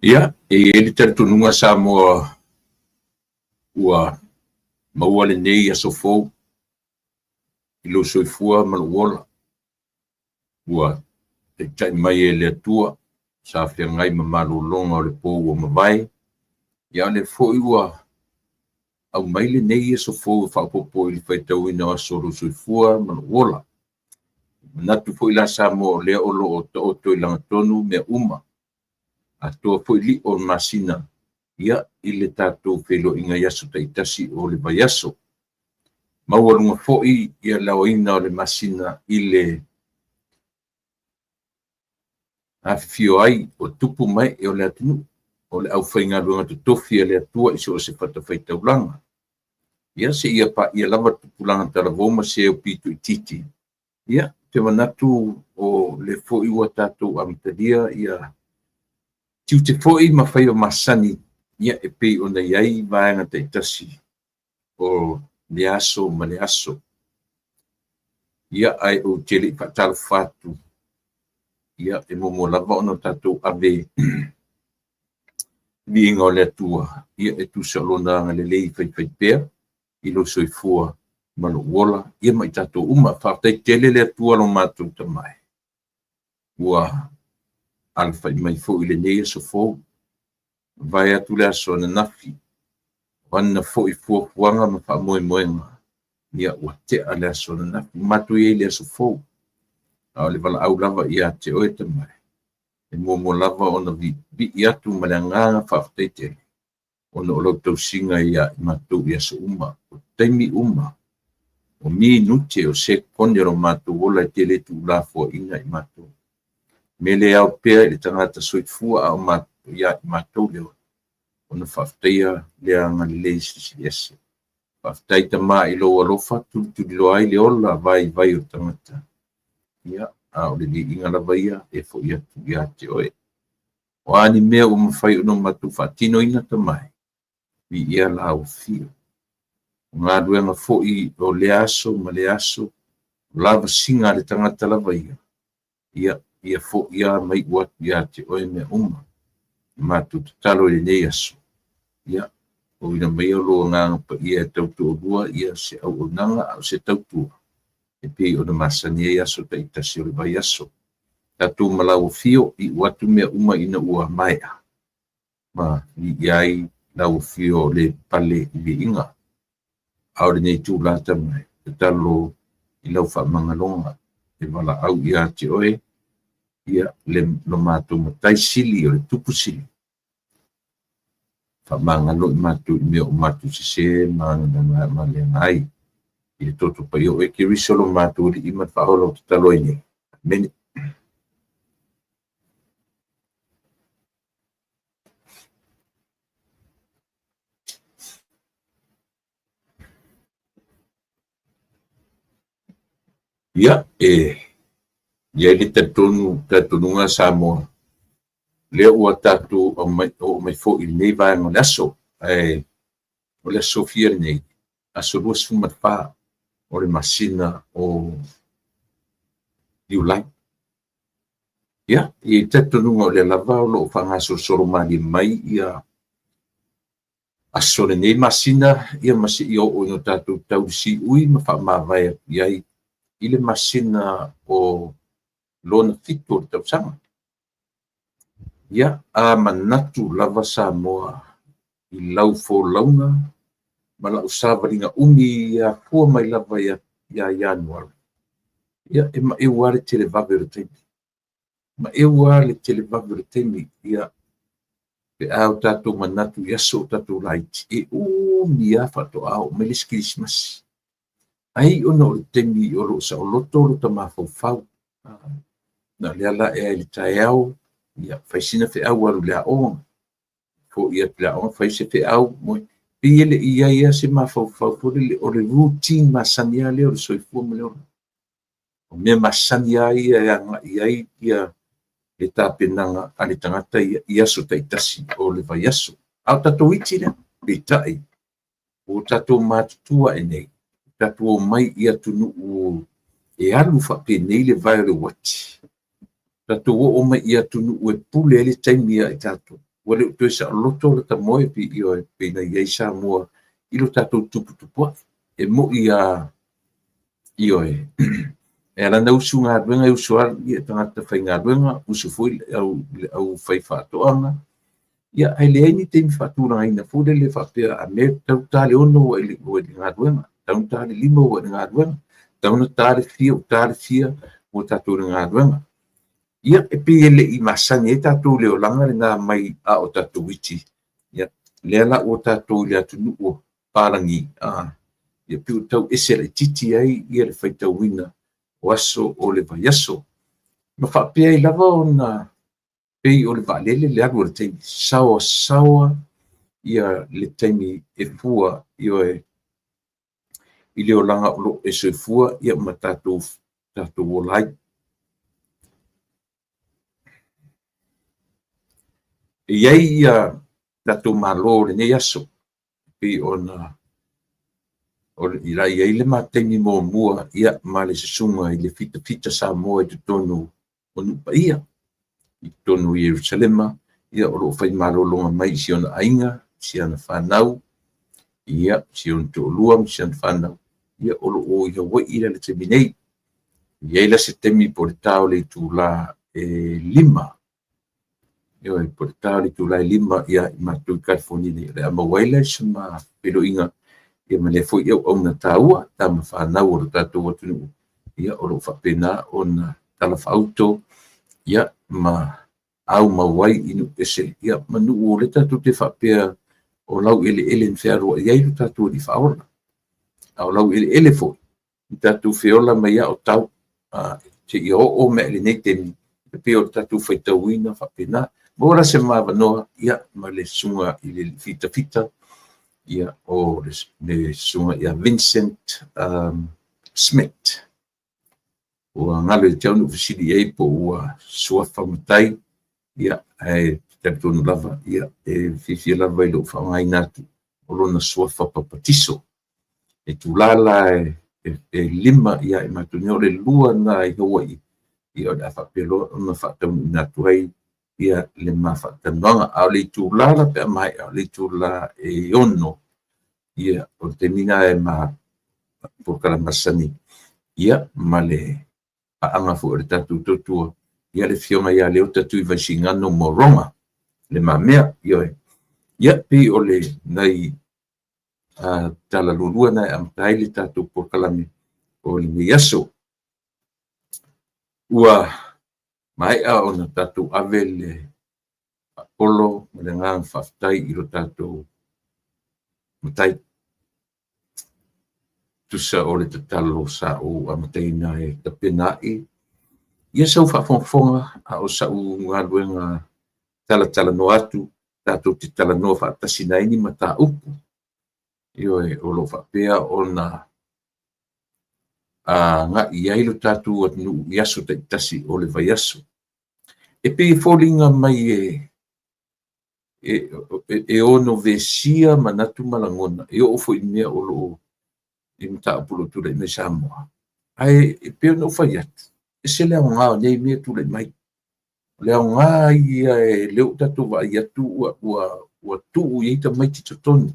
Ia, e i ai le talitonuga Samoa ua maua lenei aso fou i lou soifua ma lou ola. Ua taitai mai e le Atua sa feagai ma malologa o le po ua mavae. Ia, o lea foi ua aumai lenei aso fou e faaopoopo i le faitauina o aso o lou soifua ma lou ola. Manatu foi la Samoa o lea o lo o taoto i lagatonu mea uma, atoa foi lio o le masina, ia, i le tatou feiloaiga i aso taitasi o le vaiaso. Maualuga foi ia le aoina o le masina i le afifio ai o tupu ma ee o le atunuu, o le aufaigaluega totofi a le Atua i so o se fatafaitaulaga. Ia, seia paia lava tupulaga talavou ma se aupito itiiti. Ia, ou te manatu o lea foi ua tatou amatalia ia tiute foi ma faiva masani, ia, e pei ona i ai vaega taitasi o le aso ma le aso. Ia, ae ou te le i faatalofa atu, ia, e muamua lava ona tatou ave viiga o le Atua, ia, e tusa o lona agalelei faifaipea i lou soifua ma lou ola, ia ma i tatou uma. Faafetai tele le Atua lo matou Tama ua alafai mai foi i lenei aso fou, vae atu le aso ananafi, o ana foi fuafuaga ma faamoemoega, ia ua tea le aso ananafi, matou i ai i le aso fou. A o le valaau lava ia te oe Tama, e muamua lava ona vivii atu ma le agaga faafetai tele, ona o lau tausiga ia i matou i aso uma, o taimi uma, o minute, o sekone o lo matou ola e tele tuulafoaiina i matou. Me le ao pea i le tagata soifua a o matou, ia i matou le ola, ona faafetaia le agalelei silisili ese. Faafetai Tama i lou alofa, tulituliloa ai le ola vaivai o le tagata. Ia, a o le viiga lava ia e foi atu ia te oe. O a ni mea ua mafai ona matou faatinoina Tama e, viia lau afio. O galuega foi o lea aso ma lea aso, o lavasiga a le tagata lava ia, ia, ia foi lava ma iu atu ia te oe mea uma. Matou tatalo i lenei aso, ia, auina maia lou Agaga Paia e tautoalua ia se auaunaga a o se tautua e pei ona masani ai aso taitasi o le vaiaso. Tatou ma lau afio, iu atu mea uma ina ua maea, ma viia ai lau afio o le pale i viiga. A o lenei itula Tama e, tatalo i lau faamagaloga e valaau ia te oe, ia le lo matou Matai Sili o le Tupu Sili. Faamagalo i matou i mea o matou sesē ma leaga ai. I le toto paia o oe Keriso lo matou Alii ma le Faaola o tatalo ai nei. Amene. Ia, e i ai le talitonu, talitonuga Samoa, lea ua tatou aumai, oo mai foi i lenei vaega o le aso. Ae o le aso fia lenei, aso 24 o le masina o Iulai. Ia, e i ai le talitonuga o lea lava o lo o faagasolosolo malie mai ia aso o lenei masina, ia ma seia oo ina tatou tau siui ma faamavae atu i ai i le masina o lona 7 o le tausaga. Ia, a manatu lava Samoa i lau folauga ma lau savaliga umi e afua mai lava ia Ianuari, ia e maeu lava le televave o le taimi. Maeu lava le televave o le taimi, ia pe a o tatou manatu i aso o tatou laiti, e umi lava faatoa oo mai le isi Kerisimasi. Ai ona o le taimi o lo o saoloto lo ta mafaufau. Na o le ala ae ai i le taeao, ia fai sina feau alu i le aoga, fo'i atu i le aoga fai se feau, pei e le i i ai lava se mafaufau foi lele, o le routine masani lava lea o le soifua ma le ola. O mea masani lava ia e agai ai ia le tapenaga a le tagata ia i aso taitasi o le vaiaso. A o tatou iti lea, peitai, ua tatou matutua ae nei, tatou omai i atunuu e alu faapenei le vae o le uati, tatou oo mai i atunuu e pule ai le taimi ia i tatou, ua le o toe saoloto lata moe pei ona i ai Samoa i lo tatou tuputupua'i. E mo'i lava, ioe, e ala ona usu galuega, e usu lava tagata faigaluega, usu foi le aufaifaatoaga, ia ae leai ni taimi faatulagaina foi lele faapea a mea e tatau ona ta le 6 ua e i le galuega, tatau ona ta le 5 ua e i le galuega, tatau ona ta le fia ua ta le fia ua tatou i le galuega. Ia, e pei e le i masani ai tatou i le olaga lena mai a o tatou iti, ia, lea la ua tatou i le atunuu o papalagi, ia pei ua tau ese laitiiti ai ia le faitauina o aso o le vaiaso. Ma faapea ai lava ona pei o le vaalele le alu o le taimi, saoasaoa ia le taimi e fua, ioe, i le olaga o lo o e soifua ia ma tatou ola ai. E i ai ia tatou Malo o lenei aso, pei ona la i ai le ma taimi muamua ia ma le susuga i le Fitafita Samoa i totonu o nuu paia, i totonu o Ierusalema, ia o lo o fai malologa mai i si ona aiga, si ana fanau, ia si ona toalua ma si ana fanau, ia o lo o i Hawaii la i le taimi nei. E i ai la se taimi po o le ta o le itula e 5, ioe, po o le ta o le itula e 5 ia i matou i California nei, o le a maua ai la se ma feiloaiga ia ma lea foi auauna taua, tama fanau o le tatou atunuu, ia o lo o faapena ona talafaauto ia ma aumau ai i nuu ese, ia ma nuu o lea tatou te faapea o laueleele na fealuai ai lo tatou Alii Faaola. A o laueleele foi na tatou feola mai lava o tau seia oo mai i lenei taimi, e pei o le tatou faitauina faapena. Maua la se ma avanoa ia ma le susuga i le Fitafita, ia o le susuga ia Vincent Smith. Ua galo ia te au na ou fesili i ai po ua suafa matai, ia ae talitonu lava, ia e fiafia lava i lou faaaogaina atu o lona suafa papatiso. E itula la e 5 ia i matou nei, o le 2 lena i Hawaii, ia o le a faapea loa ona faataunuuina atu ai ia le ma faatalanoaga. A o le itula la pe a maea, o le itula e 6, ia o le taimi lena e ma polokalame masani, ia ma le paaga foi o le tatou tautua, ia le afioga ia Leota Tuivaisigano Moroga, Le Mamea, ioe. Ia, pei o le nai tala lualua na e amata ai le tatou polokalame o lenei aso. Ua maea ona tatou ave le faapolo ma le agaga faafetai i lo tatou Matai. Tusa o le tatalo sa ou amataina e tapena ai ia sau faafogafoga a o sau galuega talatalanoa atu, tatou te talanoa faatasi nai ni mataupu, ioe, o lo o faapea ona agai ai lo tatou atunuu i aso taitasi o le vaiaso. E pei e foliga mai e ono vesia manatu ma lagona, e oo foi i mea o lo o i mataupu o lo o tulai mai Samoa. Ae e pei ona ou fai atu, ese le aoga o nei mea e tulai mai. O le aoga ia e lea ua tatou vaai atu ua tuu i ai tamaiti i totonu.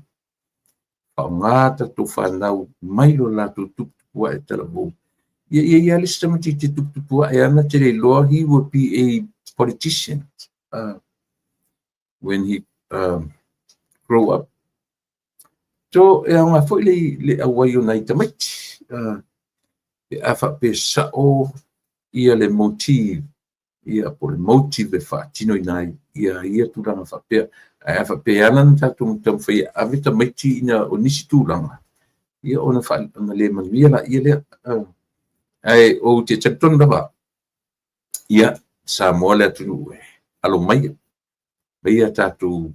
Faaaoga tatou fanau mai lo latou tuputupu ae talavou. Ia ia ia le isi tamaitiiti e tuputupu ae ana te le iloa, he will be a politician when he grow up. So e aoga foi le auai o nai tamaiti pe a faapea sao ia le motive, ia po o le motive e faatinoina ai ia ia tulaga faapea. Ae a faapea e ala ona tatou taumafai e ave tamaiti ina o nisi tulaga, ia ona ona le manuia laia lea. Ae ou te talitonu lava, ia, Samoa le atunuu e alo mai ia tatou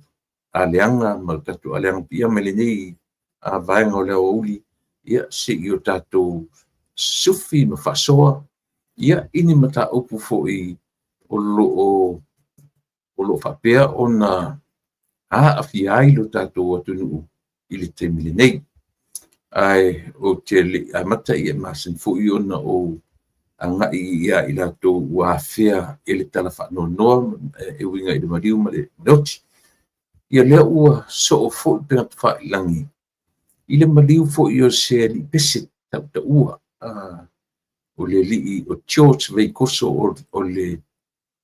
aleaga ma tatou aleaga paia mai lenei vaega o le aoauli, ia se i o tatou sufi ma faasoa ia i ni mataupu foi o lo o faapea ona aafia ai lo tatou atunuu i le taimi lenei. Ae ou te le i amata, ia masani foi ona ou agai ia i latou ua afea e le tala faanoanoa e uiga i le maliu ma le oti. Ia lea ua soo foi upega tafailagi i le maliu foi o se alii pese tautaua, o le alii o George Veikoso, o le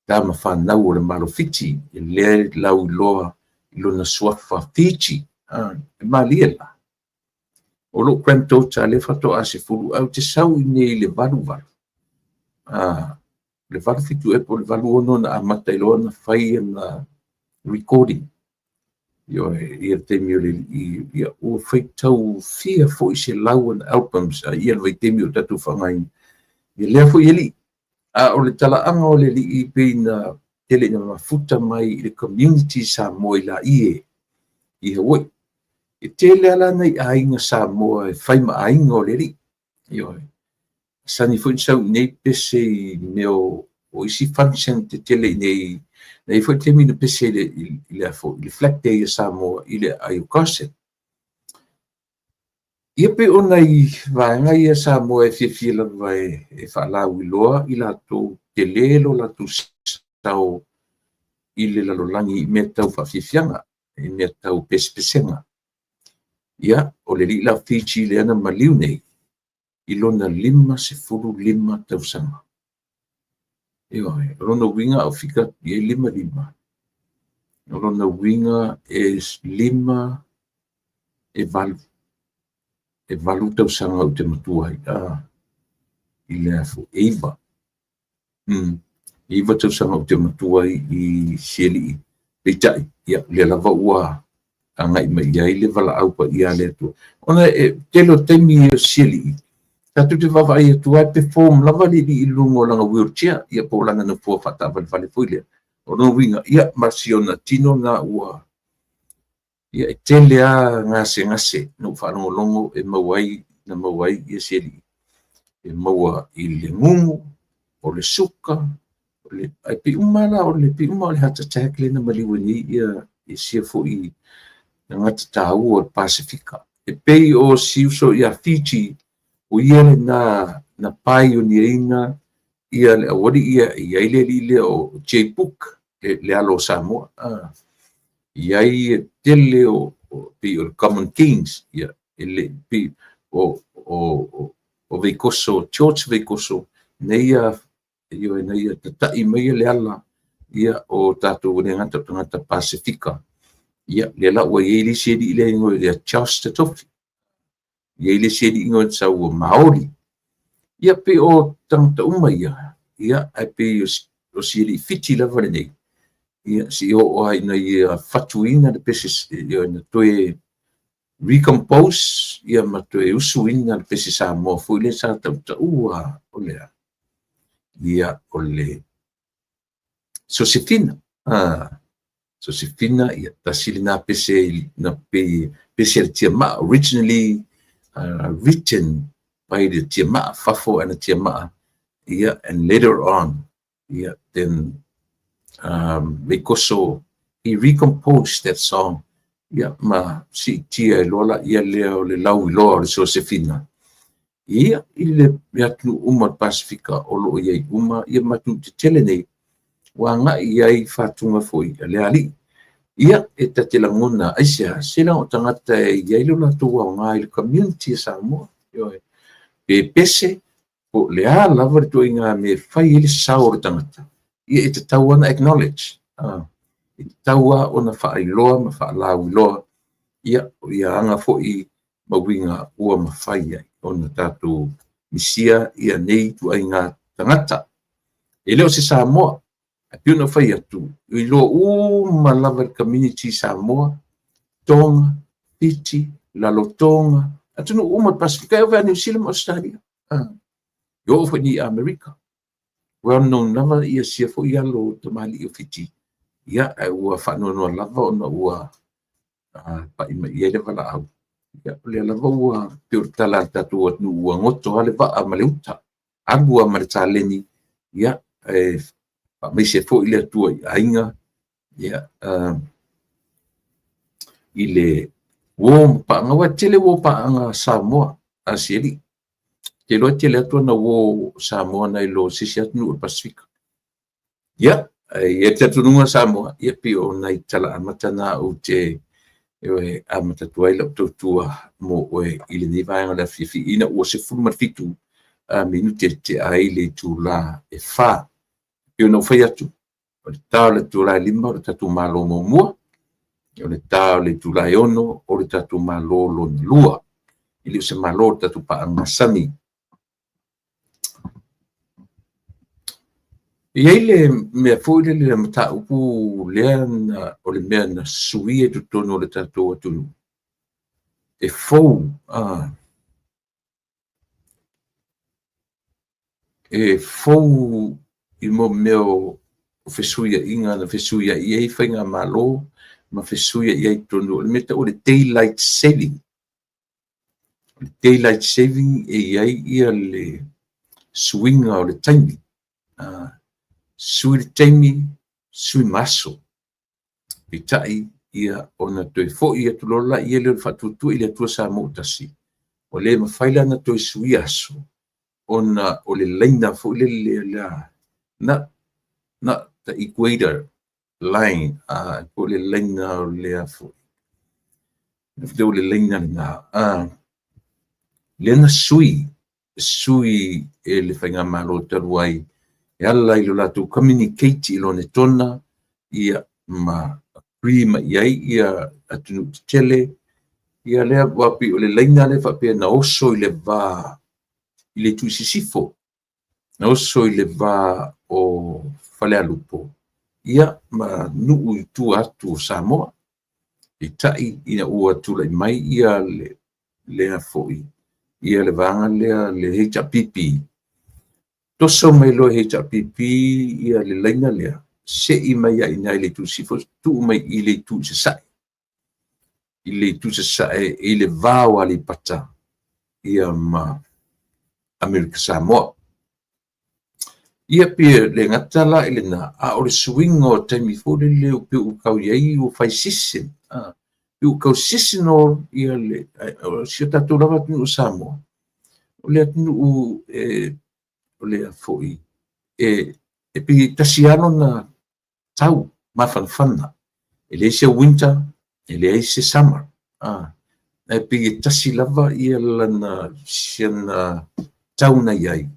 tama fanau o le Malo Fiti, lea lauiloa i lona suafa Fiji. E malie la o lou granddaughter lea faatoa 10, ae ou te sau i nei i le 88, le 87 ea po o le 86 na amata ai loa ona fai ana recording. Ioe, ia le taimi o le ia ua faitau fia foi se lau ana albums ia le vaitaimi o tatou faaaogaina ia lea foi alii. A o le talaaga o le alii pei na tele ina mafuta mai i le community Samoa i Laie i Hawaii. E tele lava la nai aiga Samoa e fai ma aiga o le alii. Ioe, masani foi na sau i nei pese i mea o isi function tetele i nei. Na i ai foi taimi na pese i le Flag Day a Samoa i le aai o Carson. Ia pei o nai vaega ia Samoa e fiafia lava e faalauiloa i latou tele lo latou sao i le lalolagi i mea tau faafiafiaga, i mea tau pesepesega. Ia, o le alii la Fiji lea na maliu nei i lona 55 tausaga. Ioe, o lona uiga au fika atu i ai 55. O lona uiga e lima e 8. E 8 tausaga ou te matua ai i le afo e 9. E 9 tausaga ou te matua ai i si alii. Peitai, ia, lea lava ua agai mai i ai le valaau paia a le Atua. Ona e tele o taimi o si alii, tatou te vaavaai atu ai perform lava le alii i luga o lana wheelchair, ia po o lana nofoa faataavalevale foi lea. O lona uiga, ia, ma si ona tino na ua, ia, e tele lava gasegase na ou faalogologo e maua ai, na maua ai ia si alii. E maua i le gugu, o le suka, o le, ae pei uma la o le pei uma o le heart attack lea na maliu ai nei ia sia foi tagata taua o le Pasefika. E pei o si uso ia Fiji, o ia lena na pioneer ia le aualii ia e i ai le alii lea o J Book, le alo o Samoa. I ai e tele o pei o le Common Kings, ia, e le, pei o Veikoso, George Veikoso, na ia, ioe, na ia tatai mai le ala ia o tatou le gata o tagata Pasefika. Ia, lea la ua i ai le isi alii lea igoa ia Charles Tatofi. I ai le isi alii igoa sau o Maori. Ia pei o tagata uma ia, ia, ae pei o si alii Fiti lava lenei. Ia, si o ai ina ia fatuina le pese, ia, na toe recompose ia ma toe usuina le pese Samoa foi lea sa tautaua o lea. Ia, o le Sosefina. Sosefina, ia, tasi lena pese na pe pese le tiamaa, originally written by the tiamaa, Fafo and the tiamaa. Ia, and later on, ia, then Veikoso, he recomposed that song. Ia, ma siitia e loa la ia lea o le lauiloa o le Sosefina. Ia, i le atunuu uma o le Pasefika o lo o i ai uma ia ma atunuu tetele nei, ua agai i ai fatuga foi a le alii. Ia, e ta te lagona, aisea, se leaga o tagata e i ai lo latou aoga i le community a Samoa. Ioe. Pe pese, po o le a lava le ituaiga mea e fai ai le sao o le tagata, ia e tatau lava ona acknowledge. E tatau lava ona faailoa ma faalauiloa, ia, o ia aga foi ma uiga ua mafai ai ona tatou misia ia nei ituaiga tagata. E le o se Samoa, ae pei ona ou fai atu, e iloa uma lava e le community Samoa, Tonga, Fiti, Lalotonga, atunuu uma o le Pasefika, e oo foi ia Niu Sila ma Ausetalia, e oo foi i Amerika. Well known lava ia sia foi alo tamalii o Fiti, ia, ae ua faanoanoa lava ona ua pai mai i ai le valaau. Ia, o lea lava ua pei o le tala a le tatou atunuu, ua goto lava le vaa ma le uta, alu lava ma le taleni, ia, e faamaise foi le Atua i aiga, ia, i le uo ma paaga, aua e tele uo paaga Samoa a si alii. Ou te iloa e tele atu ana uo Samoa nai lo se isi atunuu o le Pasefika. Ia, e i ai le talitonuga Samoa, ia pei o nai tala amata na ou te amata atu ai lau tautua mo oe i lenei vaega o le afiafi ina ua 17 minute e tea ai le itula e 4. E pei ona ou fai atu, o le ta o le itula e 5 o le tatou Malo muamua, o le ta o le itula e 6 o le tatou Malo lona lua. E le o se Malo o le tatou paaga masani. E i ai le mea foi lele le mataupu lea na, o le mea na suia i totonu o le tatou atunuu, e fou, e fou i mea o fesuiaiga na fesuiai ai faigamalo ma fesuiai ai totonu, o le mea e tau o le daylight saving. O le daylight saving e i ai ia le suiga o le taimi. Sui le taimi, sui ma aso. Peitai, ia ona toe foi atu loa laia lea o le faatuatua i le Atua Samoa ua tasi, ua le mafai la ona toe suia aso, ona o le laina foi lele la, not the equator line, po o le laina o le a foi, o le laina lena, lea na sui, sui e le faigamalo talu ai e ala i lo latou communicate i Lonetona, ia, ma agree mai i ai ia atunuu tetele, ia lea ua pei o le laina lea faapea na oso i le va i le itu i sisifo, na oso i le va o Falealupo, ia, ma nuu i tua atu o Samoa. Peitai ina ua tulai mai ia lea foi, ia le vaega lea le HRPP, toso mai loa e HRPP ia le laina lea, sei mai ai i ina i le itu i sisifo, tuu mai i le itu i sasae, i le itu sasae i le va o Aleipata ia ma Amerika Samoa. Ia pei e le gata la i lena, a o le suiga o taimi foi lele ua pei ua tau i ai ua fai season, pei ua tau seasonal ia le, o si o tatou lava atunuu o Samoa, o le atunuu e, o le a foi, e pei e tasi lava lona tau mafanafana, e leai se winter, e leai se summer, ae pei e tasi lava ia lana, siana tau na i ai,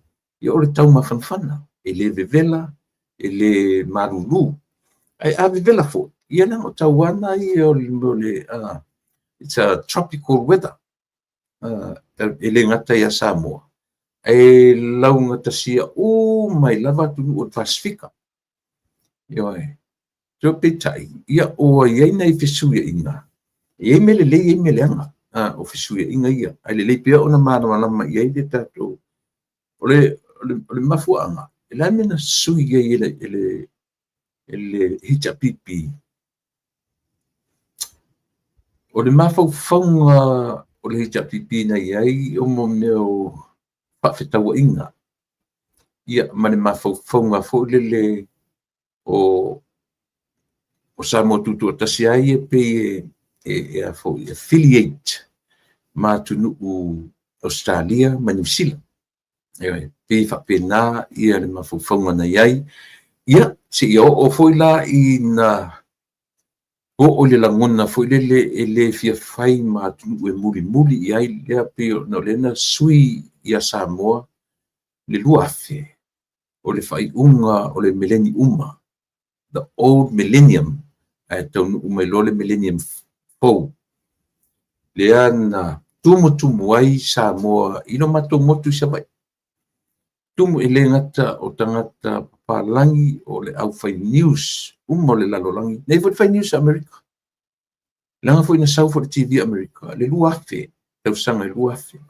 ia o le tau mafanafana, e le vevela, e le malulu. Ae a vevela foi, ia leaga o tau lava na ia o le, it's a tropical weather. E le gata ia Samoa, ae laugatasia uma ai lava atunuu o le Pasefika. Ioe. So peitai, ia ua i ai nai fesuiaiga, e i ai mea lelei, e i ai mea leaga, o fesuiaiga ia, ae lelei pea ona malamalama i ai le tatou, o le mafuaaga, o le a le mea na sui ai e le HRPP, o le mafaufauga o le HRPP na i ai o mea o faafetauaiga, ia ma le mafaufauga foi lele o Samoa Tutoatasi lava ia pei e a foi, affiliate ma atunuu Ausetalia ma Niu Sila. E pei e faapena ia le mafaufauga na i ai. Ia, seia oo foi la ina Oo i le lagona foi lele e le fia fai ma atunuu e mulimuli i ai lea, pei ona o lea na sui ia Samoa le 2000, o le faaiuga o le meleni uma, the old millennium, ae taunuu mai loa le millennium fou, lea na tumutumu ai Samoa i lo matou motu i Savaii. Tumu e le gata o tagata papalagi, o le aufai news uma o le lalolagi, nei foi le fai news a Amerika. Leaga foi na sau foi le TV a Amerika, le 2000, tausaga e 2000.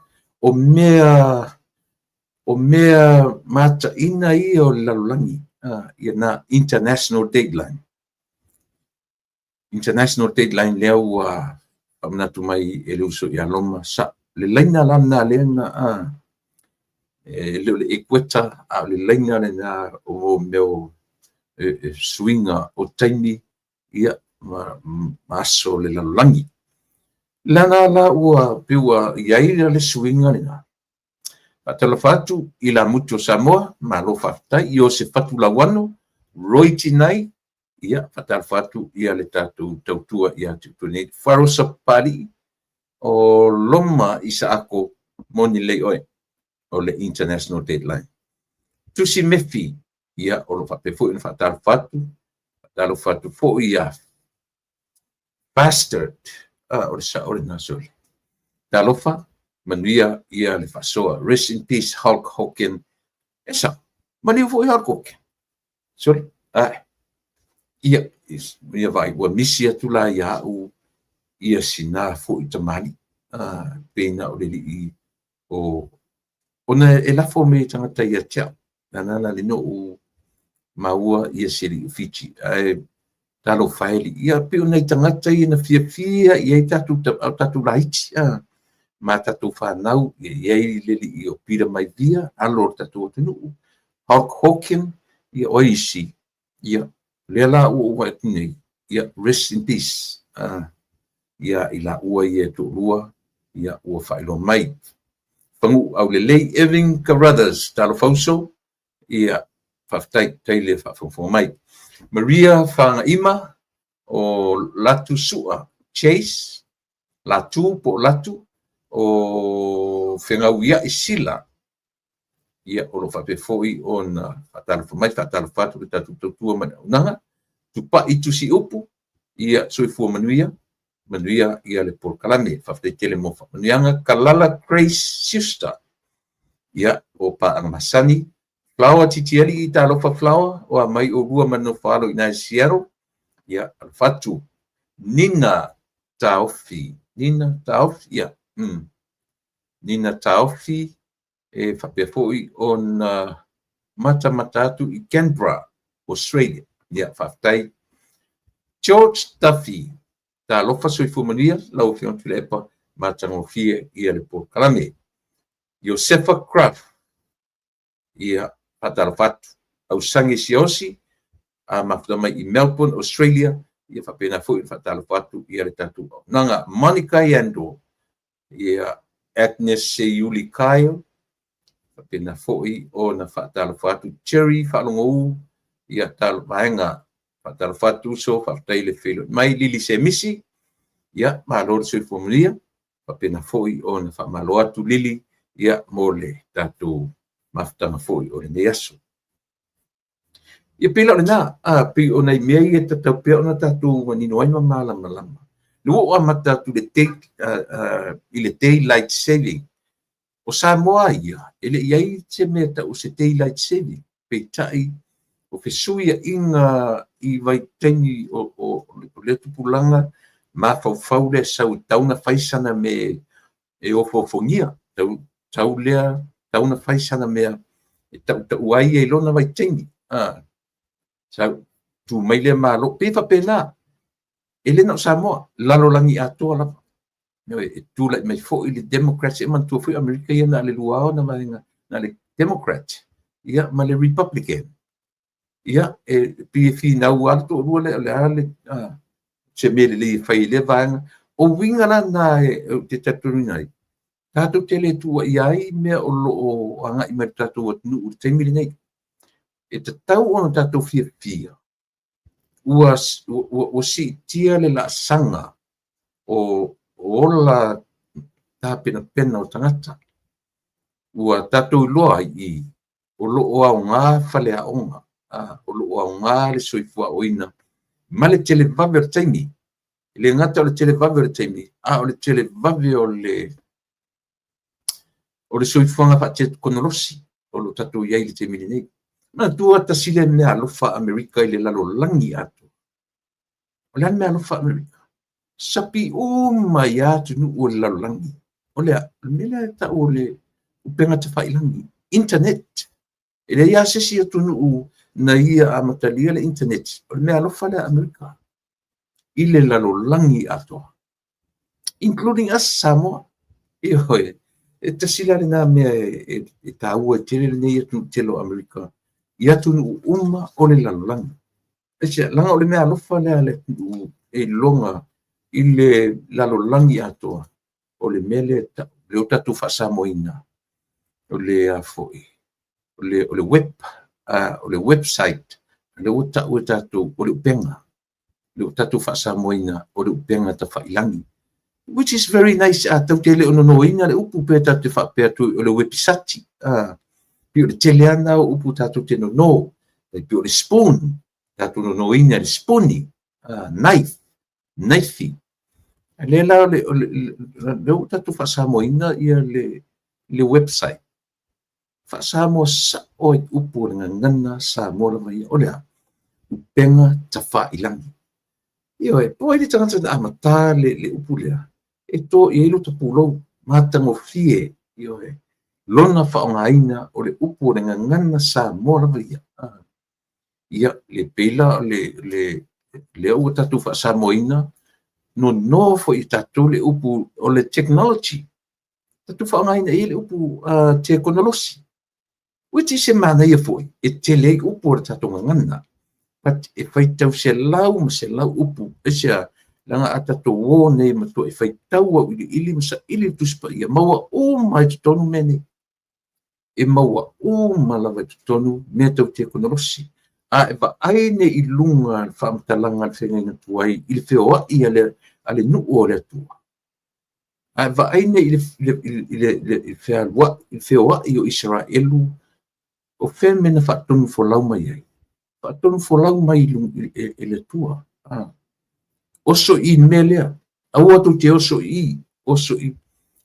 O mea mataina ia o le lalolagi, ia na international dateline. International dateline lea ua faamanatu mai e le uso ia Roma, sa, le laina la lena lea na e le o le ekueta, a o le laina lena o mea o suiga o taimi ia ma aso o le lalolagi. Lana la ua pe ua i ai le suiga lena. Faatalofa atu i la mutu o Samoa, malo faafetai, Iosefatu Lauano, Roy Tinai, ia faatalofa atu ia le tatou tautua ia te outou nei. Farosa Papalii, o Loma Isaako, moni lelei oe, o le International Dateline. Tusi Mefi, ia o lo faapea foi ona faatalofa atu, faatalofa atu foi ia Bastard, o le sao lena sole. Talofa, manuia ia le faasoa. Rest in peace Hulk Hogan. E sao, maliu foi Hulk Hogan. Sole, ia, ia vai, ua misi atu la ia au ia sina foi tamali. Pe na o le lii o ona e lafo me tagata ia te au. Na na le no u maua ia se lii o Fiji. Ae talofa e lii. Ia pe o nai tagata ia na fiafia i ai tatou laiti. Ma tatou whanau, ia i ai le lii o Peter Maivia, alo o le tatou atunuu, Hulk Hogan, ia o isi, ia, lea la ua ou vaai atu nei, ia, rest in peace. Ia i la ua ia e toalua, ia, ua faailoa mai. Fagu aulelei Irving Carruthers, talofa uso, ia, faafetai, tai le faafogafoga mai. Maria Fagaima, o Latu Sua, Chase, Latu po o Latu, o Fegauiai Sila, ia, o lo faapea foi ona faatalofa mai, faatalofa atu le tatou tautua ma le auaunaga. Tupai Tusi Upu, ia, soifua manuia, manuia ia le polokalame. Faafetai tele mo faamanuiaga. Kalala Grace Schuster, ia, o Paaga Masani. Flower Titiali, talofa Flower, o a mai o lua manofo alo i nai Seattle, ia, alofa atu. Nina Taofi, Nina Taofi, ia, Nina Taofi, e faapea foi ona matamata atu i Canberra, Australia. Ia, faafetai. George Duffy, talofa soifua manuia, lau Afioga Tuilaepa, matagofie ia le polokalame. Josefa Craft, ia, faatalofa atu. Ausage Siaosi, a mafuta mai i Melbourne, Australia, ia faapena foi ona faatalofa atu ia le tatou auaunaga. Monica Yando, ia Agnes Seiuli Kyle, faapena foi ona faatalofa atu. Jerry Faalogou, ia talo vaega, faatalofa atu uso, faafetai le feiloai mai. Lili Semisi, ia malo le soifua manuia, faapena foi ona faamalo atu Lili, ia mo le tatou mafutaga foi o lenei aso. Ia pei la o lena, pei o nai mea ia tatau pea ona tatou manino ai ma malamalama. Le ua ou amata atu i le daylight saving. O Samoa ia, e le i ai se mea tau o se daylight saving. Peitai, o fesuiaiga i vaitaimi o lea tupulaga, mafaufau lea sau e tau na fai sana me e ofofogia. Tau lea, tau na fai sana mea e tautau ai i lona vaitaimi. Sau, tu mai lea malo. Pe faapena, e le na o Samoa, lalolagi atoa lava. E tulai mai foi le Democrats, e manatua foi Amerika ia na le lua ona vaega, na le Democrat, ia ma le Republican. Ia, e pei e finau lava le toalua lea, o le a le se mea lelei e fai i lea vaega. O uiga la na e ou te talitonuina ai, tatou te le tuuaia ai mea o lo o agai mai le tatou atunuu i le taimi lenei. E tatau ona tatou fiafia. Ua, ua, ua siitia le laasaga o ola tapenapena o tagata. Ua tatou iloa ai i o lo o aoga faleaoga, o lo o aoga le soifuaoina ma le televave o le taimi. E le gata o le televave o le taimi, a o le televave o le soifuaga faatekonolosi o lo o tatou i ai i le taimi lenei. Manatua tasi lea mea alofa Amerika i le lalolagi atoa. O le a le mea alofa Amerika? Sapi uma i atunuu o le lalolagi. O le a? O le mea lea e tau o le upega tafailagi, internet. E leai lava se isi atunuu na ia amatalia le internet. O le mea alofa lea a Amerika i le lalolagi atoa, including us, Samoa. Ioe, e tasi la lena mea e taua tele lenei atunuu tele o Amerika i atunuu uma o le lalolagi. Aisea? Leaga o le mea alofa lea a le atunuu e iloga i le lalolagi atoa, o le mea lea lea ua tatou faasamoaina, o le a foi, o le web, o le website, lea ua tau e tatou o le upega, lea ua tatou faasamoaina o le upega tafailagi, which is very nice. A tatou te le o nonoina le upu pe tatou te faapea atu o le webisati, pei o le tele lava lena o upu tatou te nono, e pei o le spoon, tatou nonoina le spuni, knife, naifi. Lea la lea ua tatou faasamoaina ia le website. Faasamoa sao ai upu o le gagana Samoa lava ia. O le a? Upega tafailagi. Ioe, po ai le tagata na amata le upu lea, e to i ai lota pulou, matagofie, ioe, lona faaaogaina o le upu o le gagana Samoa lava ia. Ia, le pei la lea ua tatou faasamoaina, nono foi e tatou le upu o le technology. Tatou faaaogaina i ai le upu tekonolosi, which is e manaia foi, e tele ai upu o le tatou gagana. But e faitau selau ma selau upu, aisea? Leaga a tatou o nei ma matuai faitau auiliili ma saili le Tusi Paia, maua uma i totonu mea nei. E maua uma lava i totonu mea tau tekonolosi. A e vaai nei i luga le faamatalaga a le feagaiga tuai i le feoai a le nuu o le Atua. A e vaai nei i le feoai o Isaraelu, o fea le mea na faatonu folau mai ai? Faatonu folau mai e le Atua. Oso i le mea lea. Aua tou te oso i, oso i.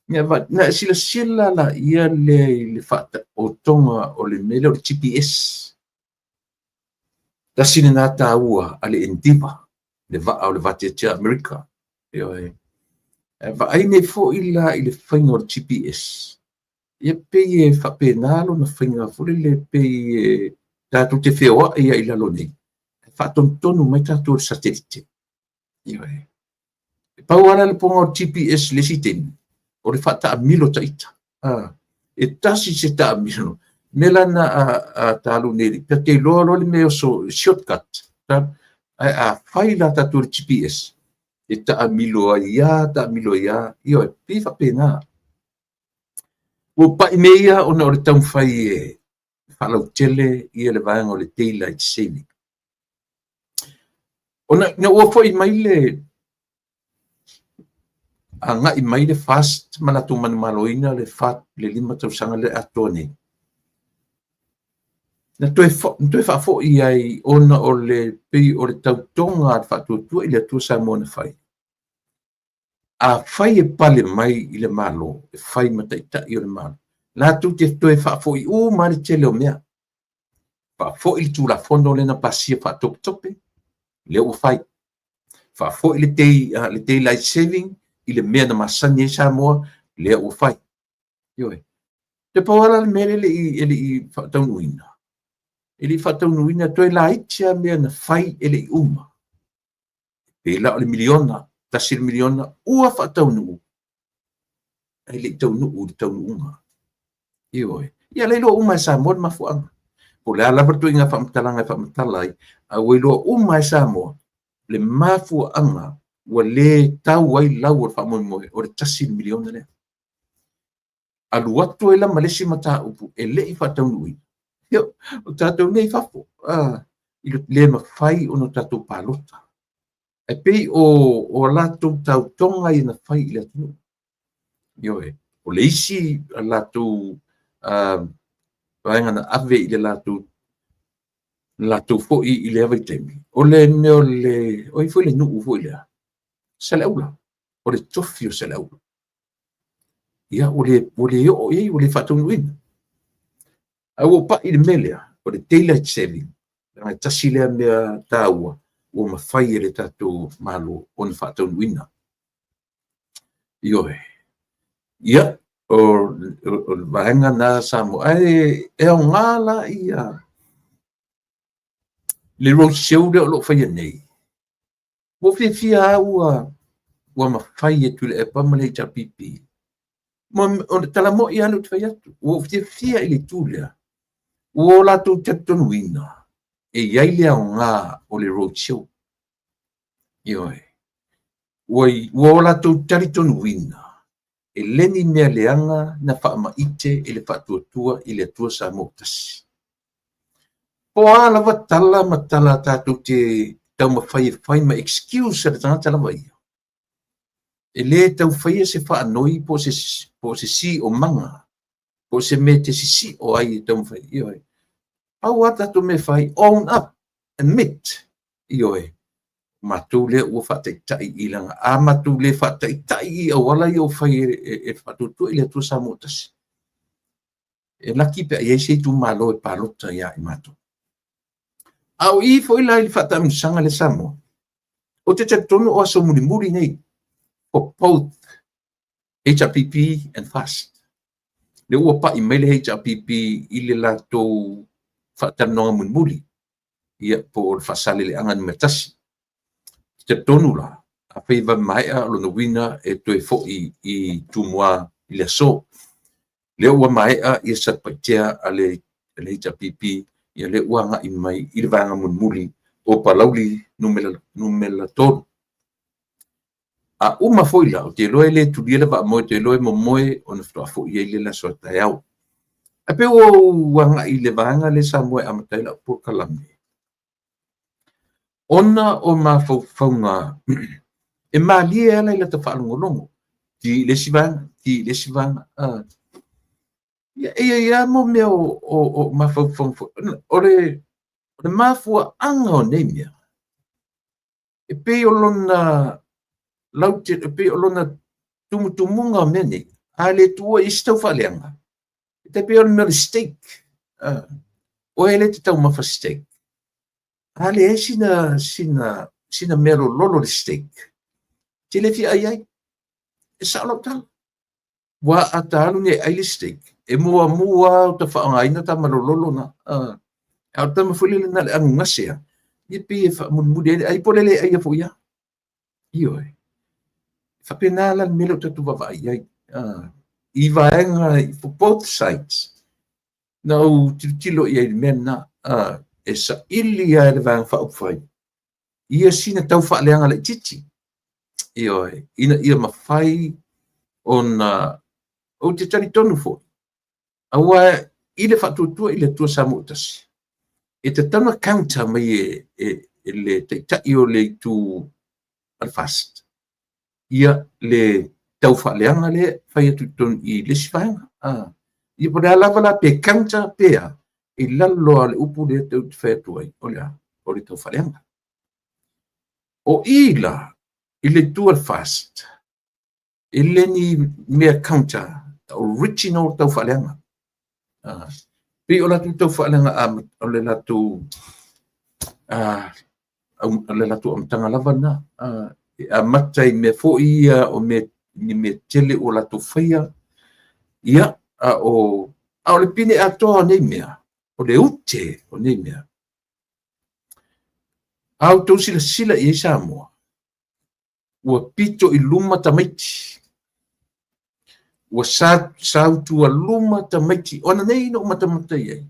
Na e silasila la ia lea i le faataotoga o le mea lea o le GPS. Tasi lena taua a le Endeavour, le vaa o le vateatea Amerika. Ioe. E vaai nei foi la i le faiga o le GPS, ia pei e faapena lona faiga foi lele, pei e tatou te feoai ai i lalo nei, e faatonutonu mai tatou e le satelite. Ioe. E pau lava le poga o le GPS i le isi taimi, o le faataamilo taita. E tasi se taamilo, mea la na a talu nei, ta te iloa loa le mea oso shortcut. Ae a fai la tatou le GPS, e taamilo ai lava, taamilo ai lava, ioe, pei e faapena. Ua pai mea ia ona o le taumafai e faalautele ia le vaega o le daylight saving. Ona ina ua foi mai le agai mai le FAST ma latou manumaloina le 5 tausaga lea atoa nei, na toe faafoi ai ona o le pei o le tautoga a le faatuatua i le Atua Samoa na fai. A fai e pale mai i le Malo, e fai ma taitai o le Malo, latou te toe faafoi uma le tele o mea. Faafoi le Tulafono lea na pasia faatopetope, lea ua fai. Faafoi le daylight saving i le mea na masani ai Samoa, lea ua fai. Ioe. Te pau lava le mea lea e le i faataunuuina. E le i faataunuuina, toe laiti lava mea na fai e le i uma. Pei la o le miliona, $1 miliona, ua faataunuu, ae le i taunuu i le taunuuga. Ioe. Ia le iloa uma e Samoa le mafuaaga. Po o le a lava le ituaiga faamatalaga e faamatala ai, a ua iloa uma e Samoa le mafuaaga ua le tau ai lau o le faamoemoe o le $1 miliona lea. Alu atu ai la ma le isi mataupu e le i faataunuuina. Ia, o tatou nei i fafo. I le le mafai ona tatou palota. E pei o a latou tautoga ia na fai i le atunuu. Ioe, o le isi a latou vaega na ave i le latou foi i lea vaitaimi, o le mea o le, o ai foi le nuu foi lea, Saleaula, o le tofi o Saleaula. Ia, ua le oo i ai, ua le faataunuuina. Ae ua ou pai i le mea lea, o le daylight saving, leaga e tasi lea mea taua ua mafai e le tatou Malo ona faataunuuina. Ioe. Ia, o le vaega na Samoa. Ae e aoga la ia le road show lea o lo o faia nei. Ua ou fiafia lava ua mafai e Tuilaepa ma le HRPP. O le tala moi lava lea ou te fai atu. Ua ou fiafia i le itu lea, ua o latou talitonuina e i ai le aoga o le road show. Ioe. Ua o latou talitonuina e le ni mea leaga na faamaite e le Faatuatua i le Atua Samoa ua Tasi. Po o a lava tala ma tala tatou te taumafai e fai ma excuse a le tagata lava ia, e le tau faia se faanoi po o se siomaga po o se mea e te sisio ai e taumafai. Ioe. Pau lava tatou mea e fai, own up, admit. Ioe. Matou lea ua faataitai i laga. A matou le faataitai i auala ia ua fai e Faatuatua i le Atua Samoa ua Tasi, e laki pe a i ai se itumalo e palota ia i matou. A o i foi la i le faataamilosaga lea Samoa, ou te talitonu o aso mulimuli nei for both HRPP and FAST. Lea ua pai mai le HRPP i le latou faatalanoaga mulimuli, ia po o le Faasaleleaga Nu.1. Te talitonu la, afai e vave maea, o lona uiga e toe foi i Tumua i le aso. Lea ua maea ia Satupaitea a le HRPP, ia lea ua agai mai i le vaega mulimuli o Palauli Nu.3. A uma foi la, ou te iloa e le tulia le vaamoe, ou te iloa e momoe ona faatoa foi ai lea i le aso a taeao. Ae pei ua ou agai i le vaega lea Samoa e amata ai lau polokalame, ona o mafaufauga e malie ala i lata faalogologo, ti i le isi vaega, ti i le isi vaega. Ia, e i ai lava mo mea o mafaufauga foi. O le mafuaaga o nei mea, e pei o lona e pei o lona tumutumuga o mea nei, a le tuua i se taufaaleaga, e tai pei o le mea o le steak. Oe le te taumafa steak. A leai sina mea lololo le steak, te le fia ai ai. E sao lau tala. Ua a ta alu nei ai le steak, e muamua lava o ta faaaogaina tama lololo na. A o tama foi lele na le anugase a, ia pei e faamulimuli ai le ai po o le le aia foi a. Ioe. Faapena la le mea lea o tatou vaavaai ai. I vaega for both sides. Na ou tilotilo i ai i le mea lena, e saili lava e le Vaega Faaupufai ia sina taufaaleaga laitiiti. Ioe, ina ia mafai ona ou te talitonu foi, aua i le Faatuatua i le Atua Samoa ua Tasi, e tatau ona counter mai e le taitai o le itu a le FAST ia le taufaaleaga lea e fai atu i totonu i le isi vaega. Ia po o le a lava la pe counter pe a, i lalo lava o le upu lea ou te fai atu ai, o le a? O le taufaaleaga. O i la, i le itu a le FAST, e le ni mea counter, original taufaaleaga. Pei o latou taufaaleaga o le latou amataga lava lena. E amata i mea foi ia o mea, ni mea tele ua latou faia. Ia, a o le pine atoa o nei mea, o le ute o nei mea. A outou silasila i ai Samoa, ua pito i luma tamaiti. Ua sautua luma tamaiti. O ananei na ou matamata i ai.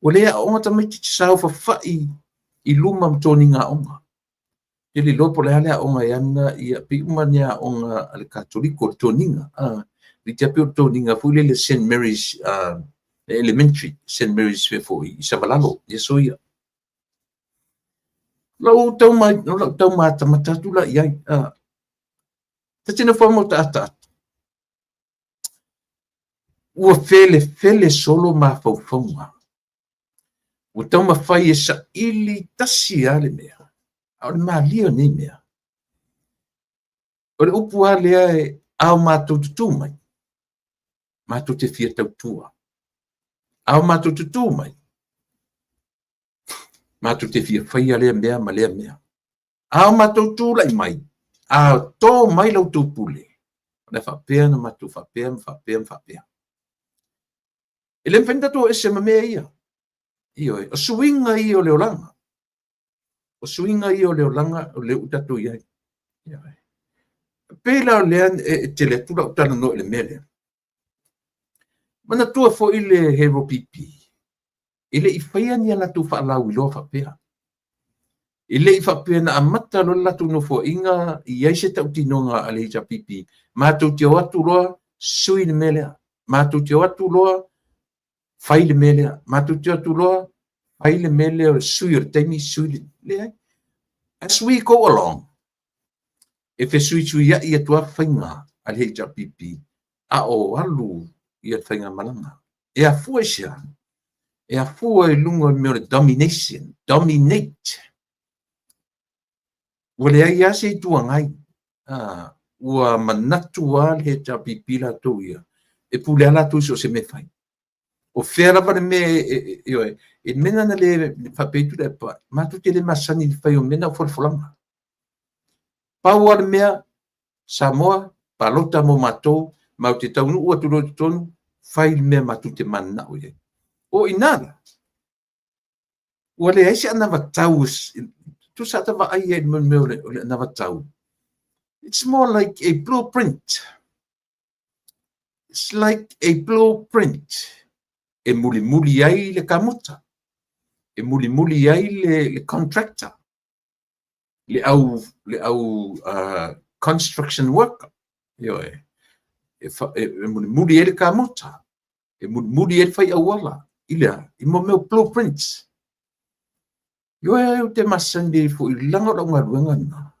Ua le aoga tamaiti te saofafai i luma ma toniga aoga. Te le iloa po o le a le aoga e ana, ia, pei uma ni aoga a le Katoliko, le toniga. Toeitiiti lava pei o le toniga foi lele St. Mary's Elementary, St. Mary's foi i Savalalo, i aso ia. Lau tau ma, lau tau matamata atu la i ai. Ta te nofo ma taataata. Ua felefele solo mafaufauga. Ua taumafai e saili tasi lava le mea, a o le malie o nei mea. O le upu lava lea e a o matou tutū mai, matou te fia tautua. A o matou tutū mai, matou te fia faia lea mea ma lea mea. A o matou tulai mai, a tō mai la outou pule, o le a faapea ona matou faapea ma faapea ma faapea. E le mafai ona tatou o ese ma mea ia. Ioe, o suiga ia o le olaga. O suiga ia o le olaga o lea ua tatou i ai. Ioe. Pei la o lea e tele atu lau talanoa i le mea lea. Manatua foi le Hero PP, e le i faia ni a latou faalauiloa faapea. E le i faapea na amata loa le latou nofoaiga i ai se tautinoga a le HRPP, matou te o atu loa sui le mea lea, matou te o atu loa fai le mea lea, matou te o atu loa fai le mea lea o le sui o le taimi, sui le... Leai. As we go along, e fesuisuiai atu lava faiga a le HRPP a o alu ia le faigamalaga. E afua i se a? E afua i luga o le mea o le domination, dominate. Ua leai lava se Itu Agai. Ua manatu lava le HRPP latou ia, e pule lava latou i so o se mea e fai. O fea lava le mea e, e le mea na le faapea atu le pa, matou te le masani i le fai o mea na o folafolaga. Pau lava le mea, Samoa, palota mo matou, matou te taunuu atu loa i totonu, fai le mea matou te mananao i ai. O i ina la, ua leai se anavatau, tusa ata vaai ai i le mea o le anavatau. It's more like a blueprint. It's like a blueprint. E mulimuli ai le kamuta, e mulimuli ai le contractor, le au construction worker. Ioe. E mulimuli ai le kamuta, e mulimuli ai le fai auala, i le a, i mo mea o blueprints. Ioe, ou te masani foi leaga o lau galuega lena.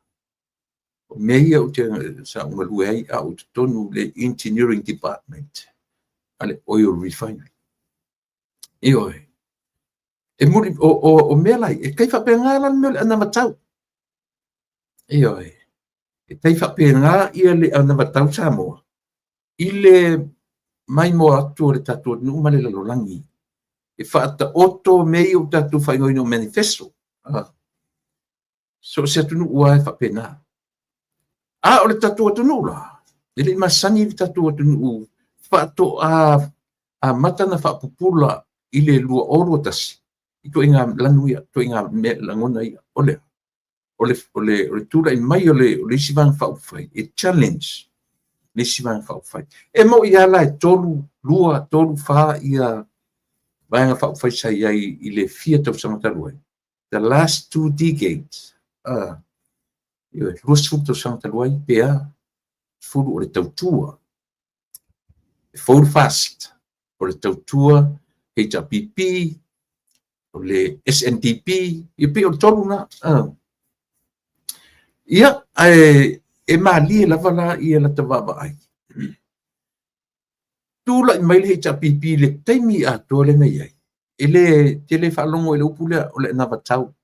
O mea ia ou te sa ou galue ai a o totonu le engineering department a le oil refinery. Ioe. E muli, o mea lai, e tai faapena la le mea o le anavatau. Ioe. E tai faapena ia le anavatau Samoa i le maimoa atu o le tatou atunuu ma le lalolagi. E faataoto mea ia ua tatou faaigoaina o manifesto. So o se atunuu lava e faapena. A o le tatou atunuu la, e le i masani le tatou atunuu faatoa amata na faapupula i le 2021 i ituaiga lanu ia, ituaiga mea lagona ia. O le o le tulai mai o le isi vaega faaupufai e challenge le isi vaega faaupufai. E moi lava la e tolu, lua, tolu, fa ia vaega faaupufai sa i ai i le fia tausaga talu ai. The last 2 decades, 20 tausaga talu ai, pe a, 10 o le Tautua, Fold Fast, o le Tautua, HRPP, o le SNDP, ia pei o le tolu na. Ia, ae e malie lava la ia lata vaavaai. Tulai mai le HRPP i le taimi atoa lea na i ai. E le te le faalogo i le upu lea o le anavatau.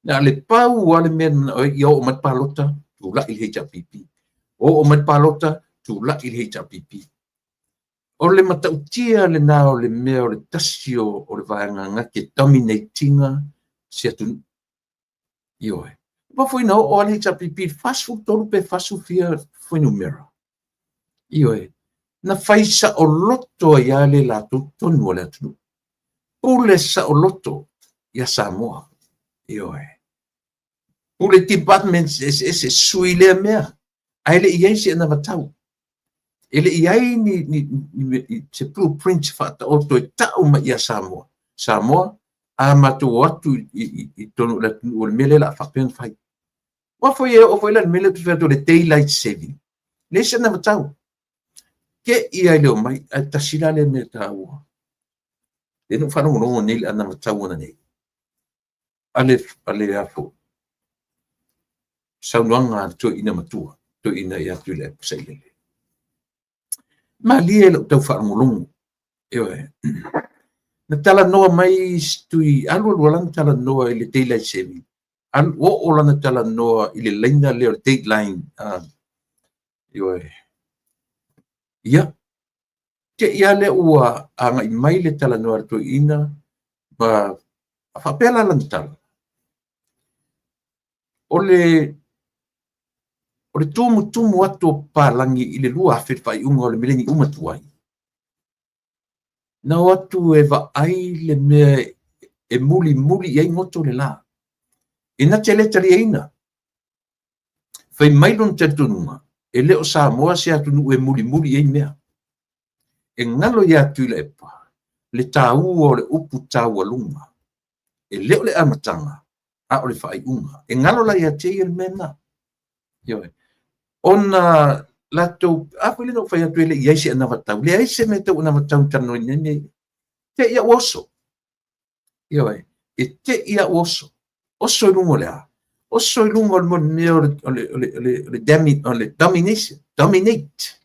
Na le pau lava le mea ia oo mai le palota, tulai le HRPP. Oo mai le palota, tulai le HRPP. O le matautia lena o le mea o le tasi o le vaega na te dominate ina se atunuu. Ioe. Ua foi na oo lava le HRPP i le 43 pe 40 fia fuainumera. Ioe. Na fai saoloto ai lava le latou tonu o le atunuu. Pule saoloto ia Samoa. Ioe. Pule departments eseese sui lea mea. Ae le i ai se anavatau. E le i ai ni se blueprint faataoto e tau mai ia Samoa. Samoa, a matou o atu i totonu o le atunuu o le mea lea o le a faapea ona fai. Ua foi e oo foi la i le mea lea ou te fai atu o le daylight saving. Leai se anavatau. Te i ai le omai, ae tasi la lea mea taua. Lea na ou faalogologo nei i le anavatau ona nei. A le afo. Saunoaga a le toeaina matua, toeaina ia Tuilaepa Sailele. Malie lau tau faalogologo, ioe. Na talanoa mai si tui, alu alu lana talanoa i le daylight saving. Alu oo lana talanoa i le laina lea o le date line. Ioe. Ia, te i lea ua agai mai le talanoa a le toeaina, ma faapea la lana tala. O le tumutumu atu o papalagi i le 2000 le faaiuga o le mileniuma tuai, na o atu e vaai le mea e mulimuli i ai goto o le la. E na te le taliaina. Fai mai lona talitonuga, e le o Samoa se atunuu e mulimuli i ai mea. E galo ia Tuilaepa le taua o le upu taualuga. E le o le amataga, a o le faaiuga. E galo la ia te ia le mea lena. Ioe. Ona latou, a foi lea na ou fai atu e le i ai se anavatau. Leai se mea tau anavatau na talanoaina ai mea ia. Te i au oso. Ioe. E te i au oso. Oso i luga o le a? Oso i luga o le mea o le domination. Dominate.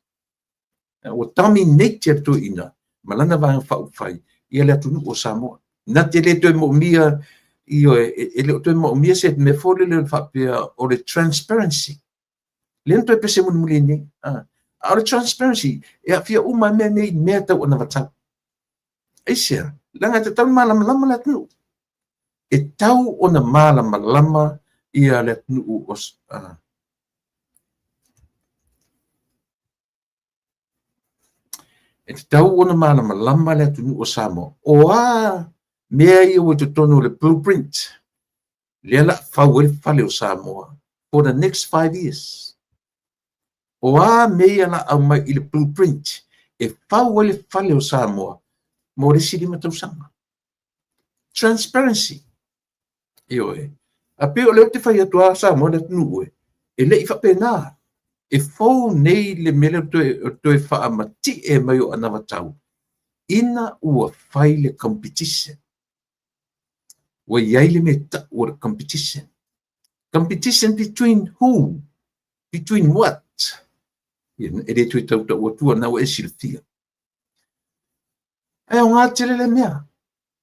Ua dominate le toeaina ma lana vaega faaupufai ia le atunuu o Samoa. Na te le toe moomia, ioe, e le o toe moomia se mea foi lele faapea o le transparency. Lea na toe pese mulimuli nei. A o le transparency, e aafia uma mea nei mea tau anavatau. Aisea, leaga e tatau ona malamalama le atunuu. E tau ona malamalama ia le atunuu o E tatau ona malamalama le atunuu o Samoa. O a mea ia ua i totonu o le blueprint, lea la fau ai le fale o Samoa for the next 5 years. O a mea ia la aumai i le blueprint e fau ai le fale o Samoa mo le isi 5 tausaga. Transparency. Ioe. A pei o lea ou te fai atu a Samoa le atunuu e le i faapena. E fou nei le mea lea o toe faamatie mai o anavatau ina ua fai le competition. Ua i ai le mea tau o le competition. Competition between who? Between what? E le toe tautau atua na ua e silafia. Ae aoga tele le mea.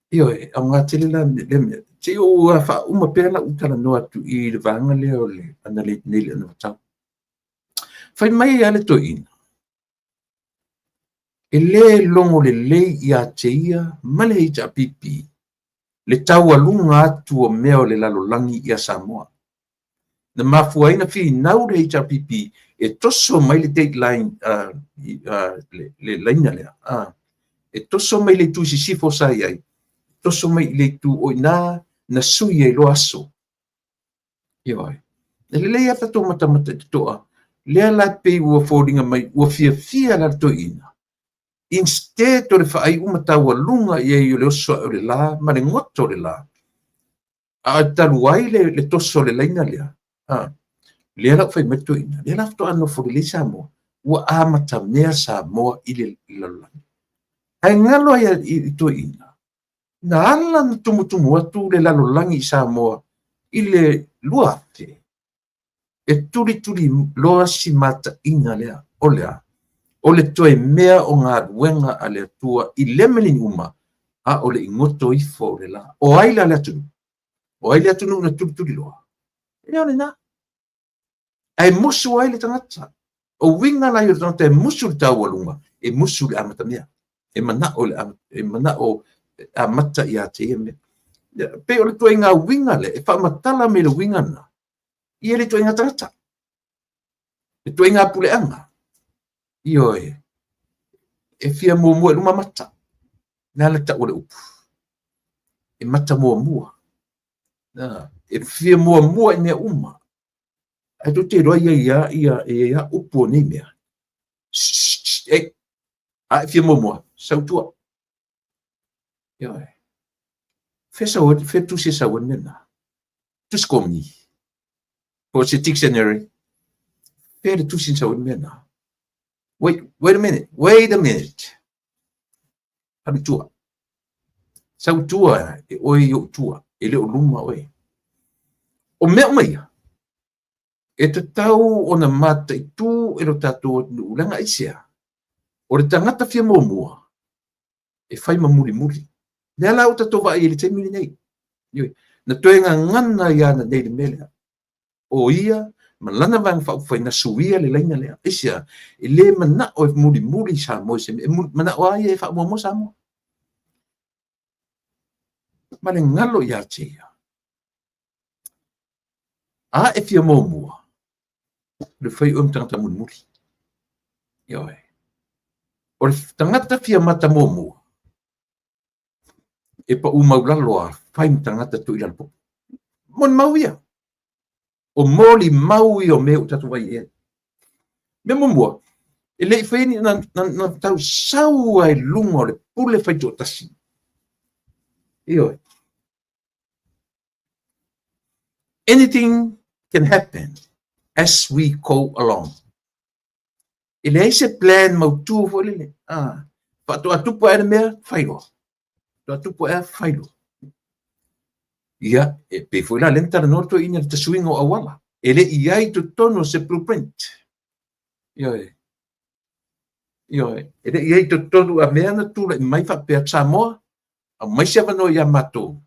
Ioe, aoga tele la le mea. Se i ou faauma pea lau talanoa atu i le vaega lea o le nei le anavatau. Fai mai a le toeaina, e le logo lelei ia te ia ma le HRPP le taualuga atu o mea o le lalolagi ia Samoa. Na mafua ai na finau le HRPP e toso mai le date line, le laina lea. E toso mai le itu i sisifo sa i ai, toso mai i le itu o i ina na sui ai loa aso. Ioe. E lelei lava tatou matamata i totoa, lea la pei ua foliga mai ua fiafia la le toeaina. Instead o le faaiu ma taualuga i ai o le oso ae o le la ma le goto o le la, a talu ai le toso o le laina lea, lea la ua fai mai le toeaina, lea la faatoa nofo lelei Samoa, ua amatamea Samoa i le lalolagi. Ae galo ai i toeaina, na ala na tumutumu atu le lalolagi i Samoa i le 2000, e tulituli loa si mataina lea, o lea, o le toe mea o galuega a le Atua i le mileniuma, a o le igoto ifo o le la. O ai la le atunuu? O ai le atunuu na tulituli loa? E o lena. Ae musu ai le tagata. O uiga la i o le tagata e musu le taualuga, e musu le amatamea. E manao le e manao amata ia te ia mea. Pei o le tuaiga uiga lea, e faamatala mai le uiga lena, ia le tuaiga tagata. Le tuaiga puleaga. Ioe. E fia muamua i luma mata. Le a le tau o le upu? E mata muamua. E fia muamua i mea uma. Ae tou te iloa ia ia ia e ia upu o nei mea. Ei, a e fia muamua, sau tua. Ioe. Fea sau, fea tusi e sau ai mea na. Tusi komini. Po o se dictionary. Fea le tusi sau ai mea na. Wait, wait a minute, wait a minute. Alu tua. Sau tua e oe i ou tua, e le o luma oe. O mea uma ia. E tatau ona mataitu e lo tatou atunuu, leaga aisea? O le tagata fia muamua e fai ma mulimuli. Lea la ua tatou vaai i le taimi lenei. Na toe gagana ia nei le mea lea. O ia ma lana Vaega Faaupufai na suia le laina lea. Aisea? E le manao e mulimuli Samoa i se mea. E manao lava ia e faamuamua Samoa. Ma le galo ia te ia. A e fia muamua, le fai oe ma tagata mulimuli. Ioe. O le tagata fia mata muamua, e pau maulalo a fai ma tagata tu i lalo popo. Molimau ia. O molimau ia o mea ua tatou vaai i ai. Mea muamua, e le i faia ni na tau sau ai luga o le pule faitoatasi. Ioe. Anything can happen as we go along. E leai se plan mautu foi lele. Ah, faatoa tupu ae le mea, fai loa. Faatoa tupu ae, fai loa. Ia, e pei foi la lea na talanoa le toeaina i le tasuiga o auala. E le i ai i totonu o se blueprint. Ioe. Ioe. E le i ai i totonu a mea na tulai mai faapea Samoa, aumai se avanoa ia matou.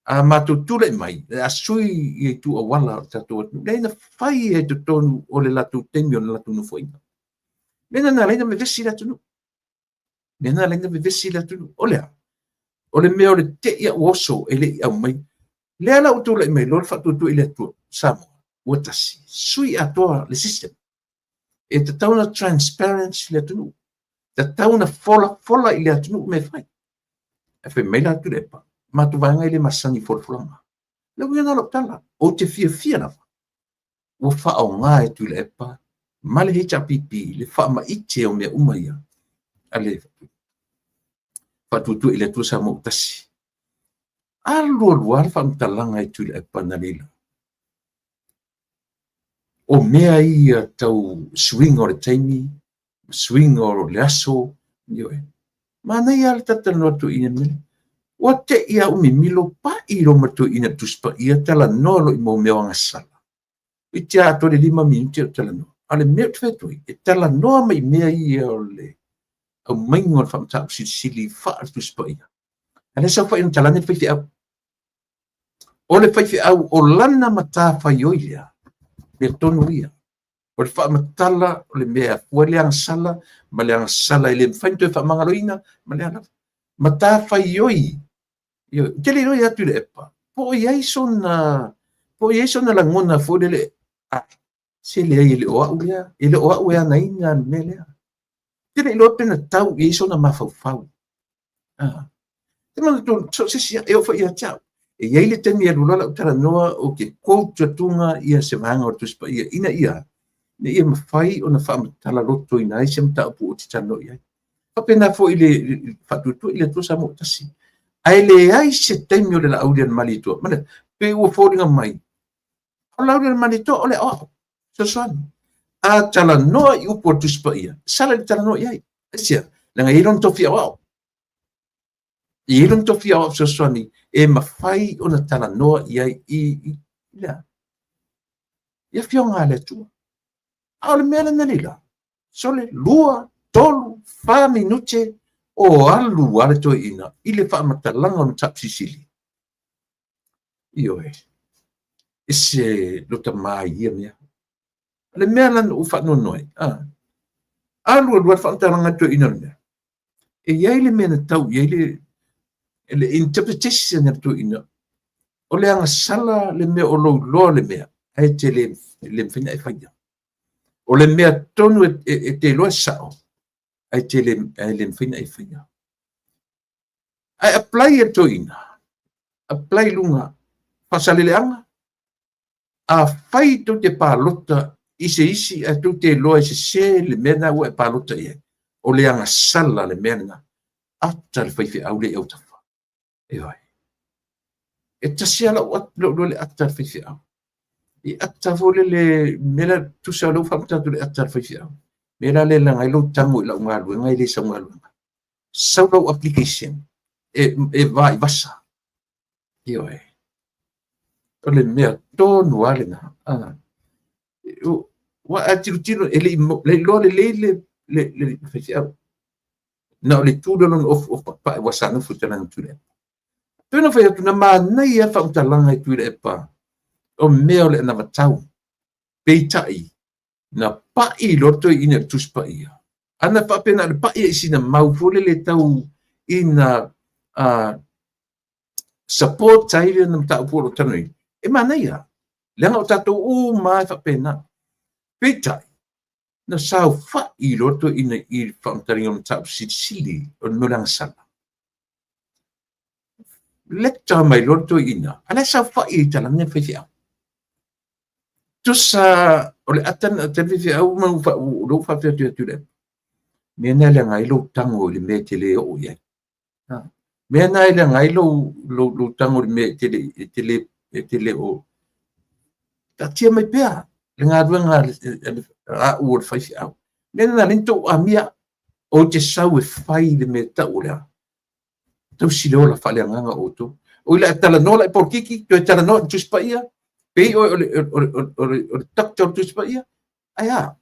A matou tulai mai, le a sui i itu auala o le tatou atunuu. Leai na fai ai i totonu o le latou taimi o le latou nofoaiga. Mea na ala ai ona vevesi le atunuu. Mea na ala ai ona vevesi le atunuu. O le a? O le mea o le tei a ua oso e le i aumai. Lea la ua tulai mai loa le faatuatua i le Atua, Samoa, ua tasi, sui atoa le system. E tatau ona transparent le atunuu. Tatau ona folafola i le atunuu mea e fai. Ae fai mai la Tuilaepa, matou vaega e le masani i folafolaga. Le uiga lena o lau tala, ou te fiafia lava ua faaaoga e Tuilaepa ma le HRPP le faamaite o mea uma ia a le faatuatua i le Atua Samoa ua tasi. Alu alu lava le faamatalaga e Tuilaepa na leila. O mea ia tau suiga o le taimi, suiga o le aso, ioe. Manaia le talatalanoa atu i le mea. Ua te i a umi milo pai lo ma toeaina i le Tusi Paia talanoa loa i mea o agasala. I te atoa le 5 minute o talanoa. A o le mea ou te fai atu ai, e talanoa mai i mea ia o le aumaiga o le faamataupu silisili faale-Tusi Paia. A lea saofai ona talane le faifeau. O le faifeau o lana matafaioi lea, mea tonu ia. O le faamatala o le mea e afua ai le agasala ma le agasala e le mafai ona toe faamagaloina ma le a lava. Matafaioi. Ioe, ou te le iloa ia Tuilaepa, po o i ai sona, po o i ai sona lagona foi lele, ah, se leai e le o au lea, e le o au e anaina le mea lea. Ou te le iloa pe na tau i ai sona mafaufau. Ah. Te manatu, so se isi, e oo foi ia te au. E i ai le taimi e alu loa lau talanoa ou te quote atuga ia se vaega o le Tusi Paia ina ia, ina ia mafai ona faamatala lotoina ai se mataupu ou te talanoa i ai. Faapena foi i le faatuatua i le Atua Samoa tasi. Ae leai se taimi o le Laaulialemalietoa. Mana, pe ua foliga mai, o le Laaulialemalietoa o le aoao, fesoasoani. A talanoa i upu o le Tusi Paia, sala i le talanoa i ai. Aisea? Leaga e i ai lona tofi aoao. E i ai lona tofi aoao fesoasoani e mafai ona talanoa i ai i, i, i, i afioga a le Atua. A o le mea lena leila, Sole, 2, 3, 4 minute o alu lava le toeaina i le faamatalaga o le mataupu silisili. Ioe, ese lota ma i ia mea. O le mea la na ou faanoanoa ai, ah, alu alu lava le faamatalaga a le toeaina o le mea. E i ai le mea na tau i ai le, le interpretation a le toeaina, o le agasala le mea o lou iloa le mea, ae te le, le mafai ona e faia. O le mea tonu e te iloa e sao, ae te le, ae le mafai ona e faia. Ae apply e le toeaina, apply i luga faasaleleaga, afai tou te palota i se isi ae tou te iloa e sese le mea lena ua e palota i ai, o le agasala le mea lena. Ata le faifeau lea i autafa. Ioe. E tasi lava lau lou iloa le ata a le faifeau. E ata foi lele, mea la tusa o lea ua faamatala atu le ata a le faifeau. Mea la lea e leaga ai lou tago i lau galuega e le sau galuega. Sau lau application e vaivasa. Ioe. O le mea tonu lava lena. Ua a tilotilo e le i iloa lelei le faifeau. Na o le tu lea o lona ofu pae ua sa nofo i talaane o Tuilaepa. Pei ona fai atu, na manaia lava faamatalaga e Tuilaepa o mea o le anavatau. Peitai, na pai loa le toeaina i le Tusi Paia. Ana faapea na o le pai i sina mau foi lele tau ina support ai le mataupu o lo o talanoaina, e manaia, leaga o tatou uma lava e faapena. Peitai, na saofai loa le toeaina i le faamatalaina o le mataupu silisili o le mea o le agasala. Lecture mai loa le toeaina, a o la e saofai i talaane le faifeau. Tusa o le ata lena o le faifeau ma lou faapea atu ia Tuilaepa, mea lena e leaga ai lou tago i le mea e te le oo i ai. Mea lena e leaga ai lou tago i le mea e te le o taatia mai pea le galuega a au o le faifeau. Mea lena lea na tou amia, ou te sau e fai le mea tau o le a? Tausi le ola faaleagaga o outou. O le a talanoa la i polokiki, toe talanoa i le Tusi Paia, pei oe o le doctor o le Tusi Paia, ae a?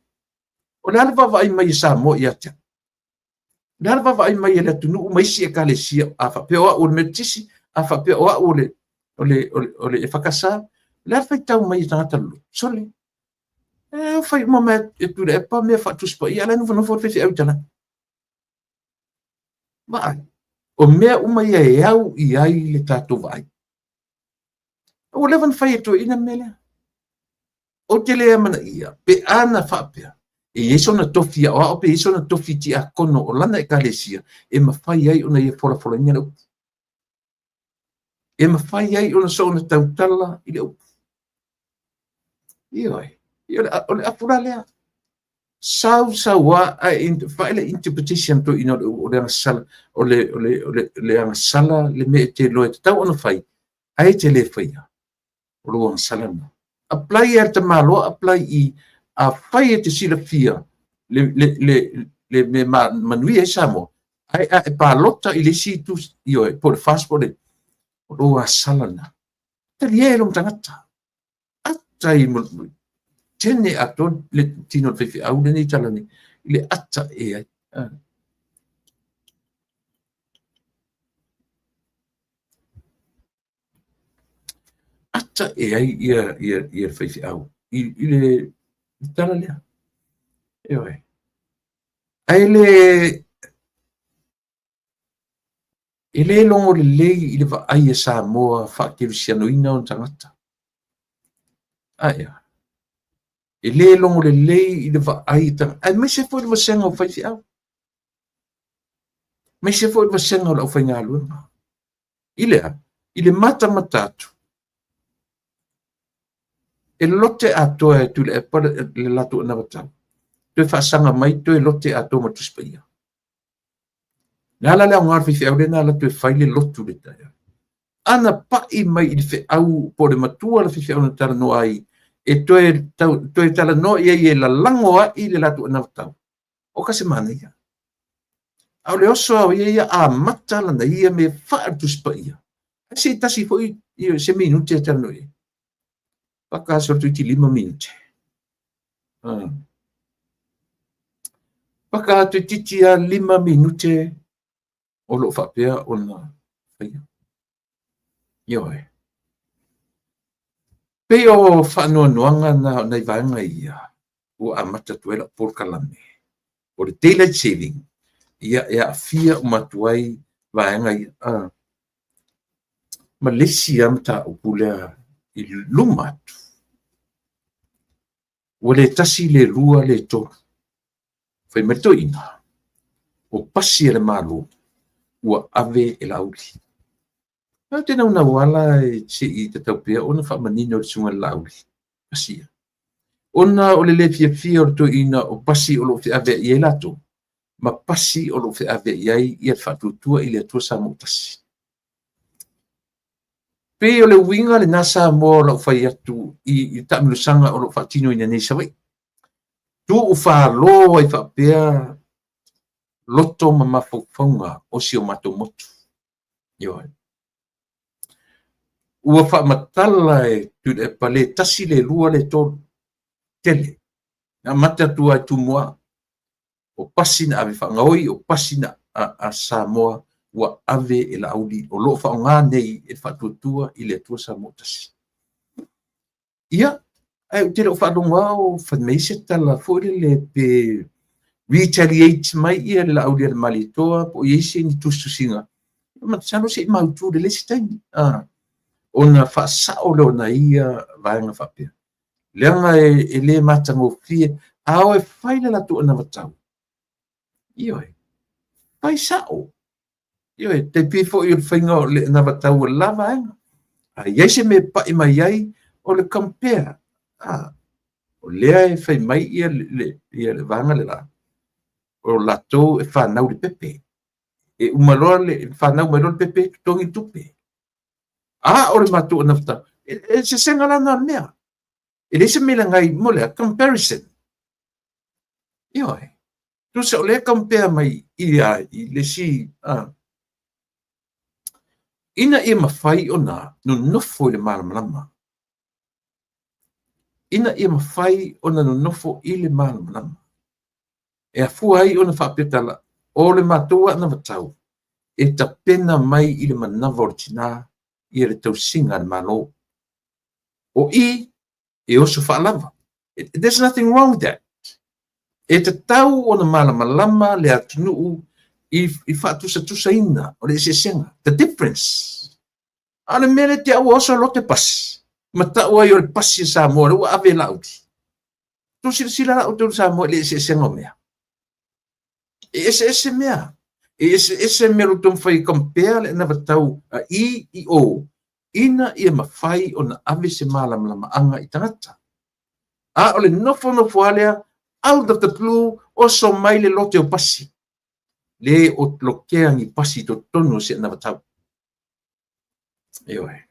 O le a le vaavaai mai a Samoa ia te au? O le a le vaavaai mai a le atunuu ma isi ekalesia, a faapea o au o le Metotisi, a faapea o au o le EFKS, o le a le faitau mai a tagata loloto? Sole, e fai uma mai e Tuilaepa mea faa-Tusi Paia, a o la e nofonofo le faifeau i talaane. Vaai, o mea uma ia e au i ai le tatou vaai. Ua leva ona fai e toeaiina le mea lea. Ou te le amanaia pe a na faapea e i ai sona tofi aoao pe i ai sona tofi tiakono o lana ekalesia e mafai ai ona ia folafolaina le upu. E mafai ai ona soona tautala i le upu. Ioe, o le afu la lea. Sau sau a ae fai le interpretation toeaina o le agasala, o le agasala le mea e te iloa e tatau ona fai, ae te le faia. O lou agasala lena. Apply e le tamaloa, apply i afai e te silafia le mea manuia ai Samoa, ae a e palota i le isi itu, ioe, po o le FAST po o le, o lou agasala lena. Talie lou tagata. Ata i tene atoa le tino o le faifeau lenei tala nei, i le ata e ai. Ata e ai ia le faifeau i le tala lea. Ioe. Ae le e le logo lelei i le vaai a Samoa faakerisianoina ona tagata. Ae e le logo lelei i le vaai aemaise foi le vasega o faifeau. Aemaise foi le vasega o le aufaigaluega. I le a? I le matamata atu, e lote atoa e Tuilaepa le latou anavatau, toe faasaga mai, toe lote atoa ma Tusi Paia. Le a la le aoga o le faifeau lea na alu atu e fai le lotu le taeao? Ana pai mai i le feau po o le matua le faifeau na talanoa ai, e toe talanoa i ai e lalago ai le latou anavatau, o ka se manaia. A o le oso a o ia ia amata lana ia mea faa le Tusi Paia. Ae se i tasi foi se minute e talanoa i ai. Paka se toeitiiti 5 minute. Paka toeitiiti lava 5 minute o lo o faapea ona faia. Ioe. Pei o faanoanoaga na o nai vaega ia ua amata atu ai lau polokalame o le daylight saving, ia e aafia uma atu ai vaega ia. Ma le isi lava mataupu lea i luma atu, ua le tasi, le lua, le tolu. Fai mai le toeaina, o pasi a le Malo ua ave e Laauli. Ou te naunau ala e se i tatau pea ona faamanino le susuga i le Laauli, pasi ia. Ona o le le fiafia o le toeaina o pasi o lo o feaveai ai latou, ma pasi o lo o feaveai ai ia le faatuatua i le Atua Samoa ua tasi. Pei o le uiga lena Samoa o lau fai atu i le taamilosaga o lo o faatinoina nei i Savaii. Tuufalo ai faapea loto ma mafaufauga o si o matou motu. Ioe. Ua faamatala e Tuilaepa le tasi, le lua, le tolu. Tele. Na amata atu lava i Tumua, o pasi na ave faagaoi, o pasi na a Samoa ua ave e Laauli o lo o faaaoga nei e le Faatuatua i le Atua Samoa Tasi. Ia, ae ou te le o faalogo lava o fai mai se tala foi lele pe retaliate mai ia le Laauli a le Malietoa po o i ai se ni tusitusiga. Masalo se i mautu lelei se taimi, ona faasao lea o nai ia vaega faapea. Leaga e le matagofie, a o e fai le latou anavatau, ioe, fai sao. Ioe, tai pei foi o le faiga o le anavatau o le la vaega. A i ai se mea e pai mai ai, o le compare. O lea e fai mai ia le vaega le la, o latou e fanau i le pepe. E uma loa le fanau mai loa le pepe, totogi le tupe. A o le matou anavatau, e sesega la na o le mea. E leai se mea leaga ai mo le comparison. Ioe. Tusa o lea e compare mai i le isi, ina ia mafai ona nonofo i le malamalama. Ina ia mafai ona nonofo i le malamalama. E afua ai ona faapea tala, o le matou anavatau e tapena mai i le manava o le tina ia le tausiga a le Malo. O i, e oso faalava. There's nothing wrong with that. E tatau ona malamalama le atunuu i faatusatusaina o le eseesega, the difference. A o le mea lea te au ua oso lote pasi, ma tau ai o le pasi a Samoa, lea ua ave e Laauli. Tou silasila la outou Samoa i le eseesega o mea. E eseese mea. E eseese mea o lo o taumafai e compare le anavatau a i i o, ina ia mafai ona ave se malamalamaaga i tagata. A o le nofonofo lava lea, out of the blue, oso mai le lote o pasi. Le o lokea ni pasi i totonu o se anavatau. Ioe.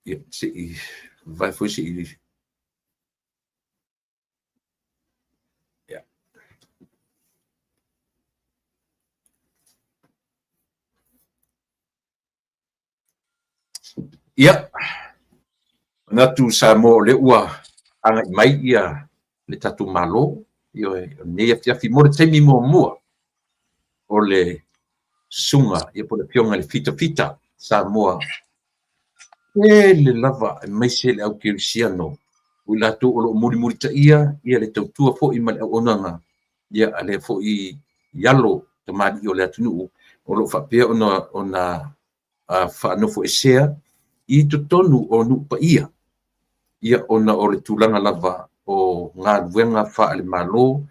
Ia, se i vai foi se i. Ia. Ia, manatu Samoa o lea ua agai mai ia le tatou Malo, ioe, o lenei afiafi mo le taimi muamua o le susuga ia po o le Afioga i le Fitafita Samoa. Tele lava aemaise le au kerisiano o i latou o lo o mulimulitaia ia le tautua foi ma le auaunaga ia a lea foi i alo tamalii o le atunuu o lo o faapea ona faanofoesea i totonu o nuu paia, ia ona o le tulaga lava o galuega faale-Malo,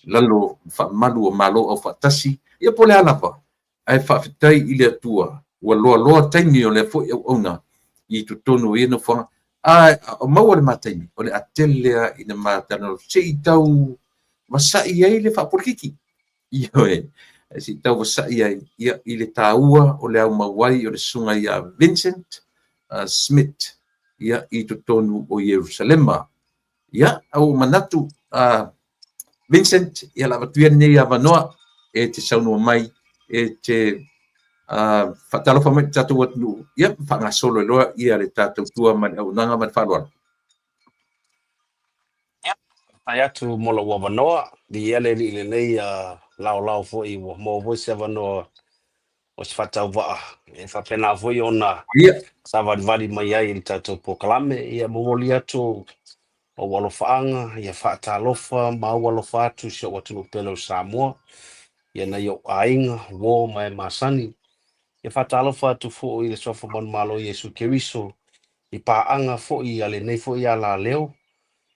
lalo faamalu o Malo Aufaatasi, ia po o le a lava, ae faafetai i le Atua ua loaloa taimi o lea foi auauna i totonu o ia nofoaga, a maua le ma taimi, o le a tele lava ina ma talanoa se i tau vasa'i ai le faapolokiki. Ioe, se i tau vasa'i ai ia, i le taua o le aumau ai o le susuga ia Vincent Smith ia, i totonu o Ierusalema. Ia, a ua manatu Vincent, ia la avatu ia lenei avanoa e te saunoa mai, e te faatalofa mai i le tatou atunuu, ia, faagasolo ai loa ia le tatou tua ma le auaunaga ma le faaaloalo. Faafetai atu mo lou avanoa. Viia le Alii i lenei laolao foi ua maua foi se avanoa o se faatauvaa e faapena foi ona savalivali mai ai i le tatou polokalame. Ia momoli atu ou alofaaga, ia faatalofa ma au alofa atu i si ou atunuu pele o Samoa, ia nai ou aiga, uo ma e masani. Ia faatalofa atu foi i le Suafa Manumalo Iesu Keriso i paaga foi a lenei foi alaleo.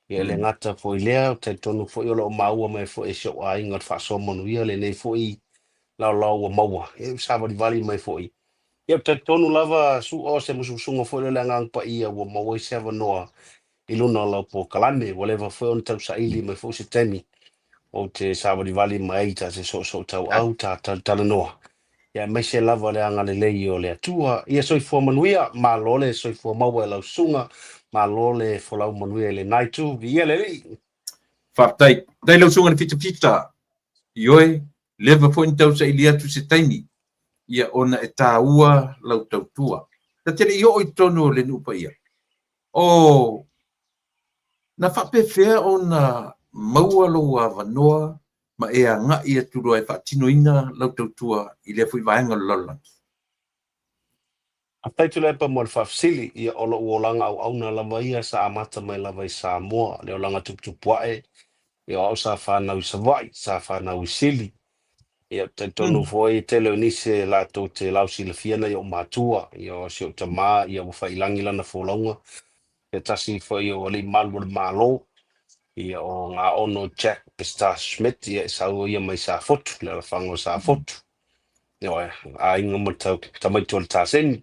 Ia e le gata foi i lea, ou te talitonu foi o lo o maua mai foi e si ou aiga o le faasoa manuia lenei foi laolao ua maua, ia ua savalivali mai foi. Ia ou te talitonu lava, Su'a, o se musumusuga foi lea o le Agaga Paia ua maua ai se avanoa i luna o lau polokalame. Ua leva foi ona tausaili mai foi se taimi ou te savalivali mai ai ta te soosootauau, ta talatalanoa, ia aemaise lava le agalelei o le Atua. Ia soifua manuia, malo le soifua maua e lau susuga, malo le folau manuia i lena itu. Viia le Alii! Faafetai. Faafetai lau susuga i le fitafita. Ioe, leva foi na tausaili atu se taimi, ia ona e taua lau tautua. Ta te le i oo i totonu o le nuu paia. O na faapefea ona maua lou avanoa ma e agai atu loa e faatinoina lau tautua i lea foi vaega o le lalolagi? Faafetai Tuilaepa mo le faafesili. Ia, o lou olaga auauna lava ia sa amata mai lava i Samoa, le olaga tuputupuae, ia o au sa fanau i Savaii, sa fanau i Sili. Ia, talitonu foi e tele o nisi e latou te lausilafia nai ou matua, ia o si ou tama, ia ua faiilagi lana folauga, se tasi foi o alii malu o le Malo, ia o Gaono Jack Pistache Schmidt, ia e sau ia mai Safotu, le alafaga o Safotu. Ioe, aiga ma tamaiti o le Taseni,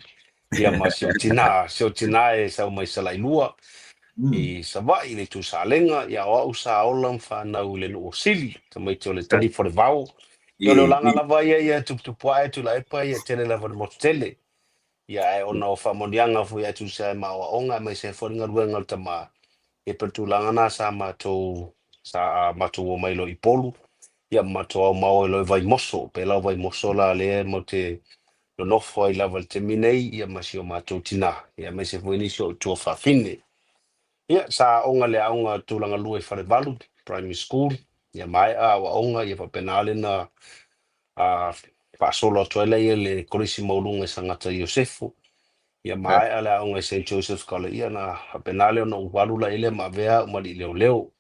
ia ma si ou tina, si ou tina e sau mai Salailua i Savaii, le itu Salega, ia o au sa ola ma fanau i le nuu o Sili, tamaiti o le Talifa o le Vao. Ia o le olaga lava ia ia tuputupuae Tuilaepa ia tele lava le motu tele. Ia ae ona o faamanuiaga foi a tusa ai ma aoaoga aemaise ai foi le galuega a le tama, ia pei o le tulaga lena sa matou sa matou o mai loa i Upolu, ia ma matou aumao ai loa i Vaimoso. Pei la o Vaimoso la lea matou te nonofo ai lava i le taimi nei, ia ma si o matou tina, ia aemaise foi nisi o ou tuafafine. Ia, sa aoga i le aoga tulaga lua i Falevalu, primary school, ia maea aoaoga, ia faapena lena a faasolo atu ai lea i le Kolisi Maualuga i Sagata Iosefo, ia maea le aoga i Saint Joseph's College, ia na faapena lea ona ou alu la i lea ma avea au ma alii leoleo.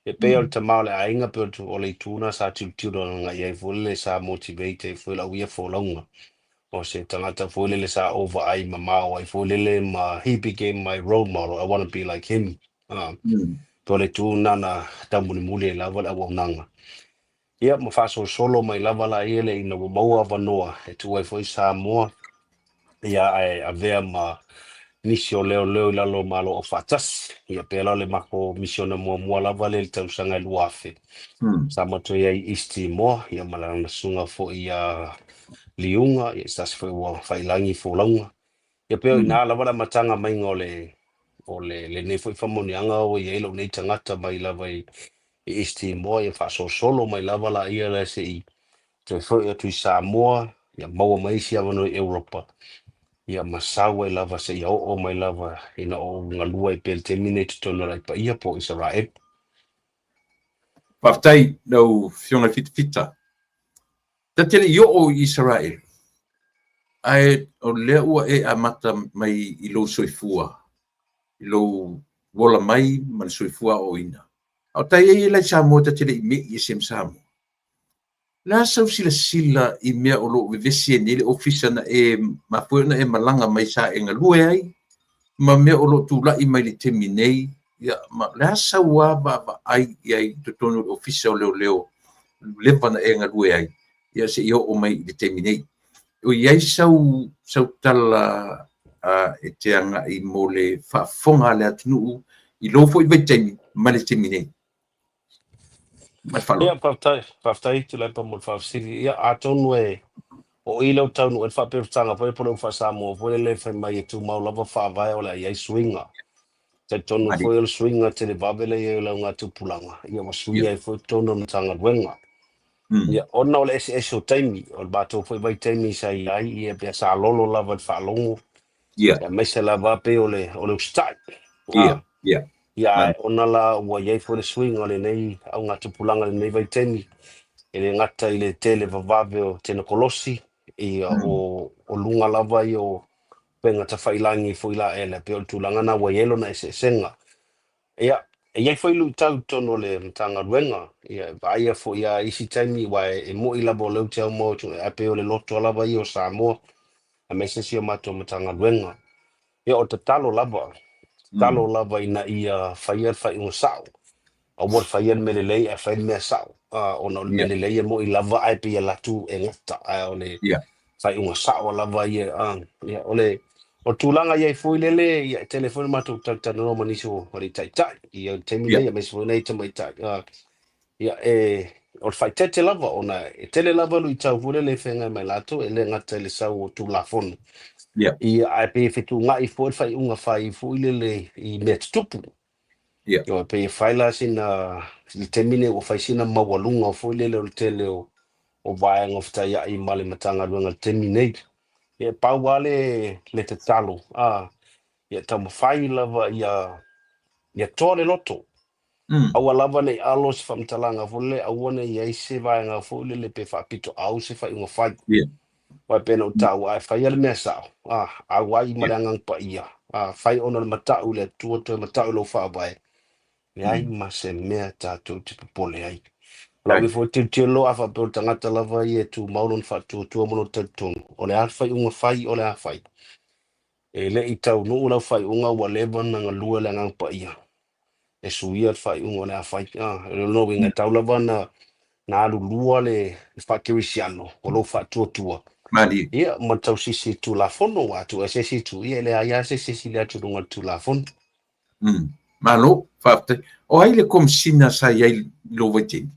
E pei o le tama o le aiga, pei o le itu lena sa tilotilo agai ai foi lele sa motivate ai foi lau ia folauga. O se tagata foi lele sa ou vaai mamao ai foi lele ma he became my role model, I want to be like him. Pei o le itu lena na taumulimuli ai lava le auaunaga. Ia ma faasolosolo mai lava laia le ina ua maua avanoa e tuu ai foi Samoa, ia ae avea ma nisi o leoleo i lalo o Malo Aufaatasi. Ia pei la o le matou misiona muamua lava lea i le tausaga e 2000. Sa matou i ai i East Timor, ia ma lana susuga foi ia Liuga, ia se tasi foi ua faiilagi folauga. Ia pei o ina lava le amataga maiga o le o le lenei foi faamanuiaga ua i ai lou nei tagata mai lava i East Timor, ia faasolosolo mai lava laia la se i toe foi atu i Samoa, ia maua mai isi avanoa i Europa, ia ma sau ai lava seia oo mai lava ina ou galue ai pea i le taimi nei i totonu o le Aiga Paia po o Isaraelu. Faafetai lau Afioga i le Fitafita. Ta te le i oo i Isaraelu, ae o lea ua e amata mai i lou soifua, i lou ola mai ma le soifua aoaoina. A o tai ai la i Samoa ta te le i me'i ese ma Samoa. O le a sau silasila i mea o lo o vevesi ai nei le ofisa na e mafua ai ona e malaga mai sa e galue ai ma mea o lo o tulai mai i le taimi nei, ia, ma o le a sau lava vaavaai i ai i totonu o le ofisa o leoleo leva na e galue ai, ia seia oo mai i le taimi nei. O i ai sau, sau tala e te agai mo le faafofoga a le atunuu i lou foi vaitaimi ma le taimi nei. Ma le Ia, faaaloalo. faafetai, faafetai Tuilaepa mo le faafesili. Ia, atonu e o i lea ua taunuu ai le faapelepetaga foi po o le upu faa-Samoa foi lele e fai mai e tumau lava faavae o le a i ai suiga. Talitonu Malie. foi o le suiga televave lea e i ai o le augatupulaga, ia ua suia ai foi totonu o le Matagaluega. Ia, ona o le eseese o taimi, o le matou foi vaitaimi sa i ai, ia pei sa lolo lava i le faalogo, aemaise lava pei o le o le usitai. Ia, ae ona la ua i ai foi le suiga o lenei augatupulaga i lenei vaitaimi, e le gata i le tele vavave o tenekolosi, ia o o luga lava ia o upega tafailagi foi la ea, pei o le tulaga lena ua i ai lona eseesega. Ia, e i ai foi luitau i totonu o le Matagaluega, ia e vaaia foi lava i isi taimi, aua e moni lava o lea ou te aumau atu, ae pei o le loto lava ia o Samoa, aemaise si o matou Matagaluega. Ia, o le tatalo lava, tatalo lava ina ia faia le faaiuga sao. Aua le faia le mea lelei ae fai le mea sao, ona o le mea lelei e moni lava ae pei e alu atu e gata, ae o le faaiuga sao lava ia. Ia, o le o le tulaga i ai foi lele, ia, e tele foi le matou talatalanoa ma nisi o alii taitai i le taimi nei, aemaise foi nai tamaitai. Ia, e, o le faaeteete lava, ona e tele lava luitau foi lele e feagai ma i latou, e le gata i le sau o Tulafono, ia, ae pei e fetuunai foi le faaiuga fai foi lele i mea tutupu. Ioe, pei e fai la sina, i le taimi nei ua fai sina maualuga foi lele o le tele o, o vaega o fetaiai ma le Matagaluega i le taimi nei. Ia, e pau lava le, le tatalo, a, Ia taumafai lava ia toa le loto. Aua lava ne i alo se faamatalaga foi lele, aua ne i i ai se vaega foi lele pe faapitoau se faaiuga fai. Aua e pei ona ou taua, a e faia le mea sao, auai ma le Agaga Paia, fai ona o le matau i le Atua toe matau i lou Faavae, leai ma se mea tatou te popole ai. O lau ifo tilotilo, a faapea o le tagata lava ia e tumau lona faatuatua ma lona talitonu, o le a le faaiuga fai, o le a fai. E le i taunuu lau faaiuga ua leva ona galue le Agaga Paia e suia le faaiuga o le a fai. O lona uiga e tau lava na alulua le faakerisiano o lou faatuatua. Malie. Ia, ma le tausisi i le Tulafono, aua a tuu ese isi itu, ia e leai lava se isi i le atu i luga o le Tulafono. Malo, faafetai. O ai le Komesina sa i ai i lou vaitaimi?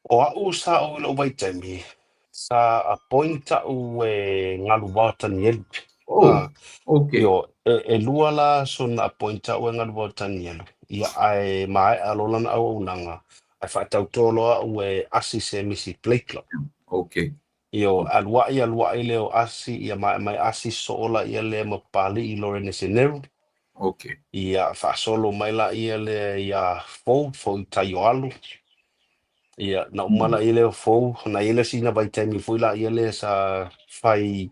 O au sa ou i lou vaitaimi, sa appoint au e Galuvao Tanielu. Oh, okay. Io, e lua la aso na appoint au e Galuvao Tanielu, ia ae maea loa lana auaunaga, ae faatauto loa au e Asi Semisi Blaiklock. Okay. Io, aluai aluai lea o Asi, ia maea mai Asi soo laia lea ma Papali'i Lorene Seneru. Okay. Ia faasolo mai laia lea ia Fou, Fou Taioalu. Ia, na uma laia lea o Fou, na i ai le isi vaitaimi foi laia lea sa fai,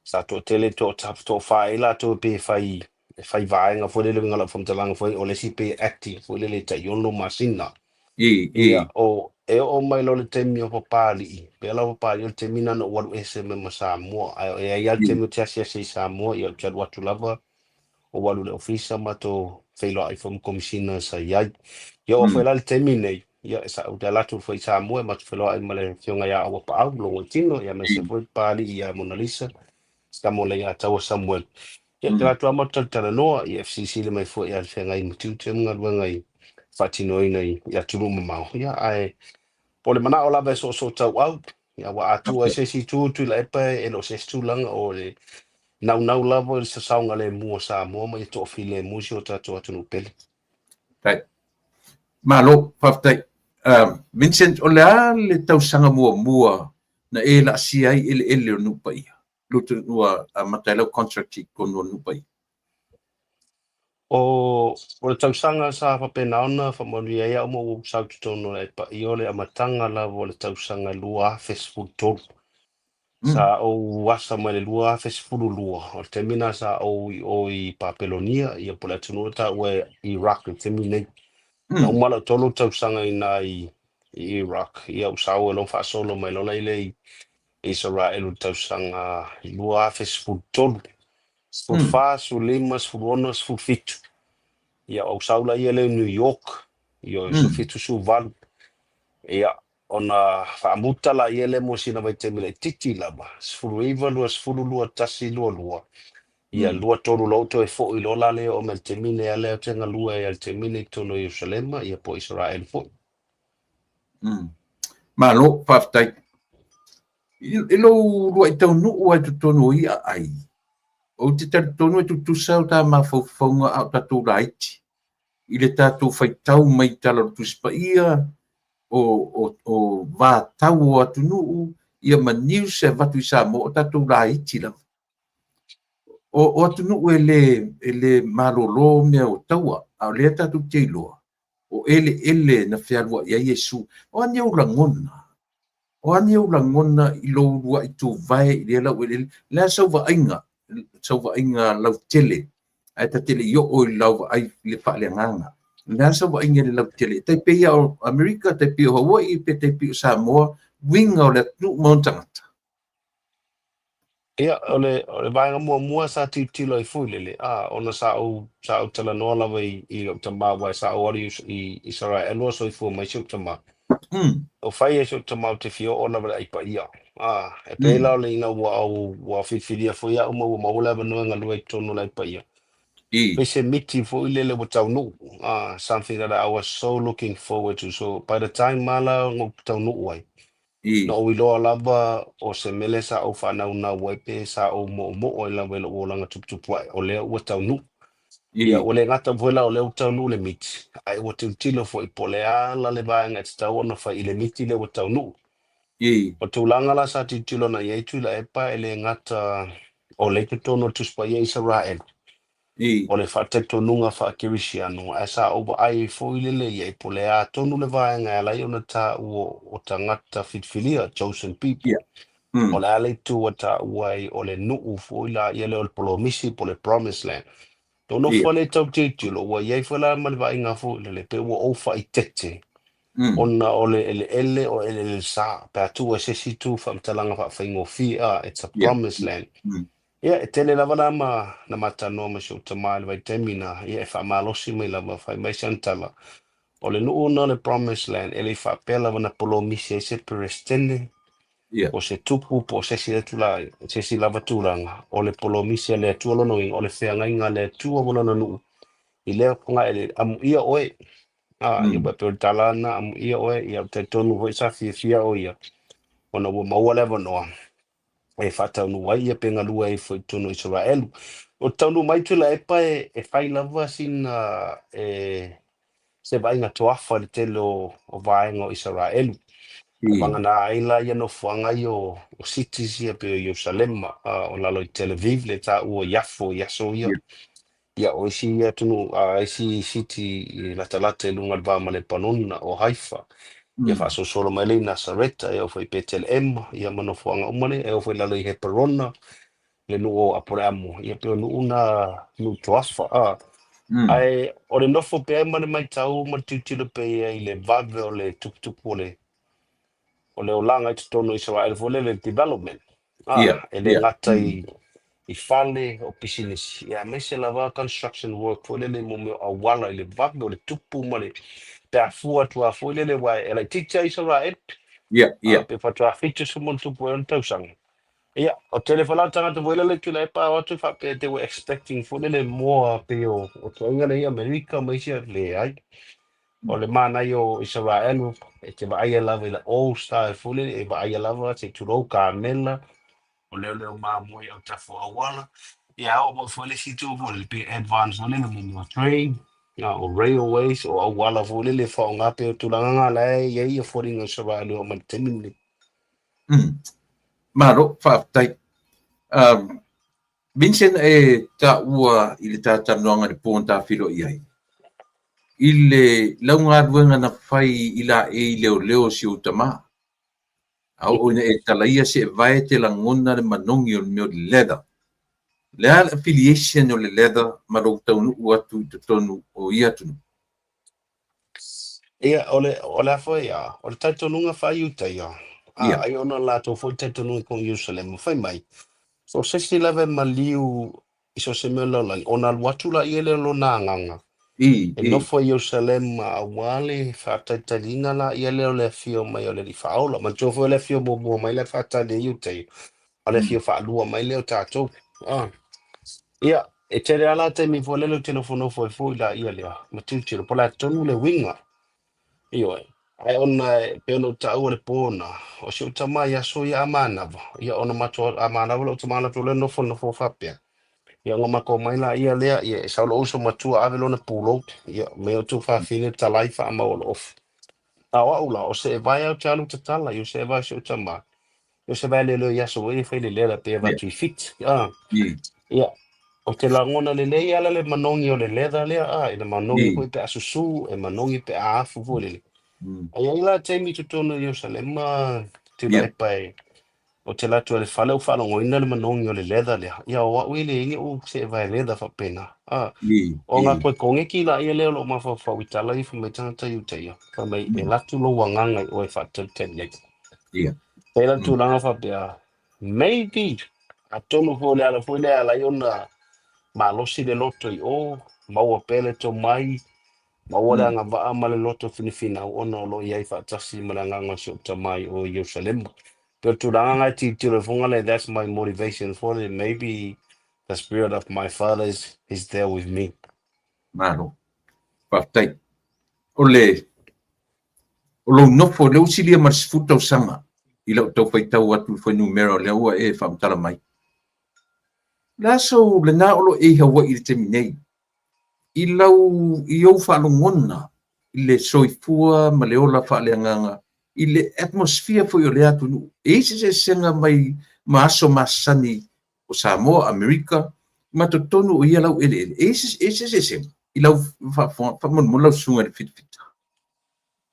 sa toatele toafa ai latou pe fai, e fai vaega foi lele uiga o lau faamatalaga foi, o le isi pe acting foi lele e tai 6 masina. Ia, o, e oo mai loa le taimi o Papali'i, pei la o Papali'i o le taimi lena na ou alu ese mai ma Samoa, ae e i ai lava le taimi ou te asiasi ai i Samoa, ia ou te alu atu lava, ou alu i le ofisa matou feiloai foi ma Komesina sa i ai. Ia oo foi la i le taimi nei, ia sa ou te alu atu foi i Samoa matou feiloai ma le afioga ia Auapaau, Logoitino, ia aemaise foi Papali'i ia Monalisa, Stamolei-a-Taua Samuel. Ia, te atu lava matou talatalanoa, ia e fesilisili mai foi a le feagai ma tiute ma galuega i faatinoina i atunuu mamao. Ia, ae o le manao lava e soosoo tauau, ia, aua a tuu ai se isi itu Tuilaepa e le o se isi tulaga o le naunau lava i le saogalemu o Samoa ma ia toafilemu si o tatou atunuu pele. Tai. Malo, faafetai. Vincent, o le a le tausaga muamua na e laasia ai eleele o Nuu Paia? Ua amata ai lau contract i totonu o Nuu Paia. O le tausaga sa faapena ona faamanuia ai au ma ou sau i totonu o le Paia o le amataga lava o le tausaga 2013. Sa ou asa mai le 2012, o le taimi lena sa ou i o i Papelonia, ia po o le atunuu e taua e Iraq i le taimi nei. Na uma lau 3 tausaga i ina i Iraq, ia ou sau ai loa faasolo mai loa lea i Isaraelu i le tausaga 2013, 14, 15, 16, 17. Ia ou sau laia lea i New York, ia 17, 18. Ia, ona faamuta laia lea mo sina vaitaimi laitiiti lava, 19, 20, 21, 22. Ia, 23 loa ou toe foi loa la lea oo mai i le taimi nei lea ou te galue ai i le taimi nei i totonu o Ierusalema, ia po o Isaraelu foi. Malo, faafetai. I lou uluai taunuu ai totonu o ia ai, ou te talitonu e tutusa o ta mafaufauga a o tatou laiti i le tatou faitau mai Tala o le Tusi Paia, o vatau o atunuu, ia ma news e avatu i Samoa, o tatou laiti lava. O atunuu e le malolo mea o taua, a o lea tatou te iloa, o eleele na fealuai ai Iesu. O a ni ou lagona? O a ni ou lagona i lou uluai tuvae i lea lau eleele? O le a sau vaaiga, sau vaaiga lautele, ae ta te le i oo i lau vaai i le faaleagaga. O le a sau vaaiga i le lautele? E tai pei o Amerika, tai pei o Hawaii, pe tai pei o Samoa, uiga o le atunuu ma ona tagata. Ia, o le vaega muamua sa tilotilo ai foi lele, ona sa ou talanoa lava i lou tama, aua sa ou alu i Isaraelu o soifua mai si ou tama. O fai e si ou tama ou te fia oo lava i le Ai Paia. E pei la o le ina ua filifilia foi au ma ua maua le avanoa e galue ai i totonu o le Ai Paia. Pei se miti foi lele ua taunuu, something that I was so looking forward to. So by the time ma la na ou taunuu ai, na ou iloa lava o se mele sa ou faanaunau ai pe sa ou moomoo ai lava i lou olaga tuputupu ae, o lea ua taunuu. Ia, ua le gata foi la o lea ua taunuu le miti, ae ua tilotilo foi po o le a la le vaega e tatau ona fai i le miti lea ua taunuu. O tulaga la sa tilotilo na i ai Tuilaepa e le gata o lea i totonu o le Tusi Paia Isaraelu. I. O le faatalitonuga faakerisiano, ae sa ou vaai ai foi lele ia i po o le a tonu le vaega e ala ai ona taua o tagata filifilia, chosen people. O le a le itu ua taua ai o le nuu foi la ia lea o le polomisi po o le promised land. Lou nofo lea tau tilotilo, ua i ai foi la ma le vaaiga foi lele, pe ua ou faaitete ona o le eleele o eleele sa, pe a tuu ai se isi itu faamatalaga faafaigofie, a, it's a promised land. Ia, e tele lava la ma na ma talanoa ma si ou tama i le vaitaimi na, ia e faamalosi mai lava, fai mai si ana tala, o le nuu na o le promised land, e le i faapea lava na polomisi ai se Peresetene, po o se tupu, po o se isi atu la, se isi lava tulaga, o le polomisi a le Atua lona uiga, o le feagaiga a le Atua ma lona nuu, i lea fogaeleele, amuia oe. A, ia ua pei o le tala lena, amuia oe, ia ou te talitonu foi sa fiafia o ia, ona ua maua le avanoa e faataunuu ai ia pe galue ai foi i totonu o Isaraelu. O te taunuu mai Tuilaepa e fai lava sina e se vaaiga toafa i le tele o vaega o Isaraelu. Ae vagana ai la ia nofoaga ia o cities ia pei o Ierusalema, o lalo i Tel Aviv le taua Iafo i aso ia. Ia o isi atunuu, isi city i latalata i luga o le va ma Lepanona, o Haifa. Ia faasolosolo mai lea i Nasareta, e oo foi i Peteleema, ia ma nofoaga uma lea, e oo foi i lalo i Heperona, le nuu o Aporeamo, ia pei o nuu na nuu toafa. Ae o le nofo pea ma le matau ma le tilotilo pea i le vave o le tuputupu o le olaga i totonu o Isaraelu foi lele, le development. E le gata i fale o pisinisi, ia aemaise lava construction work foi lele mo mea o auala i le vave o le tupu ma le pe a fua atu lava foi lele, aua e laitiiti lava Isaraelu, pe faatoa 76 tausaga. Ia, o tele foi la o tagata foi lele Tuilaepa o atu faapea they were expecting foi lele more pei o ituaiga lea i Amerika ma isi, leai. O le manaia o Isaraelu, e te vaaia lava i le old style foi lele, e vaaia lava se i tulou kamela, o leoleo mamoe i autafa o auala. Ia, oo mai foi le isi itu foi lele, pe advance foi lele mo mea o train, o railways, o auala foi lele e faaaoga pei o tulaga na la e i ai ia foliga o Isaraelu e oo mai i le taimi lenei. Malo, faafetai. Vincent, e taua i le ta talanoaga i le po na ta feiloai ai, i le lau galuega na fai i laei leoleo o si ou tama. A oo ina e talaia se vae te lagona le manogi o le mea o le leather. Le a le affiliation o le leather ma lou taunuu atu i totonu o ia atunuu? Ia, o le a foi a, o le talitonuga faa-Iutaia, ai ona latou foi talitonuga i totonu o Ierusalema, fai mai, so o se isi lava e maliu i so o se mea o le lalolagi, ona alu atu laia lea o lona agaga, e nofo i Ierusalema aua le faatalitaliga laia lea o le afio mai o le Alii Faaola. Manatua foi o le afio muamua mai la e faatali ai Iutaia, a o le afio faalua mai lea o tatou. Ia, e tele lava la taimi foi lele ou te nofonofo ai foi laia lea ma tilotilo po o le a tonu le uiga. Ioe. Ae ona e pei ona ou taua le po na, o si ou tama i aso ia a manava, ia ona matou a manava lou tama alu atu loa nofonofo faapea. Ia ona matou omai laia lea, ia e sau lou uso matua ave lona pulou, ia omai outou fafine talai faamau o le ofu. A o au la, o seevae lava ou te alu tatala, ia o seevae o si ou tama, ia o seevae leoleo i aso foi ia e fai le lela pei e avatu i Fiti. Ia, ou te lagona lelei lava le manogi o le leather lea, e manogi foi pe a susu, e manogi pe a afu foi lele. Ae i ai la taimi i totonu o Ierusalema, Tuilaepa e, ou te alu atu ai i le fale ou faalogoina le manogi o le leather lea, ia o au e leai ni seevae leather faapena. O ngā koe koneki laia lea o lou mafaufau i tala ia fai mai tagata Iutaia, fai mai e alu atu lou agaga i oe e faatalitali ai. E i ai la le tulaga faapea, maybe, atonu foi o le ala foi lea e ala ai ona malosi le loto i o, maua pea le tomai, maua le agavaa ma le loto finafinau ona o lo o i ai faatasi ma le agaga o si ou tama i o i Ierusalema. Pei o le tulaga lena e tilotilo ai foi lea, that's my motivation for it, maybe the spirit of my father is there with me. Malo. Faafetai. O le o lou nofo lea ua silia ma le 10 tausaga i lau tau faitau atu i le fuainumera o lea ua e faamatala mai. O le a sou lena o lo o e i Hawaii i le taimi nei, i lau i ou faalogona i le soifua ma le ola faaleagaga i le atmosphere foi o lea atunuu, e i ai se eseesega mai ma aso masani o Samoa, Amerika, Ma totonu o ia laueleele, e i ai se eseesega i lau faafofoga, faamolemole lau susuga i le Fitafita.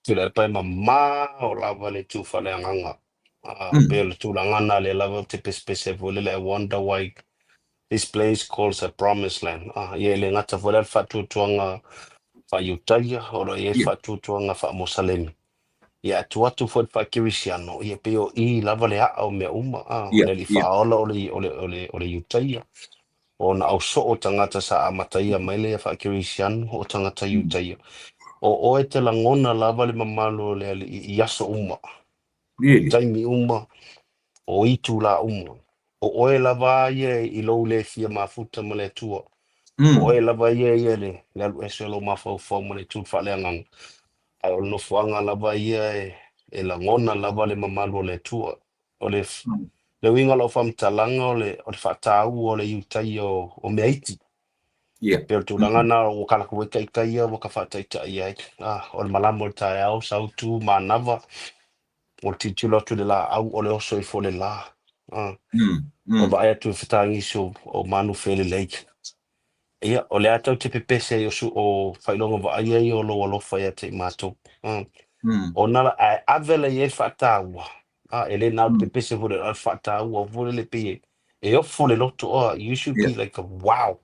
Tuilaepa e mamao lava le itu faaleagaga. Pei o le tulaga lena lea lava ou te pesepese ai foi lele, I wonder why this place calls a promised land. Ia e le gata foi la le faatuatuaga faa-Iutaia, o lo o i ai le faatuatuaga faa-Mosalemi. Ia a tuu atu foi i le faa-Kerisiano, ia pei o i lava le a'a o mea uma, o le Alii Faaola o le, o le, o le, o le Iutaia. O ona ausoo tagata sa amataia mai le faa-Kerisiano, o tagata Iutaia. O oe e te lagona lava le mamalu o le Alii i aso uma, i taimi uma, o itulā uma. O oe lava ia i lou le fia mafuta ma le Atua. O oe lava ia ia le alu ese o lou mafaufau ma le itu faaleagaga. Ae o le nofoaga lava ia e lagona lava le mamalu o le Atua. O le le uiga o lau faamatalaga o le o le faataua o le Iutaia o mea iti. Pei o le tulaga lena ua kala atu ai taitai ia ua ka faataitai ai. O le malama o le taeao, sau tu manava, o le tilotilo atu i le laau, o le oso ifo o le la. O le vaai atu i fetagisi o manu felelei. Ia, o lea tatou te pepese ai o, su, o faailoga vaaia ia o lou alofa ia te i matou. Ona la, ae ave la i ai le faataua, e le na o le pepese foi le, o le faataua foi lele pei e ofo le loto, you should be like, wow,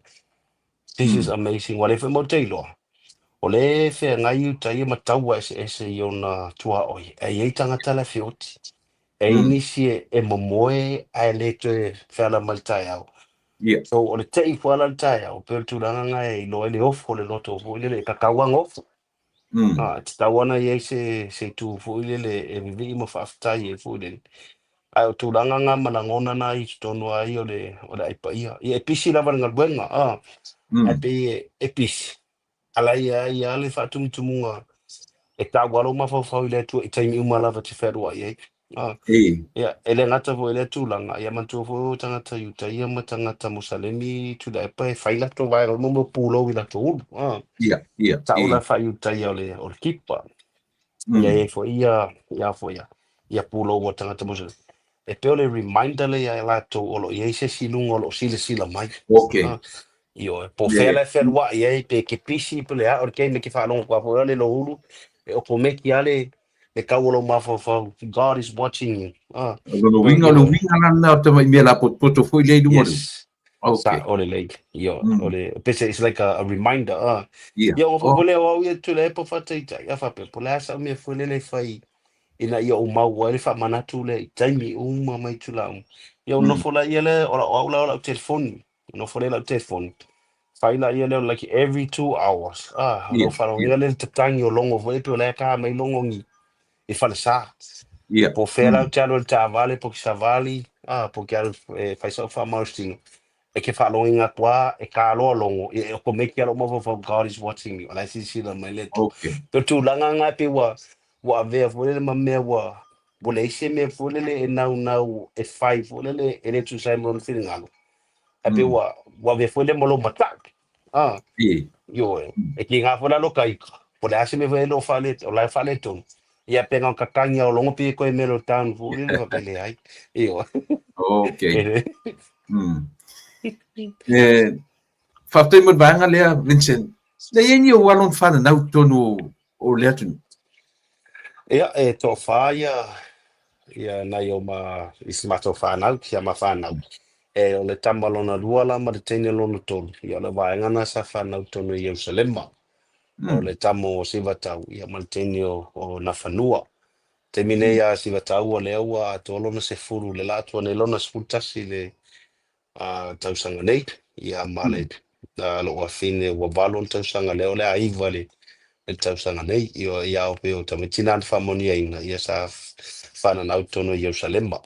this is amazing. Ua le foi matou te iloa, o lea e feagai uta ia ma taua eseese i ona tuaoi, ae i ai tagata la e feoti. E i ai nisi e momoe ae le toe feala mai le taeao. So o le tei foi la le taeao, pei o le tulaga lena e iloa ai le ofo o le loto foi lele, e tatau lava ona ofo. E tatau lava ona i ai se itu foi lele e vivii ma faafetai ai foi lele. Ae o tulaga na ma lagona na i totonu ai o le ai paia. Ia e pisi lava le galuega, ae pei e pisi. A la ia ai lava le faatumutumuga e tau lava lou mafaufau i le Atua i taimi uma lava e te fealuai ai. Ia, e le gata foi i lea tulaga, ia manatua foi o tagata Iutaia ma tagata Musalemi Tuilaepa e fai latou vaega uma mo pulou i latou ulu. Tau la faa-Iutaia o le kipa. Ia e i ai foi ia, ia foi ia, ia pulou o tagata Musalemi. E pei o le reminder lea ia latou o lo o i ai se isi i luga o lo o silasila mai. Ioe, po o fea la e fealuai ai, pe ke pisi, pe le a, o le taimi e ke faalogo atu lava foi le lou ulu, e okomeki lava le tau o lou mafaufau. God is watching you. O lona uiga, o le uiga la lena o tamai mea lapotopoto foi lea i luga o le ulu. Yes. Sa'o lelei. Ioe, o le, pei it's like a reminder. Ia, ona foi lea o au ia Tuilaepa faataitai, a faapea, po o le a sau mea foi lele e fai ina ia ou maua ai le faamanatu lea i taimi uma ma itulā uma. Ia ou nofo laia lea, o au la o lau telefoni, nofo lea i lau telefoni, fai laia lea o like every 2 hours, ona ou faalogo lea i le tatagi o logo foi lea pei o la e ta mai logo i falesa. Po o fea la ou te alu ai i le taavale, po o ke savali, po o ke alu e fai sau faamalositino, e ke faalogoina atu lava e ta loa logo, ia e okomeki lava lou mafaufau, God is watching me, o la e silasila mai le Atua. Pei o le tulaga lena pei ua avea foi lele ma mea ua leai se mea foi lele e naunau e fai foi lele e le tusa ai ma lona finagalo. Ae pei ua avea foi lea ma lou matai. Ioe, e kiga foi la lo ka ika. Po o le a se mea foi e le o faale, o la e faaletonu. Ia pe na o tatagi lava o logo pei e toe mellow down foi lele faapea leai. Ioe. Faafetai mo le vaega lea, Vincent. Na i ai ni ou alo na fananau i totonu o le atunuu? Ia, e toafa ia nai o ma i si matou fanau, si ama fanau. E o le tama lona lua la ma le teine lona tolu, ia o le vaega lena sa fanau tonu i Ierusalema. O le tama o Sivatau, ia ma le teine o Nafanua. Taimi nei a Sivatau o lea ua atoa lona 10, le la atoa nei lona 11 le tausaga nei, ia ma le lou afine ua 8 ona tausaga lea o le a 9 le tausaga nei. Ia, ia o pei o tamaiti na na faamanuiaina, ia sa fananau i totonu o Ierusalema.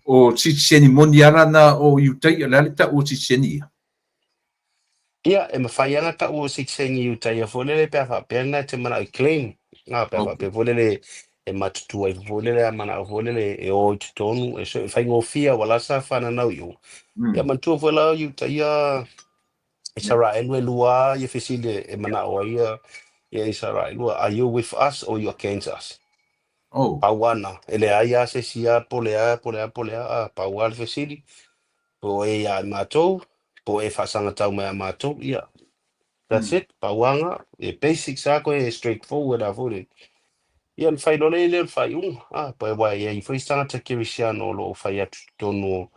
O sitiseni moni lava na o Iutaia, o le a le tau o sitiseni ia? Ia, e mafai lava ona tau o sitiseni Iutaia foi lele pe a faapea na e te manao e claim. Pe a faapea foi lele e matutua ifo foi lele a manao foi lele e o i totonu, e faigofie aua la sa fananau i o. Ia manatua foi la o Iutaia Isaraelu e lua lava ia fesili e manao ai ia Isaraelu, are you with us or you against us? Pau lava na, e leai lava se isi lava po o le a, po o le a, po o le a, pau lava le fesili. Po o e ia matou, po o e faasagatau mai ia matou, ia, that's it, pauaga, e basics lava koe e straightforward lava foi lele. Ia ona fai loa lea o le faaiuga, a, pe aua e i ai foi isi tagata kerisiano o lo o fai atu i totonu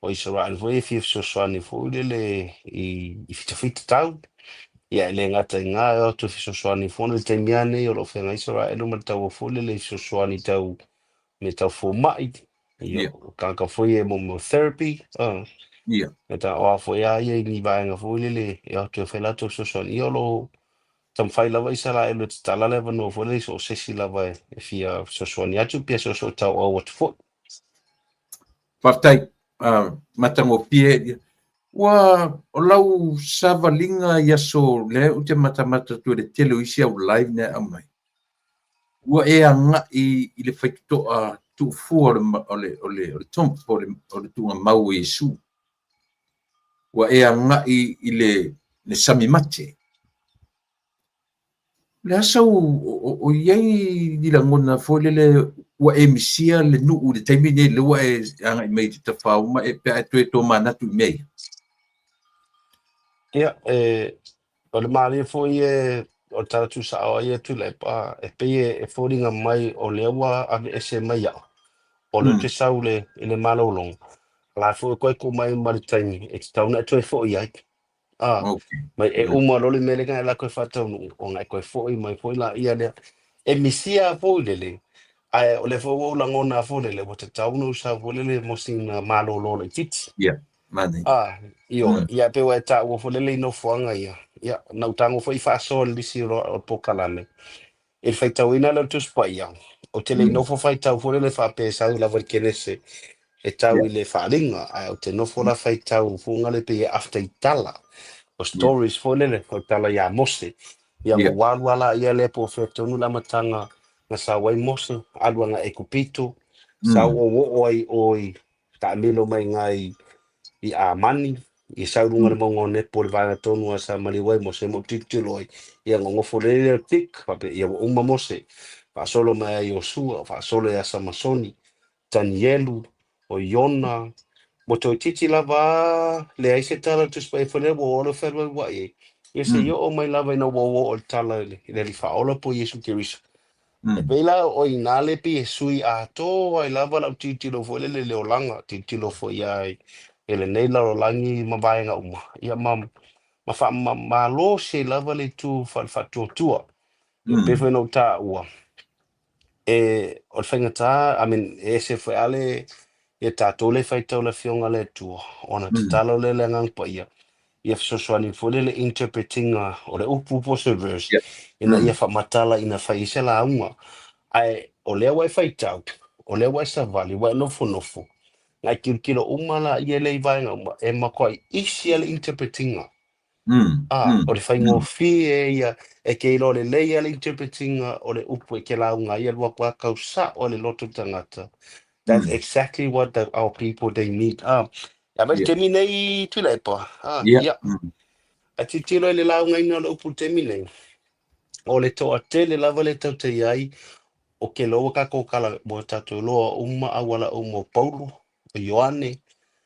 o Isaraelu foi e fia fesoasoani foi lele i fitafita tau. Ia e le gata i lena, e o atu e fesoasoani foi ona o le taimi lava lenei o lo o feagai Isaraelu ma le taua foi lele i fesoasoani tau mea tau fomai, ia, o tagata foi ia mo therapy, o a foi lava ia i ni vaega foi lele e o atu e fai latou fesoasoani, ia o lo o taumafai lava Isaraelu e tatala le avanoa foi lele i so o se isi lava e fia fesoasoani atu pe soosoo tauau atu foi. Faafetai, matagofie. Ua o lau savaliga i aso lea ou te matamata atu i le tele o isi au live na e aumai. Ua e agai i le faitotoa tuufua o le tomb o le tuugamau o Iesu. Ua e agai i le sami mate. O le asa o i ai ni lagona foi lele ua e misia le nuu i le taimi nei lea ua e agai mai i te tafao ma e pe a e toe tomanatu i mea ia. Ia, e, o le malie foi e o le tala tuusao ai e Tuilaepa, e pei e foliga mai o lea ua aveese mai au, o lea ou te sau i le malologa, la foi koe ku mai ma le taimi e tatau ona e toe foi ai. Mai e uma loa le mea lea na e la koe faataunuu, ona e koe foi mai foi la ia lea. E misia foi lele, ae o le foi ua ou lagona foi lele, ua tatau ona ou sau foi lele mo sina malolo laitiiti. Ia, manaia. Ioe, ia pe ua e taua foi lele i nofoaga ia. Ia, na ou tago foi faasoa i le lisi o le polokalame. I le faitauina lea o le Tusi Paia, ou te le i nofo faitau foi lele faapea e sau lava i le Kenese e tau i le faaaliga, ae ou te nofo la faitau fuga le pei e after i tala. O stories foi lele, o tala ia Mose. Ia ma ua alu ala ia lea po o fea tonu le amataga na sau ai Mose, alu aga Ekupito, sau o oo ai o i taamilo mai ngai i Amani, i sau luga le mauga o Nepo le vaega tonu a sa maliu ai Mose mo tilotilo ai. Ia gogofo lele lea o tik, faapea ia ua uma Mose. Faasolo mai ai Iosua, faasolo ia Samasoni, Tanielu, o Iona, mo toeitiiti lava leai se tala o le Tusi Paia foi lea ua oo le fealualuai ai. Ia se i oo mai lava ina ua oo le tala i le Alii Faaola po o Iesu Keriso. E pei la o i ina le pei e sui atoa ai lava lau tilotilo foi lele i le olaga, tilotilo foi ai i lenei lalolagi ma vaega uma. Ia ma faamalosi ai lava le itu faatuatua. Ia pei foi ona ou taua, e o le faigata, I mean, e ese foi lava le ia tatou le faitau le Afioga i le Atua, ona tatalo lea i le Agaga Paia, ia fesoasoani foi lele interpretinga o le upu po o se verse, ina ia faamatala ina fai ai se lauga. Ae o lea ua e faitau, o lea ua e savali, ua e nofonofo, na e tilotilo uma la ia lea i vaega uma, e matuai isi lava le interpretinga. O le faigofie ia, e te iloa lelei lava le interpretinga o le upu e te lauga ai, alu atu lava tau sao i le loto o le tagata. That's exactly what our people they need. Ia mai le taimi nei Tuilaepa. Ia. A tilotilo i le laugaina o le upu i le taimi nei, o le toatele lava le tatou i ai, o ke loa tatou kala mo tatou loa uma auala uma o Paulo, o Ioane,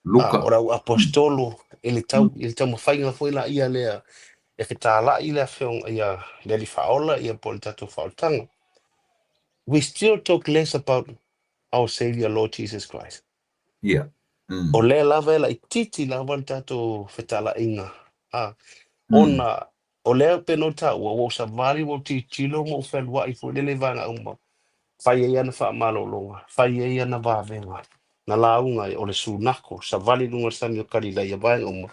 Luka. O le au apostolo i le tau i le taumafaiga foi la ia lea e fetalai le afioga ia le Alii Faaola ia po o le tatou faaolataga. We still talk less about our Savior Lord Jesus Christ. O lea lava e laitiiti lava le tatou fetalaiga. Ona o lea pe no taua, ua ou savali, ua ou tilotilo ma ou fealuai foi lele i vaega uma. Fai ai ana faamalologa, fai ai ana vavega, na lauga ai o le sunako, savali i luga o le sami o Kalilaia, vaega uma.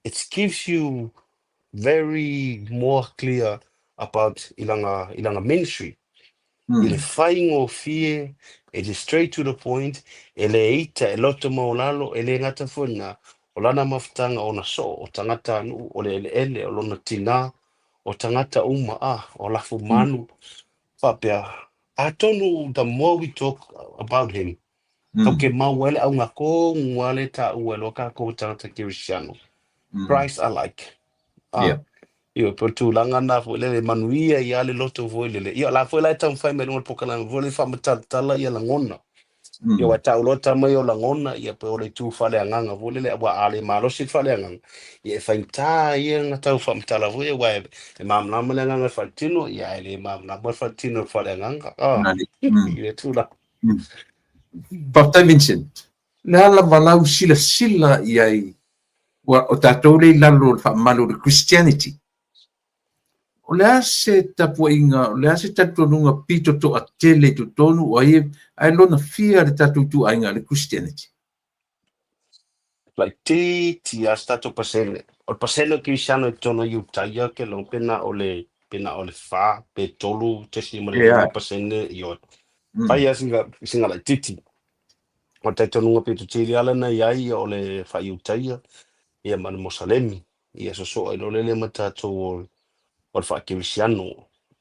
It gives you very more clear about i lana ministry. I le faigofie, it is straight to the point, e le ita, e loto maulalo, e le gata foi lena, o lana mafutaga ona soo, o tagata nuu, o le eleele, o lona tina, o tagata uma, o lafu manu, faapea. Atonu, the more we talk about him, tau ke mau ai le auga tonu lava le taua e loa tatou tagata kerisiano. Christ alike. Ioe, po o le tulaga lena foi lele, manuia ia le loto foi lele. Ia, o la foi la e taumafai mai luga o le polokalame foi lele faamatalatala ia lagona. Ia ua tau loa tama ia o lagona, ia pe o le itu faaleagaga foi lele, aua a le malosi le faaleagaga, ia e faigata ia ona tau faamatala foi, aua e malamalama le agaga i le faaletino, ia ae le malamalama le faaletino i le faaleagaga. I le tulaga. Faafetai Vincent. Le a lava lau silasila i ai, ua o tatou lea i lalo o le faamalu o le Christianity. O le a se tapuaiga, o le a se talitonuga pito toatele i totonu o ai ae lona fia le tatou ituaiga le Christianity? Laitiiti lava se tatou pasene. O le pasene o Kerisiano i totonu o Iutaia ke long pe na o le pe na o le 4 pe 3.5%, ioe. Fai lava sina laitiiti. O le talitonuga pito sili lava lena i ai o le faa-Iutaia ia ma le Mosalemi. Ia sosoo ai loa lele ma tatou o le faakerisiano.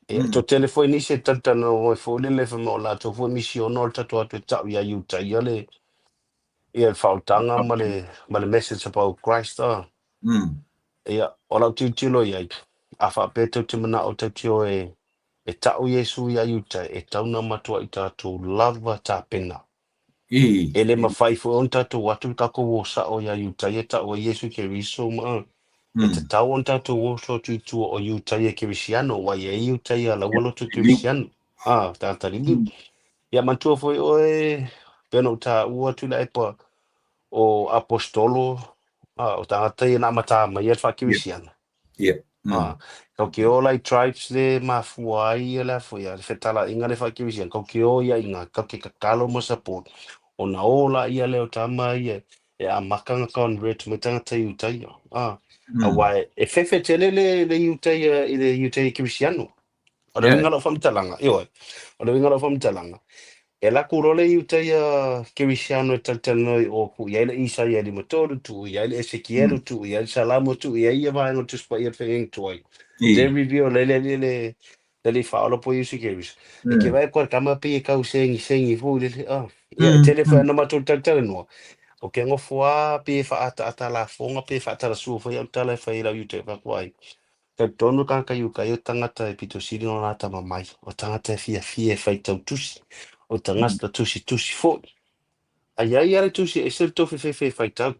Ia, e toatele foi nisi e talatalanoa mai foi lele fai mai o latou foi misiono o le tatou atu e tau ia Iutaia le ia le faaolataga ma le message about Christ. Ia, o lau tilotilo i ai, a faapea tou te manao tou te o e tau Iesu ia Iutaia, e tatau ona matuai tatou lava tapena. E le mafai foi ona tatou o atu le tatou o sao ia Iutaia tau ai Iesu Keriso ma e tatau ona tatou oso atu i tua o Iutaia Kerisiano, aua e i ai Iutaia laua loto Kerisiano, tagata liliu. Ia manatua foi oe, pei ona ou taua atu Tuilaepa, o aposetolo, o tagata ia na amata mai ai le faakerisiano. Kau ke o la i tribes le mafua ai ia le foi le fetalaiga le faakerisiano, kau ke o ia inga, kau ke tatalo ma support. Ona o la ia lea o tama ia e amata ona convert mai tagata Iutaia. Aua e fefe tele le Iutaia i le Iutaia Kerisiano. O le uiga o lau faamatalaga, ioe, o le uiga o lau faamatalaga, e alu atu loa le Iutaia Kerisiano e talatalanoa i o, tuu i ai le Isaia 53, tuu i ai le Esekielu, tuu i ai le Salamo, tuu i ai ia vaega o le Tusi Paia o le Feagaiga Tuai. Le reveal le le le le le le faaola po o Iesu Keriso. E ke vaai atu le tama pei e tau segisegi foi lele. Ia, e tele foi ana matou talatalanoa. O ke nofo lava pei e faaataata lafoga pe faatalasua foi au tala e fai i lau Iutaia fai atu ai. Talitonu le tagata Iutaia o tagata e pito sili ona lata mamai, o tagata e fiafia e faitau tusi, o tagata tusitusi foi. Ai ai lava le tusi e ese le tou fefefe e faitau.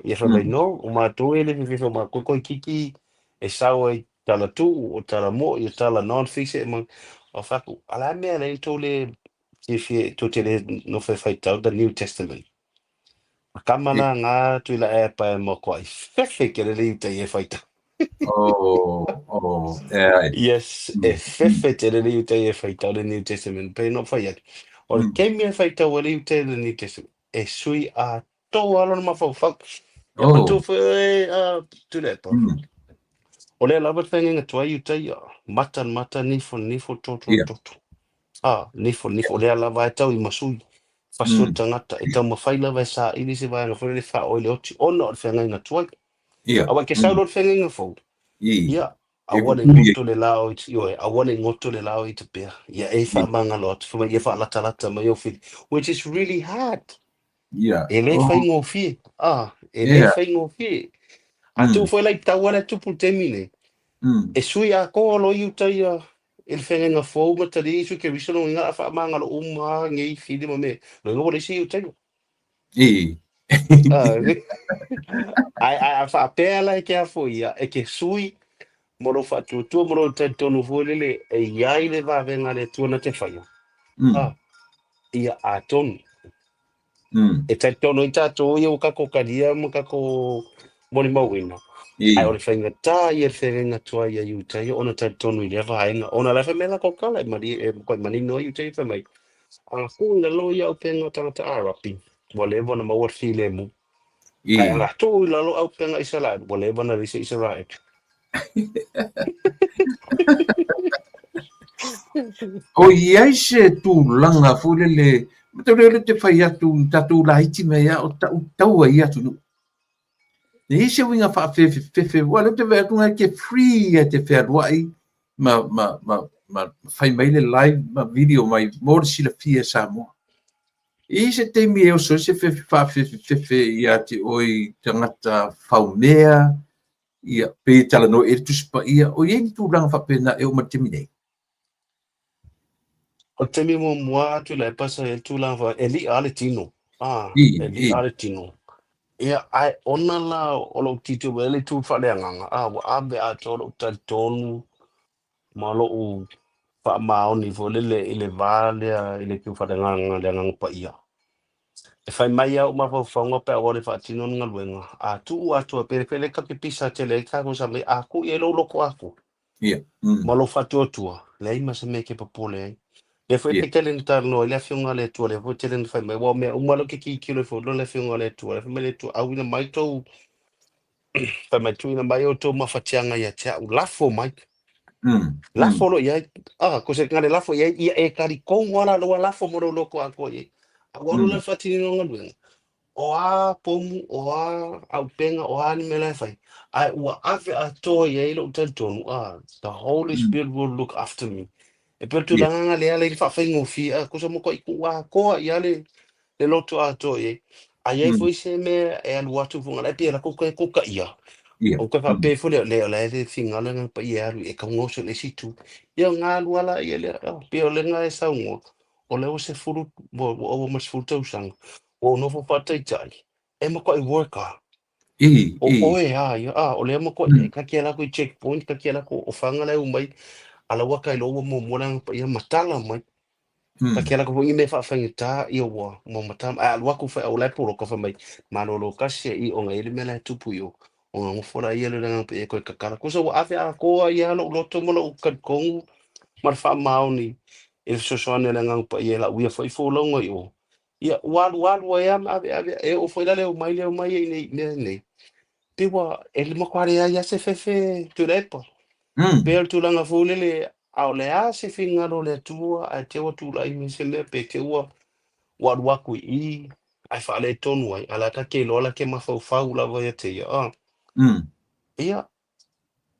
Ia fai mai no, o matou e le fefefe o matou toeitiiti e sao ai tala tuu, o tala mo'i, o tala non-fiction ma o fai atu, a o le a le mea e ala ai ona tou le fiafia tou te le nofo e faitau the New Testament. O tama la na Tuilaepa e matuai fefe tele le Iutaia e faitau. Oh, e ai. Yes, e fefe tele le Iutaia e faitau le New Testament. Pei ona fai atu. O le taimi e faitau ai le Iutaia le New Testament, e sui atoa lona mafaufau. Ia manatua foi oe, Tuilaepa. O lea lava le feagaiga tuai Iutaia. Mata le mata, nifo le nifo, toto le toto. Nifo le nifo. O lea lava e tau i masui. Fasi o le tagata. E taumafai lava e saili se vaega foi lele faaoa i le oti ona o le feagaiga tuai. Aua e ke sau loa le feagaiga fou, ia, aua ne i goto le lao i, ioe, aua ne i goto le lao i te pea. Ia e faamagalo atu, fai mai ia faalatalata mai ou fili, which is really hard. E le faigofie. E le faigofie. A tuu foi la i taua lea e tupu i le taimi nei, e sui atoa loa Iutaia i le feagaiga fou ma talia Iesu Keriso lona uiga o le a faamagalo uma lava nei fili ma mea. Lona uiga ua leai se Iutaia. Ae a faapea la e ke afo ia, e ke sui mo lou faatuatua ma lou talitonu foi lele e i ai le vavega a le Atua na te faia, ia atonu. E talitonu ai tatou ia ua tatou talia ma tatou molimauina, ae o le faigata ia le feagaiga tuai ia Iutaia ona talitonu i lea vaega, ona o la e fai mai latou tala e matuai manino ai Iutaia fai mai, a tuu i lalo ia auupega o tagata Arapi, ua leva ona maua le filemu. Ae a tuu i lalo auupega Isaraelu, ua leva ona leai se Isaraelu. O i ai se tulaga foi lele, mataulia o lea te fai atu i tatou laiti mai lava o tau taua i atunuu. E i ai se uiga faafefefefe, aua o lea ou te vaai atu e te free e te fealuai ma fai mai le live ma video mai mo le silafia e Samoa. E i ai se taimi e oso ai se faafefefefe ia te oe i tagata faumea, ia, pe talanoa i ai le Tusi Paia, o i ai ni tulaga faapena e oo mai i le taimi nei? O O le taimi muamua atu i Tuilaepa sa i ai le tulaga foi e li'a le tino, a, e li'a le tino. Ia, ae ona la o lou tilotilo mai ai le itu faaleagaga, a, ua ave atoa lou talitonu ma lou faamaoni foi lele i le va lea i le itu faaleagaga, le Agaga Paia. E fai mai lava ou mafaufauga pe a ua le faatino le galuega, a tuu atoa pei le tatou te pisa tele ai tatou sa mai, a tuu i ai lou loto atoa ma lou faatuatua, leai ma se mea e te popole ai. Lea foi pe tele na talanoa ai le Afioga a le Atua, lea foi tele na fai mai, aua o mea uma lea ou te tilotilo ifo i le Afioga a le Atua, lea fai mai le Atua, auina mai tou, fai mai, tuuina mai outou mafatiaga ia te au, lafo mai. Lafo loa i ai, ah, ko se ngale lafo i ai, ia e talitonu lava la ua lafo mo lou loto atoa i ai. A ua alu la le faatinoina o galuega, o a pomu, o a auupega, o a ni mea la e fai, ae ua ave atoa i ai lou talitonu, ah, the Holy Spirit will look after me. E pei o le tulaga lena lea e ala ai le faafaigofie, ah, tusa matuai tuu atoa i ai le, le loto atoa i ai. A i ai foi se mea e alu atu foi, e pei e latou toe totaia, ou toe faapea ifo lea, lea o la e le finagalo le Agaga Paia e alu e tau gaosi i le isi itu. Ia ona alu lava lea lea, e pei o lena e saunoa, o lea ua 10, ua ova ma le 10 tausaga, ua ou nofo faataitai, e matuai work lava. O oe a ia, a, o lea matuai, ta te alu atu i check point, ta te alu atu o fana la e omai, a la ua ta iloa ua muamua le Agaga Paia matala mai. Ta te alu atu foi ni mea faafaigata, ia ua matala mai. Ae alu atu foi au la e poloka fai mai, malolo tasi e i ona e i ai le mea la e tupu i o, ona nofo laia lea o le Agaga Paia e toe tatala. Tusa ua ave atoa ai lava lou loto ma lou talitonu ma le faamaoni i le fesoasoani a le Agaga Paia i lau ia foi folauga i o. Ia, ua alualu ai lava ma aveave, e oo foi la le omai lea omai ai nei i mea nei, pei ua, e matua leai lava se fefe Tuilaepa. Pei o le tulaga foi lele, a o le a se finagalo o le Atua ae te i ua tulai mai se mea, pe te i ua alu atu i i ae faaletonu ai, a o la e ta te iloa la te mafaufau lava ia te ia. Ia,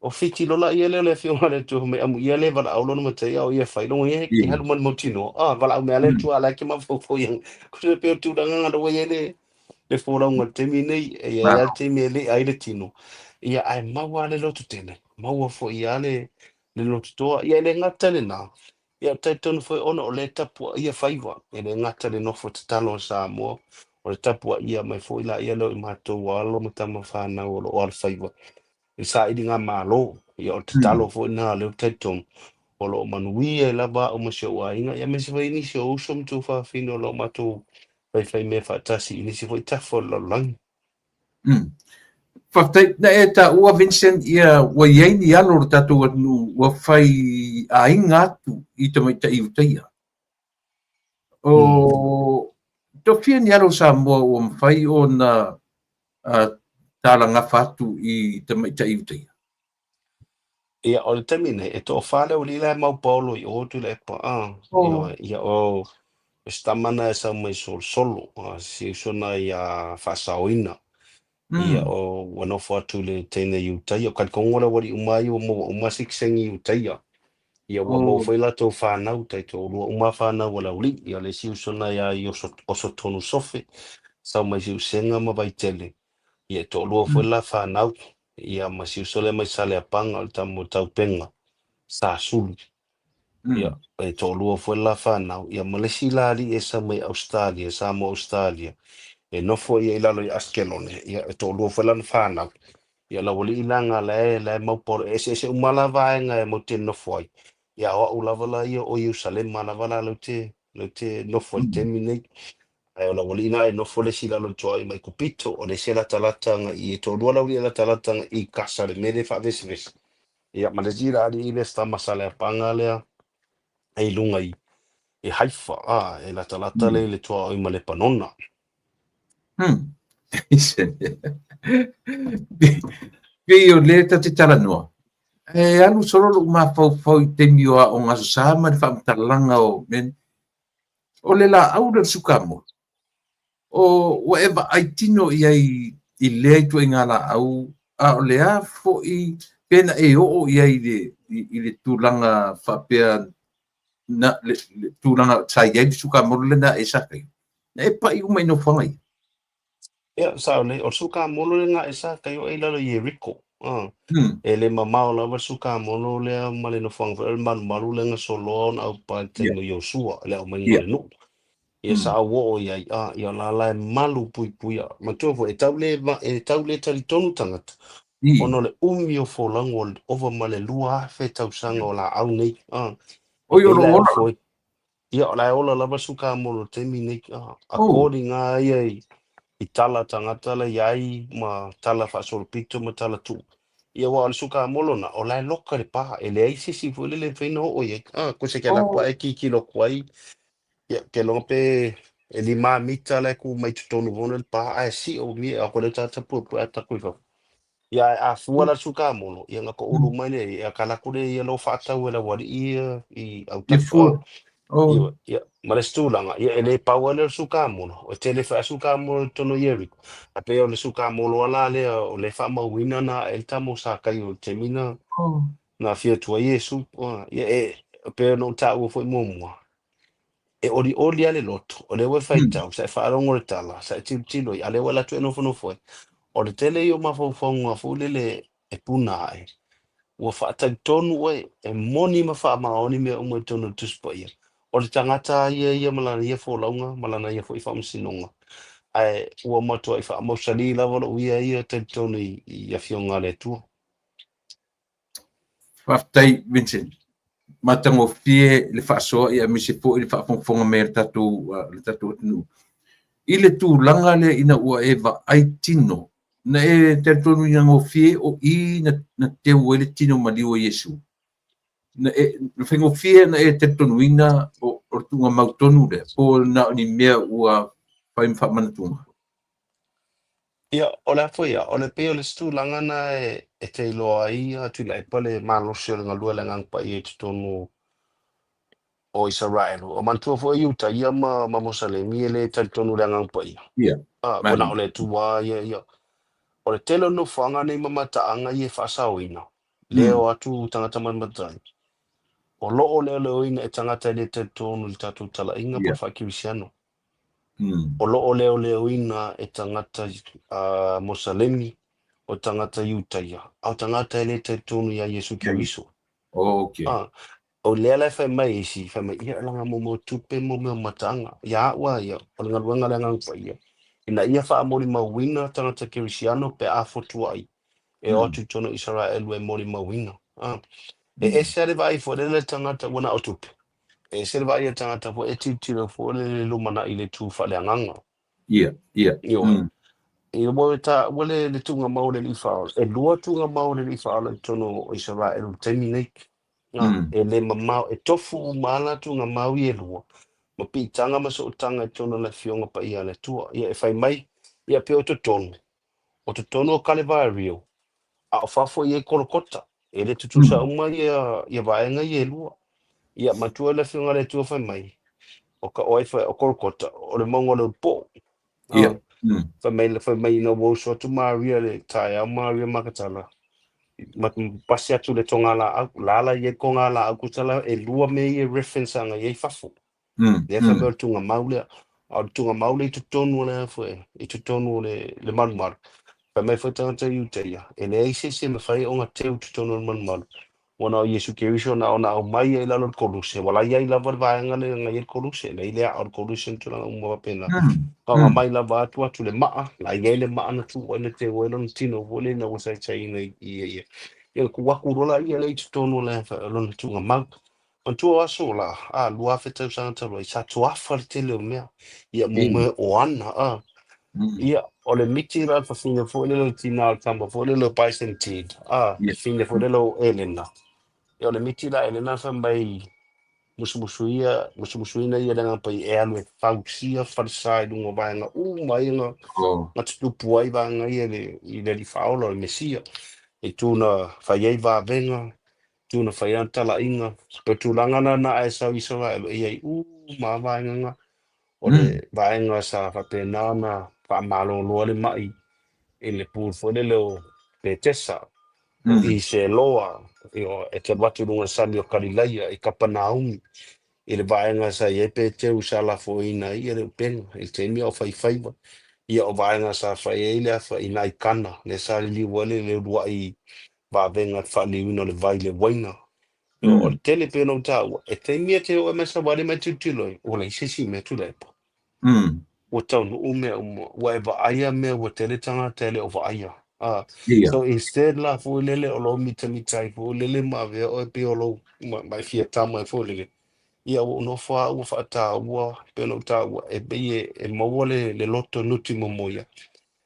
o fiti loa la ia lea o le Afioga a le Atua fai mai, amuia le valaau lona matai a o ia e fai lona ia e alu ma le mautinoa. A, valaau mai lava le Atua a o la e te mafaufau ia. Ko pei o le tulaga lena ua i ai le folauga i le taimi nei, e i ai lava le taimi e li'a ai le tino, ia ae maua lava le loto tele, maua foi lava le loto toa. Ia e le gata i lena, ia talitonu foi ona o lea e tapuaia faiva, e le gata i le nofo tatalo a Samoa, o le tapuaia mai foi laia lea o i matou alo ma tama fanau o lo o alofaiva i sailiga malo. Ia o le tatalo foi lena lea ou te talitonu o lo o manuia ai lava au ma si ou aiga, ia aemaise foi nisi o uso ma tuafafine o lo o matou faifai mea faatasi i nisi foi tafa o le lalolagi. Faafetai. Na e taua Vincent, ia ua i ai ni alo o le tatou atunuu ua fai aiga atu i tamaitai Iutaia. O tofia ni alo o Samoa ua mafai ona talagafa atu i tamaitai Iutaia? Ia, o le taimi nei, e toafa le aualii la e mau paolo i o Tuilaepa, a, ioe, ia o se tama na e sau mai Solosolo, a, si uso na ia Faasaoina, ia o ua nofo atu i le teine Iutaia, o talitonu le aualii uma ia ua maua uma sitiseni Iutaia, ia ua maua foi latou fanau, taitoalua uma fanau a le aualii, ia o le isi uso na ia Osotonu Sofe, sau mai Siusega ma Vaitele, ia e toalua foi la fanau, ia ma si uso lea mai Saleapaga o le tama o Taupenga, Sa Sulu. Ia, e toalua foi le la fanau, ia ma le isi la alii e sau mai Ausetalia, Samoa Ausetalia, e nofo ia i lalo i Asikelone, ia e toalua foi lana fanau. Ia lau alii la na la e, la e mau paolo, e eseese uma la vaega e mau te nofo ai. Ia o au lava la ia o Ierusalema lava la lau te, lau te nofo ai i le taimi nei. Ae o lau alii na e nofo le isi i lalo i le tuaoi mai Kupito, o le isi e latalata agai i, e toalua lau alii e latalata agai i Kasa le mea lea e faavesevese. Ia, ma le isi la alii lea si tama Saleapaga lea e i luga i Haifa, a, e latalata lea i le tuaoi ma Lepanona. Pei o lea ta te talanoa, e alu solo lou mafaufau i taimi o aoga Aso Sa ma le faamatalaga o mea nei. O le laau lea o le sukamolo, o ua e vaai tino i ai i lea ituaiga laau, a o le a foi pe na e oo i ai i le tulaga faapea na, le, le tulaga sa i ai le sukamolo lea na e sa faia, na e pai uma i nofoaga ia? Ia, sao lelei, o le sukamolo lea na e sa taioe i lalo i Ieriko. E le mamao lava le sukamolo lea ma le nofoaga foi o le malumalu lea na soloa ona aupa i le taimi o Iosua i le aumaiga o le nuu. Ia sa auoo i ai, ia o la la e malu puipuia. Manatua foi, e tau le, e tau le talitonu tagata, ona o le umi o folauga ua ova ma le 2000 tausaga o laau nei. E Oi, o pei lo la e ola. ofo ai. Ia, o la e ola lava le sukamolo i le taimi nei. According lava ia i tala tagata la i ai ma tala faasolopito ma tala tuu. Ia aua o le sukamolo na, o la e loka i le pa, e leai se isi foi lele e mafai ona oo i ai. Ko se ke alu atu ae tilotilo atu ai, ia, ou te iloa pe e 5 mita la e tu mai totonu foi o le pa, ae sio mea, a ko le tata puepue a tatou i fafo. Ia, ae a fua la le sukamolo, ia na toulu mai lea, ia ka alu atu lea ia lo faatau e le aualii ia i Ia autafa. fua. Ia, ia, ma le isi tulaga, ia e le pau lava lea o le sukamolo, o tele foi lava sukamolo i totonu o Ieriko. Ae pei o le sukamolo lava la lea o lea e faamauina na ae ai le tama o Sakaio i le taimi na na afio atu ai Iesu. Ia e pei ona ou taua foi muamua, e olioli lava le loto, o lea ua e faitau, sa e faalogo i le tala, sa e tilotilo i, a o lea ua e alu atu e nofonofo ai. O le tele ia o mafaufauga foi lele e puna ae, ua faatalitonu oe, e moni ma faamaoni mea uma i totonu o le Tusi Paia. O le tagata lava ia ia ma lana ia folauga ma lana ia foi faamasinoga. Ae ua matuai faamausali lava lou ia ia talitonu i Afioga a le Atua. Faafetai Vincent. Matagofie le faasoa ia aemaise foi le faafogafoga mai a le tatou atunuu. I le tulaga lea ina ua e vaai tino, na e talitonu ina gofie o i na teu ai le tino maliu o Iesu. Na faigofie na e talitonuina o le tuugamau tonu lea, po o na o ni mea ua fai ma faamanatuga? Ia, o le a foi ia, o le pei o le isi tulaga na e te iloa ai Tuilaepa le malosi o le galue a le Agaga Paia i totonu o Isaraelu. O manatua foi Iuta ia ma Mosalemi e le talitonu i le Agaga Paia. Ua na o le Atua ia ia. O le tele o nofoaga nei ma mataaga ia e faasaoina, lea o atu tagata matamatai. O lo o leoleoina e tagata e le talitonu i le tatou talaiga po o le faakerisiano. O lo o leoleoina e tagata Mosalemi, o tagata Iutaia, a o tagata e le talitonu iā Iesu Keriso. O lea la e fai mai isi, fai mai, ia laga mo mea o tupe mo mea o mataaga. Ia au lava ia, o le galuega a le Agaga Paia, ina ia faamolimauina tagata kerisiano pe a fotuai e o atu i totonu o Isaraelu e molimauina. E ese lava le vaai foi lele le tagata ua na o tupe. E ese le vaai a le tagata foi e tilotilo foi lele lumanai i le itu faaleagaga. Ia, ia. Ioe. Ia ua taua le tuugamau o le alii faaola. E lua tuugamau o le alii faaola i totonu o Isaraelu i le taimi nei. E le mamao, e tofu uma lava la tuugamau ia e lua, ma piitaga ma sootaga i totonu o le Afioga Paia a le Atua. Ia e fai mai, ia pei o totonu, o totonu o Kalevario, a o fafo i ai Kolokota. E le tutusa uma ia vaega ia e lua. Ia matua le Afioga a le Atua fai mai, o ka o ai fai o Kolokota, o le mauga o le Ulupo'o. Fai mai ina ua uso atu Maria le taeao Maria Makatala, ma pasi atu le togalaau, la la i ai togalaau tusa la e lua mea ia e reference aga i ai fafo. Lea fai mai o le tuugamau lea. A o le tuugamau lea i totonu o le foi, i totonu o le malumalu. Fai mai foi tagata Iutaia, e leai se isi e mafai ona teu i totonu o le malumalu. Ua na o Iesu Keriso na ona aumai ai i lalo o le koluse, ua la i ai lava le vaega lea na i ai le koluse, leai le aa o le koluse ma tulaga uma faapena. Na ona aumai lava atu atu le maa, la i ai le maa na tuu ai na teu ai lona tino foi lea ina ua saisaiina i ia ia. Ia na tuu atu loa la ia lea i totonu o le lona tuugamau. Manatua o aso la, 2000 tausaga talu ai, sa toafa le tele o mea. Ia mo mea o ana, Ia, o le miti la le fafine foi lele o le tina o le tama foi lele o Byzantine, le fafine foi lele o Elena. Ia o le miti la Elena fai mai musumusu ia, musumusuina ia le Agaga Paia e alu e fausia falesa i luga o vaega uma ia na na tutupu ai vaega ia i le Alii Faaola o le Mesia. I tu na fai ai vavega, tu na fai ai talaiga. Po o tulaga la na ae sau i Isaraelu e i ai uma lava vaega na. O le vaega sa faapena ona faamalolo ai le mai i le pool foi lele o Petesa, o i Seloa, e te alu atu i luga o le sami o Kalilaia i Kapanaumi, i le vaega sa i ai Peteru sa lafoina ai le upega i le taimi a o faifaiva. Ia, o vaega sa fai ai le afa i nai kana, lea sa liliu ai le uluai vavega i le faaliliuina o le vai i le uaina. O le tele pei ona ou taua, e taimi e te oo ai mai savali ma e tilotilo ai, ua leai se isi mea Tuilaepa. Ua taunuu mea uma, ua e vaaia mea ua tele tagata e le o vaaia. So instead la foi lele o lou mitamita ai foi lele ma avea oe pei o lou ma e fia tama ai foi lele, ia ua ou nofo lava ua faataua pei ona ou taua, e pei e maua le loto nutimomoia.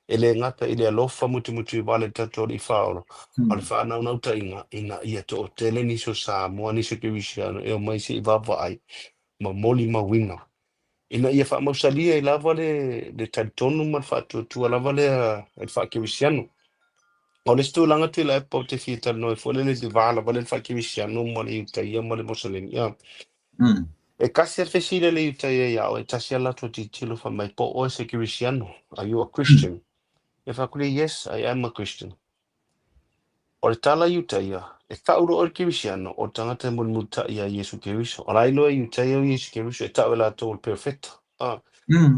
E le gata i le alofa mutimutuvale i le tatou Alii Faaola, a o le faanaunautaiga ina ia toatele nisi o Samoa, nisi o Kerisiano e omai se i vaavaai ma molimauina, ina ia faamausali ai lava le talitonu ma le faatuatua lava lea i le faakerisiano. O le isi tulaga Tuilaepa ou te fia talanoa ai foi lele i le va lava lea i le faakerisiano ma le Iutaia ma le Moselemi. E tasi lava le fesili a le Iutaia ia oe, e tasi lava le latou tilotilo fai mai, po o oe se Kerisiano, are you a Christian? Ia fai atu lea, yes, I am a Christian. O le tala Iutaia, e tau loa oe le Kerisiano, o le tagata e mulimulitai ia Iesu Keriso. O la e iloa e Iutaia o Iesu Keriso, e tau e latou o le perofeta.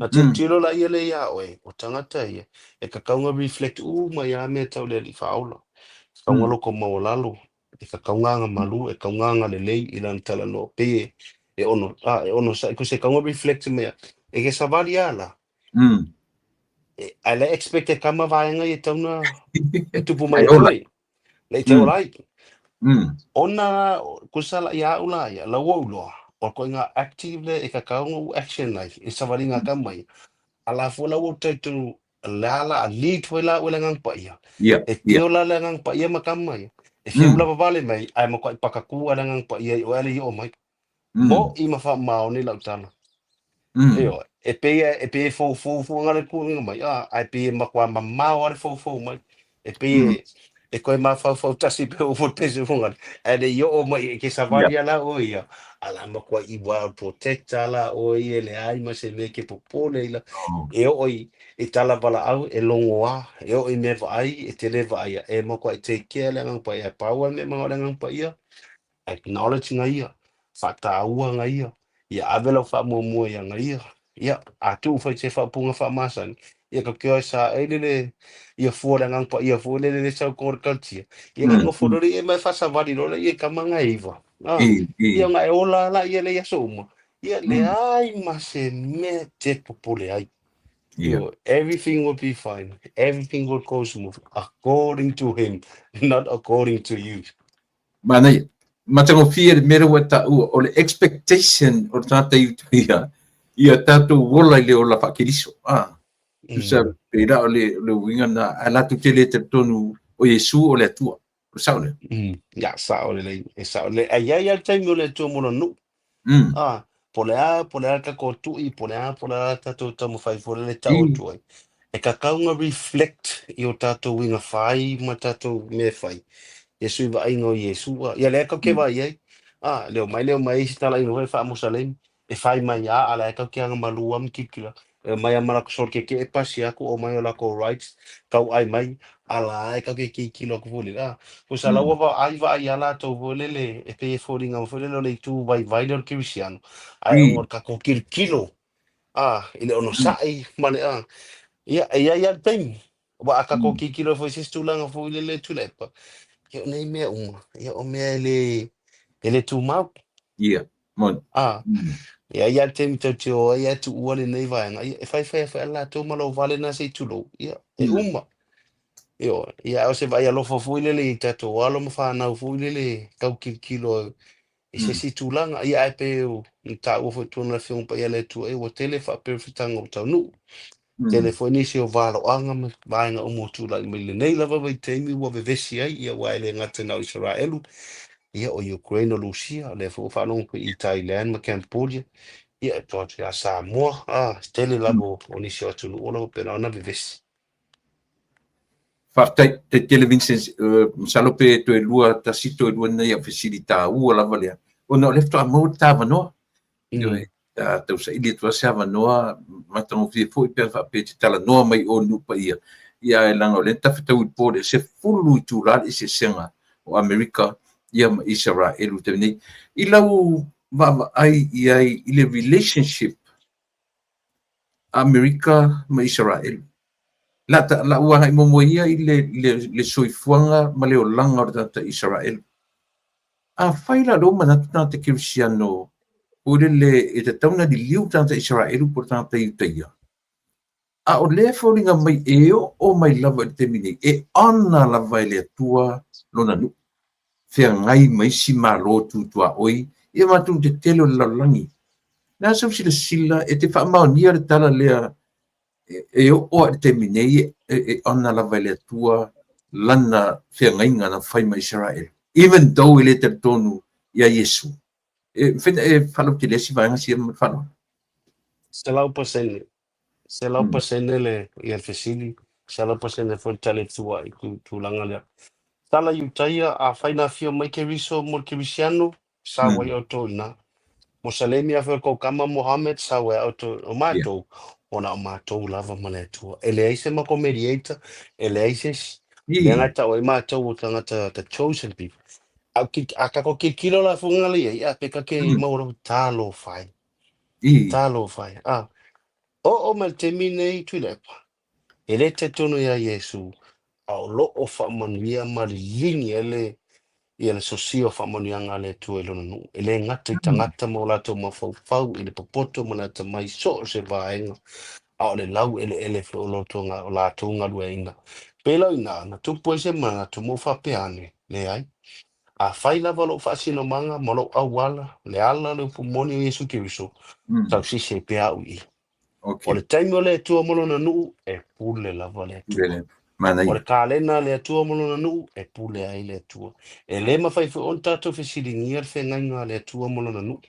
Na tilotilo laia lea ia oe, o tagata ia, e tatau ona reflect uma i a mea tau le Alii Faaola. E tatau ona loko maualalo, e tatau ona agamalu, e tatau ona agalelei i lana talanoa. Pei e ono, e onosai, cause e tatau ona reflect mai, e ke savali lava la, ae la e expect e kama vaega ia e tatau ona e tupu mai Ai ola. atu ai. Le i te ola ai. Ona, kusa la ia au la ia, lau ou loa, o koe ngā active le e kakau ngā u action ai, i savali ngā kama ia. A la fua lau ou talitonu, le a la a lead foi la ue le ngang pa ia. E teo la le ngang pa ia ma kama ia. E fia ula vavale mai, ai ma koe pakaku a le ngang pa ia i oe ale i o mai. Mo i ma whaamaoni lau tala. Ioe, e pei e pei e foufou fuaga le tulaga mai, ae pei e matua mamao lava le foufou mai. E pei e e toe mafaufau tasi pei o pese fuaga, ae le i oo mai e ke savali lava la oe ia, a la matuai wild protector la oe ia e leai ma se mea e ke popole ai la. E oo i tala valaau e logoa, e oo i mea vaai e te le vaaia, e matuai take care le Agaga Paia. E pau lava le mea e manao le Agaga Paia, acknowledge nga ia, faataua nga ia, ia ave lau faamuamua ia nga ia. Ia, a tuu foi se faaupuga faamasani, ia ka keo ai sa ai lele ia fua le Agaga Paia foi lele le sau ko le culture. Ia ka nofo lole ia mai faasavali lola ia i kama nga e iva. Ia nga e ola la ia le i aso uma. Ia leai ma se mea te popole ai. Everything will be fine. Everything will go smooth according to him, not according to you. Manaia. Matagofie le mea lea ua e taua, o le expectation o le tagata i uta ia, ia tatou ola i le ola faa-Keriso. Tusa, pērā o le uiga lena, ae latou te le talitonu o Iesu o le Atua. O le sao lea? Ia, sao lelei, e sao lelei. Ae i ai lava le taimi o le Atua mo lona nuu. Po o le a, po o le a le tatou tui, po o le a, po o le a le tatou taumafai foi lele e tau atu ai. E tatau ona reflect i o tatou uiga fai ma tatou mea e fai. Iesu i vaaiga o Iesu. Ia lea tatou te vaai ai. Le omai lea omai ai isi talaiga foi faa-Musalemi. E fai mai lava, a o la e tatou te agamalu lava ma tilotilo. E omai lava ma latou solo tietie e pasi atu, omai o latou rights, tauai mai, a la e tatou te tilotilo atu foi lele. Tusa la ua vaai vaai lava latou foi lele, e pei e foliga foi lele o le itu vaivai lea o le kerisiano, ae ona o le tatou tilotilo, i le onosai ma le, ia, e i ai lava le taimi. Aua a tatou tilotilo foi i se isi tulaga foi lele Tuilaepa, ia o nei mea uma, ia o mea e le tumau. Ia, moni. E i ai lava le taimi tatou te o ai ae tuua lenei vaega, ia e faifai lava foi latou ma lou vale lena se i tulou, ia, e uma. Ioe, ia a o se vaai alofa foi lele i tatou alo ma fanau foi lele tau tilotilo i se isi tulaga. Ia ae pei ona taua foi i totonu o le Afioga Paia a le Atua, ua tele faaperefetaga o taunuu. Tele foi nisi o valoaga ma vaega uma ua tulai mai lenei lava vaitaimi ua vevesi ai, ia aua e le gata na o Isaraelu, ia o Ukraine o Lusia, o lea foi ua faalogo atu i Thailand ma Cambodia, ia e to atu ia Samoa, tele lava o nisi o atunuu o lo o faapena ona vevesi. Faafetai tele Vincent, masalo pe toe lua, tasi toe lua nei au fesili taua lava lea, ona o lea faatoa maua le ta avanoa. Ioe, a tausaili atu lava se avanoa, matagofie foi pe ana faapea e te talanoa mai i o nuu paia, ia ae leaga o lea na tafetau i le po lea, 10 itula le eseesega o Amerika ia ma Isaraelu i le taimi nei. I lau vaavaai i ai i le relationship a Amerika ma Isaraelu. La ta la ua agai muamua ia i le le le soifuaga ma le olaga o le tagata Isaraelu. Afai la lea ua manatu tagata Kerisiano foi lele e tatau ona liliu le tagata Isaraelu po o le tagata Iutaia, a o lea e foliga mai e oo mai lava i le taimi nei, e ana lava e le Atua lona nuu, feagai ma isi malo tu tuaoi, ia ma atunuu tetele o le lalolagi. O le a sau silasila e te faamaonia le tala lea e oo lava i le taimi nei e ana lava e le Atua lana feagaiga na fai ma Isaraelu, even though e le talitonu ia Iesu. E mafai ona e faalautele si vaega sia ma le faaaloalo. 100%, 100% le ia le fesili, 100% foi le tali atu ai i tulaga lea. Tala Iutaia, afai na afio mai Keriso mo le Kerisiano, sau ai outou i ina. Mosalemi, afai o kou kama Mohammed, sau ai outou. O matou, ona o matou lava ma le Atua. E leai se matou mediator, e leai se isi. Lea na tau ai matou o tagata, the chosen people. A a tatou tilotilo la fuga le iai, a pe ka ke maua lau talofa e. Talofa e. A oo mai le taimi nei Tuilaepa, e le talitonu ia Iesu, a o lo o faamanuia ma liligi ai le ia le sosia o faamanuiaga a le Atua i lona nuu. E le gata i tagata ma o latou mafaufau i le popoto ma le atamai i so o se vaega, a o le laueleele foi o o latou galueaiina. Pei la o i ina, na tupu ai se manatu ma ou faapea ane, leai. Afai lava lou faasinomaga ma lou auala, le ala o le upu moni o Iesu Keriso, tausisi ai pea au i i. O le taimi o le Atua ma lona nuu, e pule lava le Atua. Manaia. O le kalena a le Atua ma lona nuu, e pule ai le Atua. E le mafai foi ona tatou fesiligia le feagaiga a le Atua ma lona nuu.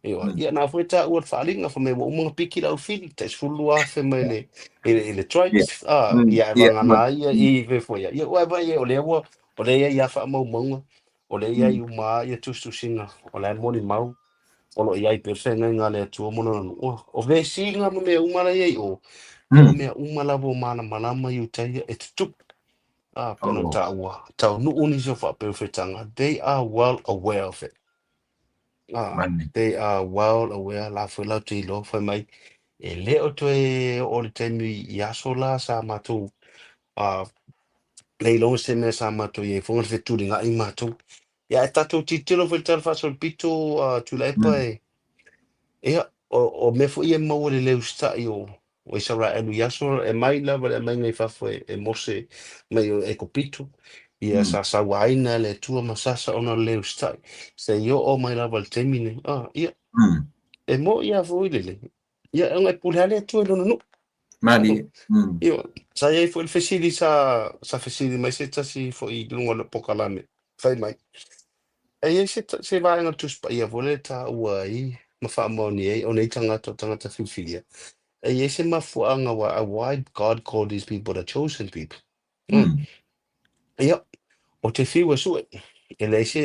Ioe. Ia na foi taua le faaaliga, fai mai ua uma ona piki le aufili, tai 12,000 mai le i le tribes, ia e vagana ai ia i fe foi ia. Ia ua e vaai o lea ua o lea e i ai lava faamaumauga, o lea e i ai uma lava ia tusitusiga, o la e molimau o lo o i ai pea le feagaiga a le Atua ma lona nuu. O vesiga ma mea uma la e i ai o, ia o mea uma lava ua malamalama Iutaia e tutupu. A, pei ona taua, taunuu nisi o faaperofetaga, they are well aware of it. Ah, they are well aware, la foi latou te iloa, fai mai, e le o toe oo le taimi i aso la sa matou le iloga se mea sa matou i ai foi ona fetuligai matou. Ia ae tatou tilotilo foi i le Tala Faasolopito a Tuilaepa e, ia, o mea foi ia e maua i le le usitai o Isaraelu i aso e mai lava le aumaiga i fafo e Mose mai o Ekopito, ia sa sauaina e le Atua ma sasa ona o le le usitai, seia oo mai lava i le taimi nei. Ah, ia, e moni lava foi lele, ia ona e pule lava le Atua i lona nuu. Malie. Ia, sa i ai foi le fesili sa fesili mai se tasi foi i luga o le polokalame, fai mai, e i ai se vaega o le Tusi Paia foi lea e taua ai ma faamaonia ai o nei tagata o tagata filifilia. E i ai se mafuaaga why God called these people the chosen people. Ia, o te whiu e sue, e leai se,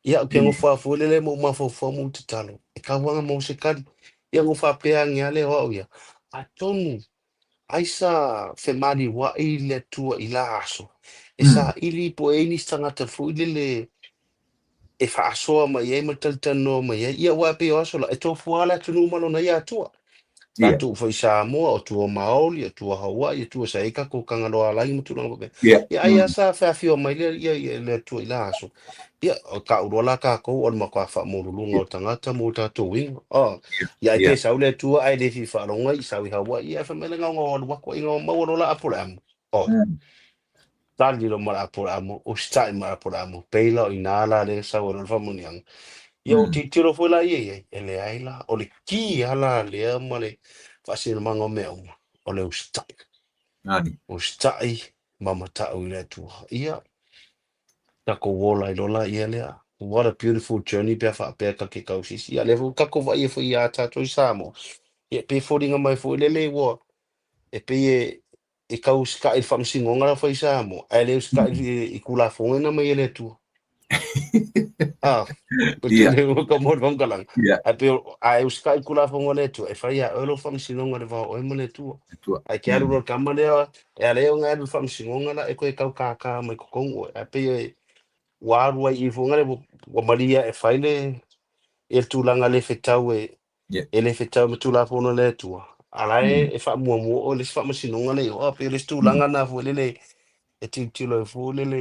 ia, ou te nofo lava foi lele ma ou mafaufau ma ou tatalo, e tauaga maua se tali. Ia, na ou faapea ane lava lea o au ia, atonu ai sa femaliuai le Atua i la aso, e saili po o i ai nisi tagata foi lele e faasoa mai ai ma talatalanoa mai ai. Ia, aua e pei o aso la, e tofu lava le atunuu ma lona ia Atua. Tatou foi i Samoa, o tua Maoli, o tua Hawaii, o tua sa i ai tatou Tagaloa Alai ma tulaga faapena. Ia, ai lava sa feafioa mai le ia ia le Atua i la aso. Ia, o taulua la tatou o le matua faamaualuluga o tagata ma o tatou uiga. Ia, ai pe sau le Atua ae le fia faalogo ai, sau i Hawaii, ia, fai mai le gaogaoa alu atu ai, maua loa la apo o le amo. Tali loa ma le apo o le amo, usitai ma le apo o le amo, pei la o i ina la lea e sau ai loa le faamanuiaga. Ia ua tilotilo foi la ia i ai, e leai la, o le ki lava la lea ma le faasinomaga o mea uma, o le usitai. Usitai ma matau i le Atua. Ia, tatou ola ai loa la ia lea. What a beautiful journey pe a faapea ta te tausisi. Ia, lea foi ua tatou vaaia foi ia tatou i Samoa, ia e pei e foliga mai foi lele ua, e pei e, e tau usitai i le faamasinoga la fai i Samoa, ae le usitai i Tulafono na aumai e le Atua. Ah, ka mo le faamatalaga. Ae pei a e usitai i le Tulafono a le Atua, e fai lava e oe lou faamasinoga i le va o oe ma le Atua. Ae ke alu loa le tama lea, e ala ai ona e alu i le faamasinoga la e toe tau kākā mai totonu oe. Ae pei e ua alu ai i i foi lea ua malie e fai le ia le tulaga le fetau e e le fetau ma Tulafono a le Atua. A la e faamuamua oe i le isi faamasinoga lea i o, a pei o le isi tulaga lena foi lele e tilotilo ai foi lele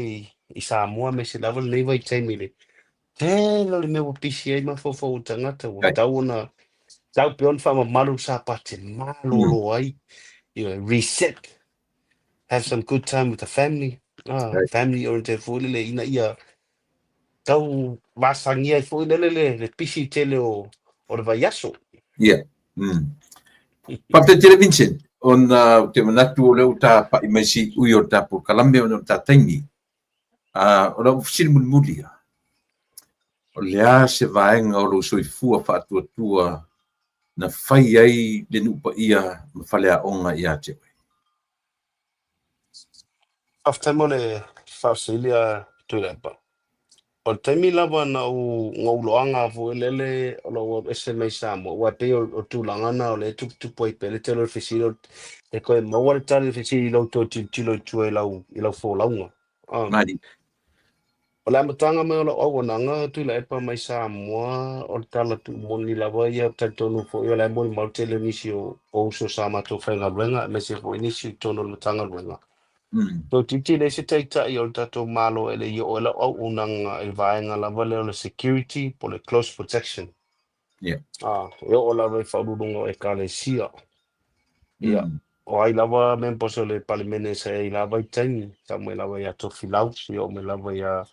i Samoa aemaise lava lenei vaitaimi i le tele o le mea ua pisi ai mafaufau o tagata ua tatau ona tau pea ona faamamalu le Sapati e malolo ai, reset, have some good time with the family, family oriented foi lele ina ia tau vasagia ai foi lele le pisi tele o le vaiaso. Ia. Faafetai tele Vincent, ona ou te manatu o lea ua tapai mai si ui o le ta polokalame ona o le ta taimi. O lau fesili mulimuli ia, o le a se vaega o lou soifua faatuatua na fai ai le nuu paia ma faleaoga ia te oe? Faafetai mo le faafesili a Tuilaepa. O le taimi lava na ou loaga foi lele o lou alu ese mai Samoa, aua e pei o le tulaga lena o lea e tuputupu ai pea le tele o le fesili, e toe maua le tali o le fesili i lou toe tilotilo i tua i lau folauga. O le amataga mai o lau auaunaga Tuilaepa mai Samoa, o le tala tuumoni lava ia, talitonu foi o la e molimau le tele o nisi o uso sa matou faigaluega, aemaise foi nisi i totonu o le Matagaluega. Toeitiiti leai se taitai o le tatou Malo e le i oo ai lau auaunaga i le vaega lava lea o le security po o le close protection. E oo lava i faauluuluga o Ekalesia. Ia, o ai lava members o le Palemene sa i ai i la vaitaimi, tau mai lava ia Tofilau, seia oo mai lava ia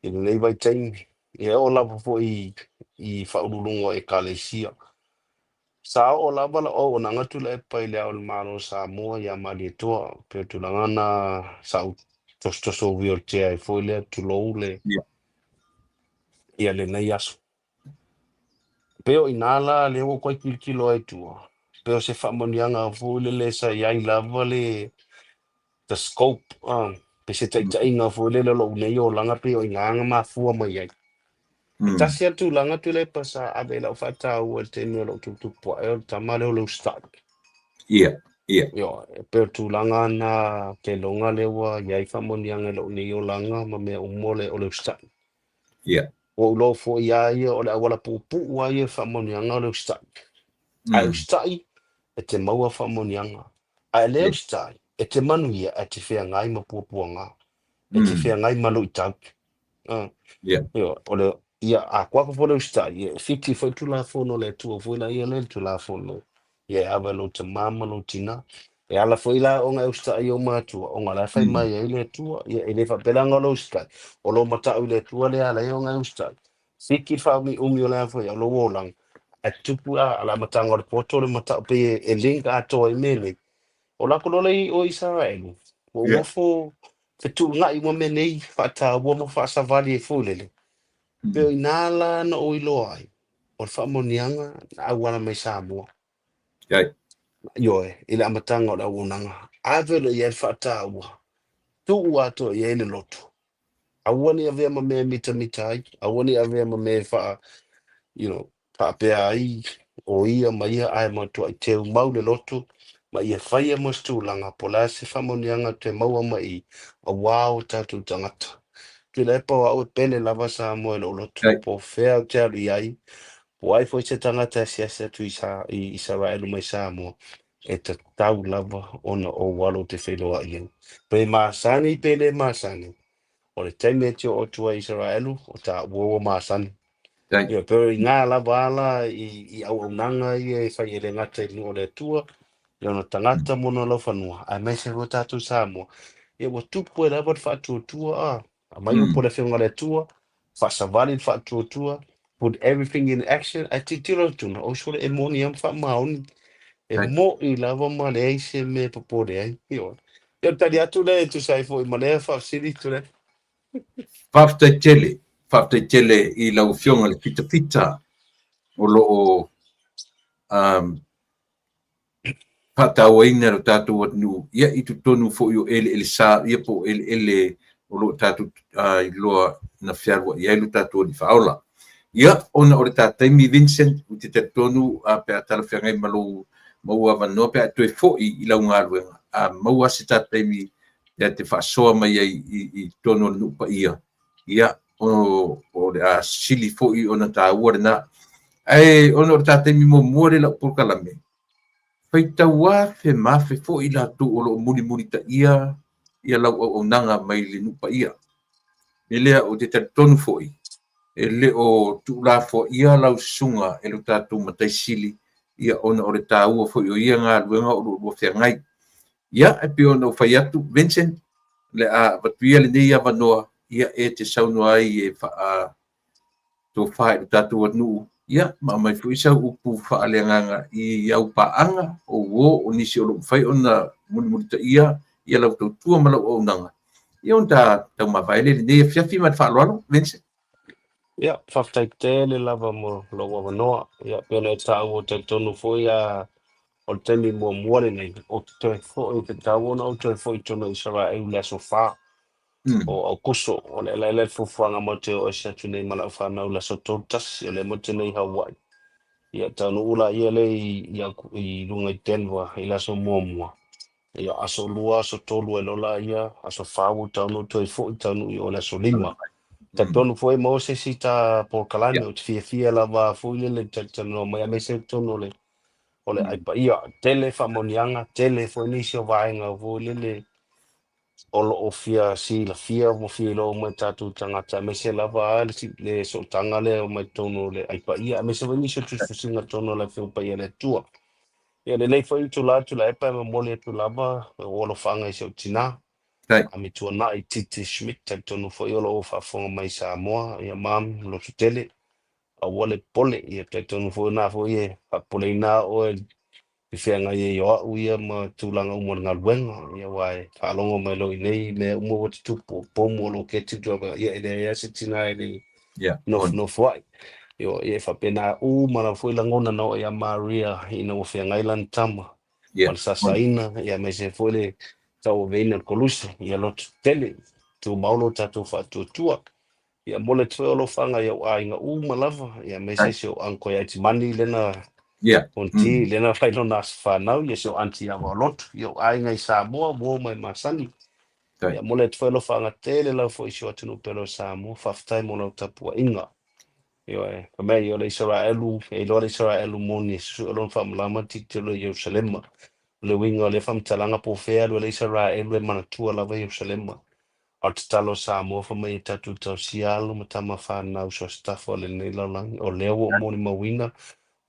i lenei vaitaimi. Ia, e oo lava foi i faauluuluga o Ekalesia. Sa oo lava lau auaunaga Tuilaepa i Le Ao o le Malo o Samoa ia Malietoa, pei o le tulaga lena sa ou tosotoso wheelchair ai foi lea, tulou le ia lenei aso. Pei o i ina la lea ua ou toe tilotilo ai i tua, pei o se faamanuiaga foi lele sa i ai lava le the scope, pei se taitaiga foi lele o lou nei olaga pei o i ina na mafua mai ai. E tasi lava le tulaga Tuilaepa sa ave i lau faataua i le taimi o lou tuputupu ae o le tama lea o le usitai. Ia, ia. Ioe, e pei o le tulaga lena ou te iloga lea ua i ai faamanuiaga i lou nei olaga ma mea uma o le usitai. Ua ou iloa foi ia ia o le auala puupuu lava ia i faamanuiaga o le usitai. A e usitai, e te maua faamanuiaga. A e le usitai, e te manuia ae te feagai ma puapuaga. E te feagai ma luitau. Ioe, o le, ia, a kuako foi le usitai, ia, e fiti foi le Tulafono a le Atua foi la ia lea, le Tulafono, ia e ave i lou tama ma lou tina. E ala foi la ona e usitai i ou matua, ona o la e fai mai ai le Atua. Ia, e le faapea leaga o lou usitai, o lou matau i le Atua lea e ala ai ona e usitai. Fiti le faaumiumi o le a foi o lou olaga, ae tupu a le amataga o le poto le matau pei e link atoa ai mea nei. O lakou loa lea i o Isaraelu, ua ou nofo fetuunai uma mea nei, faataua ma faasavali ai foi lele. Pei o i ina la na ou iloa ai, o le faamanuiaga na auala mai Samoa. Ioe, i le amataga o le auaunaga, ave loa i ai le faataua, tuu atoa i ai le loto. Aua ne i avea ma mea e mitamita ai, aua ne i avea ma mea e faa, you know, faapea ai o ia ma ia, ae matuai teumau le loto ma ia faia mo se tulaga po o le a se faamanuiaga toe maua mai i aua o tatou tagata. Tuilaepa o au e pele lava Samoa i lou loto, po o fea ou te alu i ai, po o ai foi se tagata e asiasi atu i Isaraelu mai Samoa, e tatau lava ona ou alo ou te feiloai ai. Pe masani pe le masani, o le taimi e te oo atu ai i Isaraelu, o taua ua masani. Ia, pei o i ina lava ala i auaunaga ia e fai e le gata i luga o le Atua, i ona tagata ma ona laufanua, aemaise foi o tatou Samoa. Ia ua tupu ai lava le faatuatua, a aumai upu a le Afioga a le Atua, faasavali le faatuatua, put everything in action, ae tilotilo atu na, oi sole, e moni lava ma faamaoni, e mo'i lava ma leai se mea e popole ai. Ioe. Ia, o le tali atu lea e tusa ai foi ma lea faafesili, Tulai. Faafetai tele, faafetai tele i lau Afioga i le fitafita o lo o faatauaina lo tatou atunuu, ia, i totonu foi o eleele sa, ia, po o eleele o lo o tatou iloa na fealuai ai lo tatou Alii Faaola. Ia, ona o le ta taimi Vincent, ou te talitonu pe a talafeagai ma lou maua avanoa pe a e toe foi i lau galuega, a maua se ta taimi e te faasoa mai ai i totonu o le nuu paia, ia, o le a sili foi ona taua lena. Ae ona o le ta taimi muamua lea i lau polokalame, Faitau afe ma afe foi i latou o lo o mulimulitaia ia lau auaunaga mai le nuu paia. E lea ou te talitonu foi, e le o tuulafoaia lau susuga e lo tatou Matai Sili, ia ona o le taua foi o ia galuega o lo o lua feagai. Ia, e pei ona ou fai atu Vincent, o le a avatu ia lenei avanoa, ia e te saunoa ai e faa tofa i lo tatou atunuu, ia ma aumai foi sau upu faaleagaga i au paaga o uo o nisi o lo o mafai ona mulimulitaia ia lau tautua ma lau auaunaga, ia ona ta taumavae lea i lenei afiafi ma le faaaloalo, Vincent. Ia, faafetai tele lava mo lou avanoa. Ia, pei ona e taua, talitonu foi a o le taimi muamua lenei ou te toe foi, tatau ona ou toe foi i totonu o Isaraelu i le aso 4 o Aukuso. O le ala le fuafuaga matou te oo ese atu nei ma lau fanau i le aso 31, o lea matou te nei i Hawaii. Ia, taunuu laia lea i luga i Denver i le aso muamua. Ia, aso 2, aso 3 ai loa laia, aso 4 ua taunuu toe foi, taunuu i o i le aso 5. Talitonu foi e maua se isi ta polokalame, ou te fiafia lava foi lele talatalanoa mai, aemaise totonu o le ai paia. Tele faamanuiaga, tele foi nisi o vaega foi lele o lo o fia silafia ma fia iloa uma e tatou tagata, aemaise lava le sootaga lea mai totonu o le ai paia, aemaise foi nisi o tusitusiga totonu o le Afioga Paia a le Atua. Ia, lenei foi itula Tuilaepa e momoli atu lava o alofaaga i si ou tinā, Amituanai Titi Schmidt, talitonu foi o lo o faafofoga mai i Samoa. Ia, mam, loto tele, aua le popole. Ia, talitonu foi o na foi e faapopoleina oe i feagai ai o au ia ma tulaga uma o le galuega. Ia, aua e faalogo mai loa i nei mea uma ua tutupu, o pomu o loketi, ia, e leai lava se tinā e le nofonofo ai. Ia, e faapena uma lava foi lagona na oo ia Maria ina ua feagai lana tama ma le sasaina, ia, aemaise foi le tauaveina o le koluse. Ia loto tele, tumau lo tatou faatuatua. Ia, momoli atu foi alofaga i au aiga uma lava, ia, aemaise si ou uncle ia Etimani lena Fonti, lena fai lona aso fanau, ia si ou aunty ia Vaoloto, ia ou aiga i Samoa, uo ma e masani. Ia, momoli atu foi alofaga tele lava foi i si ou atunuu pele o Samoa. Faafetai mo lau tapuaiga. Ioe, fai mai o le Isaraelu, e iloa le Isaraelu moni e susue lona faamalama tilotilo i Ierusalema. O le uiga o lea faamatalaga po o fea e alu ai le Isaraelu e manatua lava Ierusalema. A o le tatalo a Samoa fai mai e tatou tausia alo ma tama fanau so o se tafa o lenei lalolagi. O lea ua ou molimauina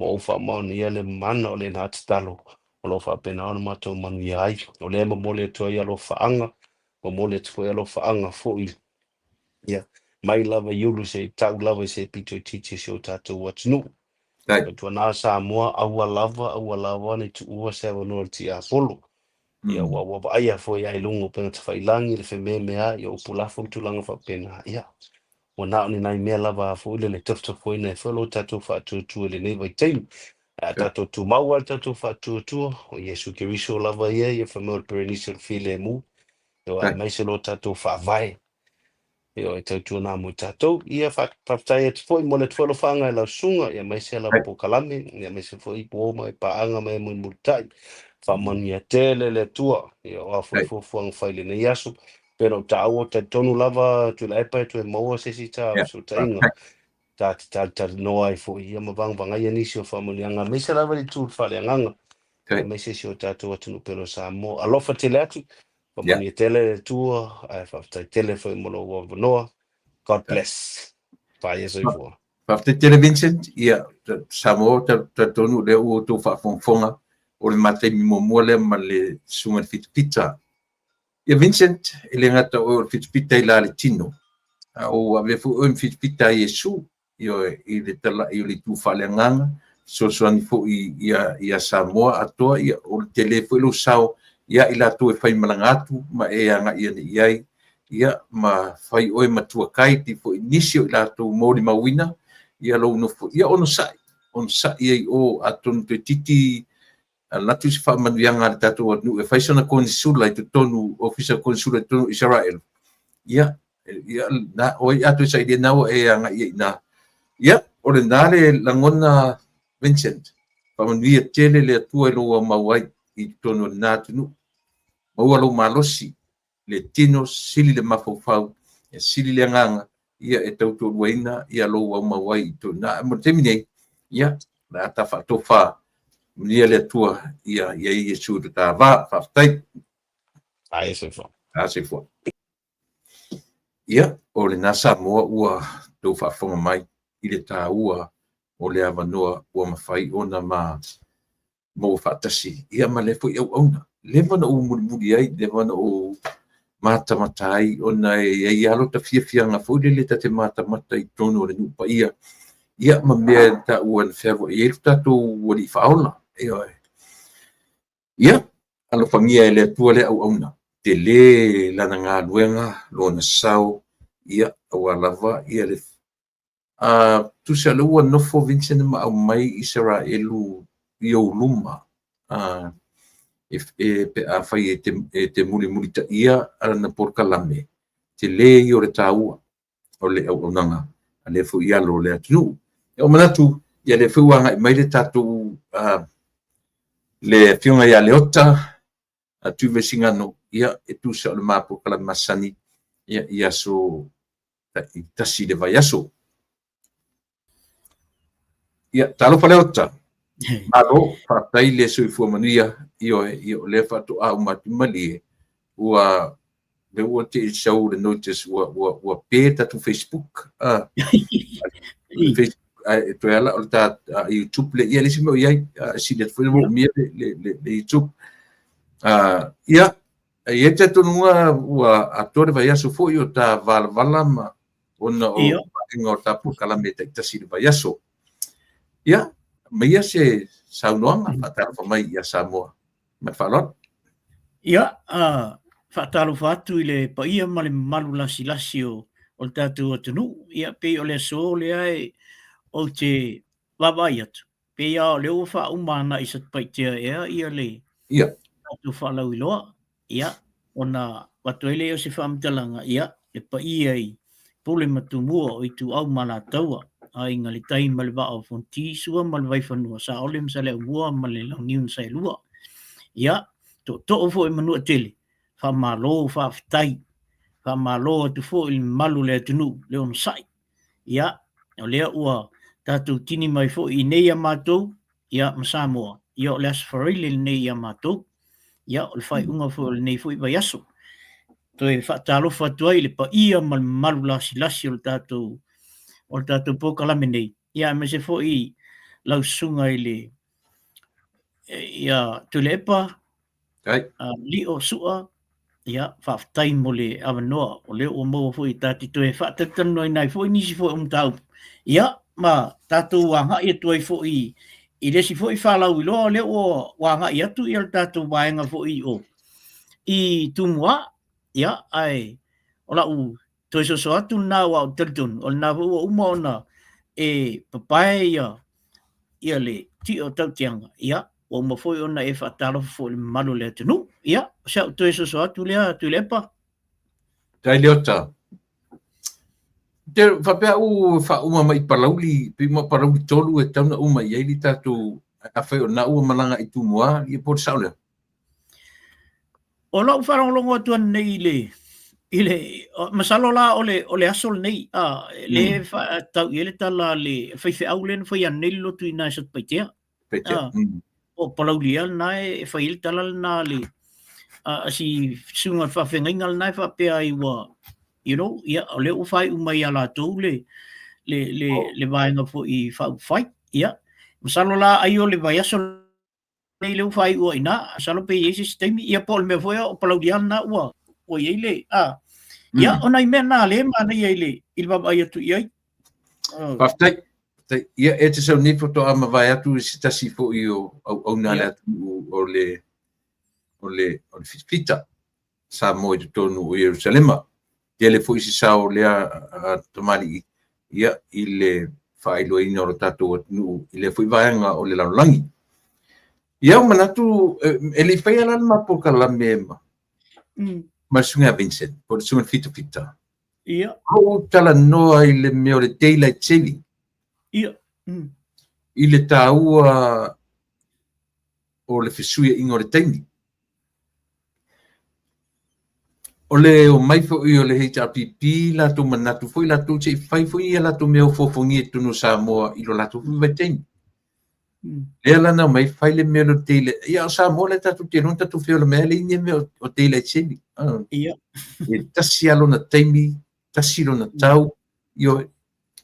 ma ou faamaonia le mana o lena tatalo o lo o faapena ona matou manuia ai. O lea e momoli atu ai alofaaga, momoli atu foi alofaaga foi, ia, mai lava i ulu seia tau lava i se pito itiiti o si o tatou atunuu. Tautuana Samoa, aua lava, aua lava ne i tuua se avanoa i le tiapolo. Ia, ua vaaia foi lava i luga o upega tafailagi le fememeai, ia upu lafo ma tulaga faapena. Ia, ua na o ni nai mea lava foi lele e tofotofoina ai foi lo tatou faatuatua i lenei vaitaimi. Ae a tatou tumau lava le tatou faatuatua, o Iesu Keriso lava ia, ia fai mai o le perenisi o le filemu, ia, aemaise lo tatou faavae. Ia, e tautuana mo i tatou. Ia, faafetai atu foi, momoli atu foi alofaga i lau susuga, ia aemaise lau polokalame, ia aemaise foi uo ma paaga ma e mulimulitai. Faamanuia tele le Atua. Ia, o a foi fuafuaga fai i lenei aso. Pei ona ou taua, talitonu lava Tuilaepa e toe maua se isi ta fesootaiga. Ta te talatalanoa ai foi, ia ma vagavagaia nisi o faamanuiaga, aemaise lava i le itu o le faaleagaga, aemaise si o tatou atunuu pele o Samoa. Alofa tele atu, faamanuia tele le Atua, ae faafetai tele foi mo lou avanoa. God bless. Paia soifua. Faafetai tele Vincent, ia Samoa, talitonu lea ua outou faafogafoga o le ma taimi muamua lea ma le susuga i le Fitafita. Ia Vincent, e le gata o oe o le fitafita i la le tino, a ua avea foi oe ma fitafita a Iesu, ioe, i le talai o le itu faaleagaga, fesoasoani foi ia Samoa atoa, ia o le tele foi lou sao ia i latou e faimalaga atu ma e agai ane i ai, ia ma fai oe ma tuakai ti foi nisi o i latou molimauina ia lou nofo, ia onosai, onosai ai o, atonu toeitiiti alu atu se faamanuiaga a le tatou atunuu e fai sona konisula i totonu, ofisa konisula i totonu o Isaraelu, ia, ia na o ai atoa sailia na ua e agai ai i. Ia, o lena le lagona Vincent, faamanuia tele le Atua i lou aumau ai i totonu o lena atunuu. Maua lou malosi, le tino, sili le mafaufau, ia sili le agaga, ia e tautoaluaina ia lou aumau ai i totonu. Na, mo le taimi nei, ia, o le a ta faatofa. Manuia le Atua, ia i ai Iesu i lo ta va. Faafetai. Ae soifua. A soifua. Ia, o lena Samoa ua tou faafofoga mai i le taua o le avanoa ua mafai ona ma maua faatasi, ia ma lea foi auauna. Leva na ou mulimuli ai, leva na ou matamata ai, ona e i ai lava lota fiafiaga foi lele ta te matamata i totonu o le nuu paia, ia ma mea e taua na fealuai ai lo tatou Alii Faaola. Ioe. Ia, alofagia e le Atua lea auauna, tele lana galuega, lona sao, ia, aua lava ia le tusa lea ua nofo Vincent ma aumai Isaraelu i ou luma, e, e, pe afai e te, e te mulimulitaia lana polokalame, tele ia o le taua o le auaunaga a lea foi alo o le atunuu. Ia, ua manatu, ia lea foi ua agai mai le tatou le afioga ia Leota Tuivaisigano, ia e tusa o le ma polokalame masani, ia i aso taitasi i le vaiaso. Ia, talofa Leota. Malo, faafetai le soifua manuia. Ioe, ia o lea faatoa uma atu malie. Ua lea ua te i sau le notice ua ua ua pe tatou Facebook. Ah. Facebook ai toe ala o le ta YouTube le ia le isi mea o i ai. Sili atu foi mo mia le le le, le YouTube. Ah, ia e i ai le talitonuga ua atoa le vaiaso foi o ta valavala ma ona o vaega o ta polokalame taitasi i le vaiaso. Ia, aumaia se saunoaga faatalofa mai ia Samoa. Ma le faaaloalo. Ia, faatalofa atu i le paia ma le mamalu lasilasi o le tatou atunuu. Ia, pei o le aso lea e ou te vaavaai atu, pei lava o lea ua faauma agai i Satupaitea ea ia le tatou faalauiloa. Ia, ona avatu ai lea o se faamatalaga, ia, le paia i Pule ma Tumua o Ituau ma Alataua, Aiga i le Tai ma le Vaa o Fonoti, Sua ma le Vaifanua, Saole ma Saleaaumua ma le Launiu na Saelua. Ia, tootoo foi Manuatele, faamalo faafetai, faamalo atu foi i le mamalu o le atunuu le onosai. Ia, o lea ua tatou tini mai foi i nei ia matou, ia, ma Samoa, ia o le Aso Faraile lenei ia matou. Ia, o le faaiuga foi o lenei foi vaiaso. Toe faatalofa atu ai i le paia ma le mamalu lasilasi o le tatou o le tatou polokalame nei. Ia, aemaise foi lau susuga i le ia Tuilaepa, Lio Sua, ia, faafetai mo le avanoa, o lea ua maua foi ta te toe faatalatalanoaina ai foi nisi foi o mataupu, ia, ma tatou agai atu ai foi i le isi foi faalauiloa, o lea ua agai atu ia le tatou vaega foi o i Tumua, ia, ae o lau toe soso atu lena aua ou te talitonu, o lena foi ua uma ona e papae ia ia le tia o tautiaga, ia, ua uma foi ona e faatalofa foi i le mamalu o le atunuu. Ia, o si au toe soso atu lea, Tuilaepa. Tai Leota. Te faapea au faauma mai Palauli, pe uma Palauli 3 e tatau ona uma i ai le tatou, afai o lena ua malaga i Tumua, ia po o le sao lea? O lau faalogologo atu ananei i le i le masalo la o le o le aso lenei a le tau i ai le tala a le faifeau lea na fai ananei le lotu i ina i Satupaitea. Paitea. O Palauli ea lena e fai ai le tala lena a le a si susuga i le faafeagaiga lena e faapea ai ua you know ia o lea ua faaiu mai ia latou le le le le vaega foi faaupufai. Ia masalo la ai o le vaiaso nei lea ua faaiu ai ina, masalo pe i ai se isi taimi, ia po o le mea foi o Palauli lava lena ua ua i ai le, a, ia, o nai mea na lea e manaia i le, i le vaavaai atu i ai. Faafetai. Faafetai. Ia, e te sau nei faatoa mavae atu i se tasi foi o auauna a le atunuu o le, o le, o le fitafita. Samoa i totonu o Ierusalema. Tele foi se sao o lea tamalii ia, i le faailoaina o le tatou atunuu i lea foi vaega o le lalolagi. Ia, ua manatu, e le i faia la le ma polokalame ma, ma le Susuga ia Vincent, po o le Susuga i le Fitafita. Ia. Ou talanoa i le mea o le daylight saving. Ia. I le taua o le fesuiaiga o le taimi. O le omai foi o le HRPP latou manatu foi latou se i fai foi ia latou mea ofoofogia i totonu o Samoa i lo latou foi vaitaimi. Lea la na mai fai le mea o le daylight. Ia, o Samoa lea tatou te iloa na tatou feola mai ai, e leai ni mea o daylight saving. Ia. E tasi lava lona taimi, tasi lona tau, ioe.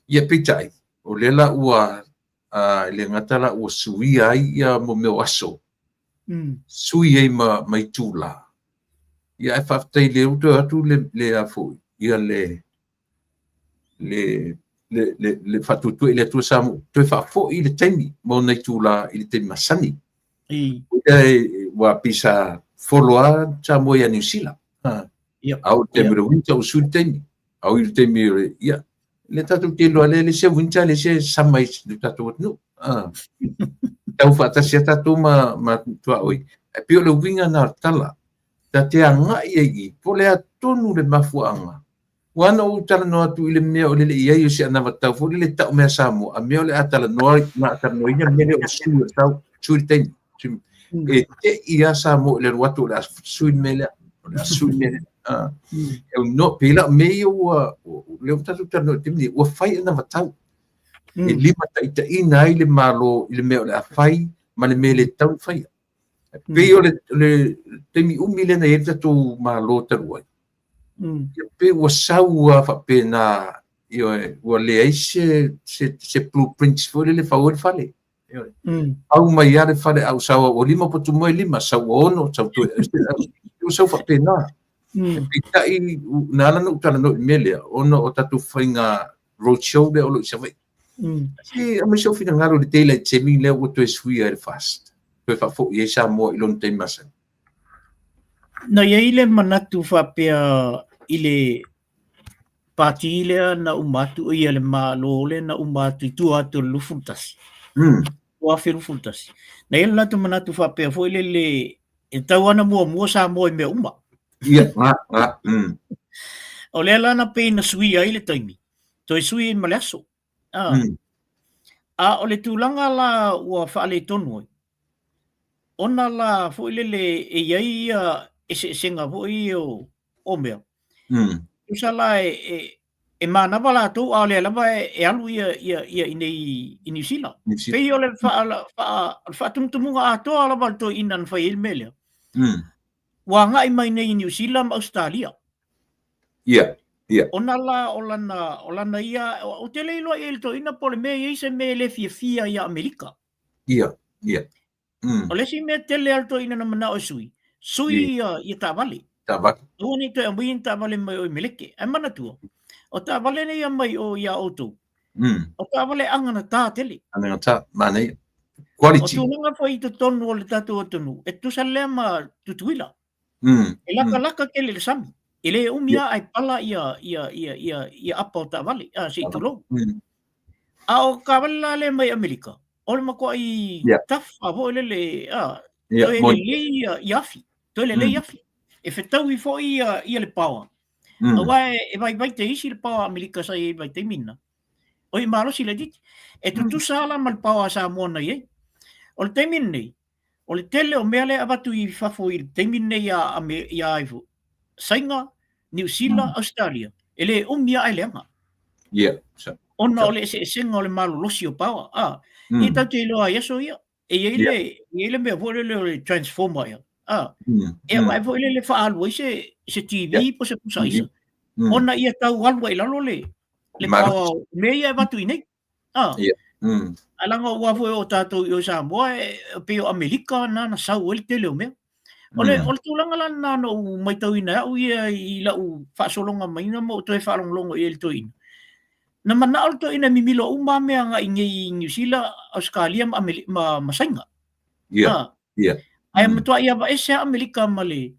Ia, peitai, o lea la ua, e le gata la ua suia ai ia mo mea o aso, sui ai ma, ma itula. Ia, ae faafetai lea ua toe atu le, le a foi, ia le, le, le, le, le faatuatua i le Atua Samoa, toe faafoi le taimi ma ona itula i le taimi masani. Ua pei sa follow lava Samoa ia Niu Sila. A o le taimi o le winter ua sui le taimi. A o i le taimi o le, ia, lea tatou te iloa lea e leai se winter, leai se summer i le tatou atunuu. Tau faatasi lava tatou ma, ma tuaoi. Ae pei o le uiga lena o le tala. Ta te agai ai i i, po o le a tonu le mafuaaga Ua ana ou talanoa atu i le mea o le le i ai o se anavatau foi lele tau mea Samoa, a mea o le a talanoa, na talanoaina le mea lea o le sui o le tau, sui le taimi. E te i a Samoa i le alu atu o le a sui le mea lea, o le a sui le mea lea. E no, pei la o mea ia ua, lea ua tatou talanoa i le taimi lenei, ua fai anavatau. E limataitaiina ai le Malo i le mea o le a fai ma le mea e le tatau ona faia. Pei o le taimi umi lea na i ai le tatou Malo talu ai, ia pei ua sau lava faapena, ioe, ua leai se, se, se blueprint foi lele e fau ai le fale. Ioe. Fau mai lava le fale, a ua sau ua lima potumoe lima, sau ua ono, sau toe, ua sau faapena. Peitai, na ala ona ou talanoa i le mea lea, ona o tatou faiga roadshow lea o lo o i Savaii. Se aumai sou finagalo i le daylight saving lea ua toe suia e le FAST, toe faafoi ai Samoa i lona taimi masani. Na i ai le manatu faapea i le pati lea na uma atu, ia le Malo lea na uma atu i tua atu o le 21. 2021. Na i ai le latou manatu faapea foi lele e tatau lava ona muamua Samoa i mea uma. Ia, nga, nga, mm. O lea la na pei na suia ai le taimi, toe sui ai ma le aso. Ah. A o le tulaga la ua faaletonu ai, ona la foi lele e i ai ia eseesega foi ia o, o mea. Tusa la e, e, e manava latou a o lea lava e, e alu ia, ia, ia i nei i Niu Sila. Pei o le, faa, faa, o le faatumutumuga atoa lava o le toeaina na fai ai le mea lea. Ua agai mai nei i Niu Sila ma Ausetalia. Ia, ia. Ona la o lana, o lana ia, ou te le iloa i ai le toeaina po o le mea e i ai se mea e le fiafia ia Amerika. Ia, ia. O le isi mea tele a le toeaina na manao e sui, sui ia, ia taavale. Taavale. Aua ne i toe aumaia ni taavale mai o i Meleke. Ae manatua, o taavale nei e aumai o iā outou, o taavale agatata tele. Agatata, manaia. Quality. O tulaga foi i totonu o le tatou atunuu, e tutusa lea ma Tutuila. E lakalaka tele i le sami. E le umi lava ae pala ia, ia, ia, ia, ia apa o taavale, a, se i tulou. A o taavale la lea mai Amerika, o le matuai tafa foi lele, a, toe lelei ia, ia afi, toe lelei afi. E fetaui foi ia, ia le paoa. Aua e, e vaivai te isi le paoa Amerika sa i ai i le vaitaimi lena. O i malosi laitiiti. E tutusa la ma le paoa a Samoa na i ai. O le taimi lenei, O le tele o mea lea e avatu i fafo i le taimi lenei ia ia ai fo, Saina, Niu Sila, Ausetalia, e le umi lava ae leaga. Ia. Ona o le eseesega o le malolosi o paoa, a. Ia tatou te iloa i aso ia, e i ai le, e i ai le mea foi lele o le transformer ea, a. E agai foi lele faaalu ai se, se TV po o se pusa aisa, ona ia tau alu ai i lalo le, le paoa o mea ia e avatu i inei. Ah. Yeah. Ae leaga ua foi o tatou i o i Samoa, e, pei o Amerika na na sau ai le tele o mea. O le, o le tulaga la lena na ou maitauina e au ia i lau faasologa maiga ma ou toe faalogologo i ai i le toeaina. Na manao le toeaina e mimilo uma mea agai nei i Niu Sila, Ausetalia ma, Ameri ma, ma Saina. Yeah. Ah. Yeah. Ae matuai avaese lava Amerika ma le...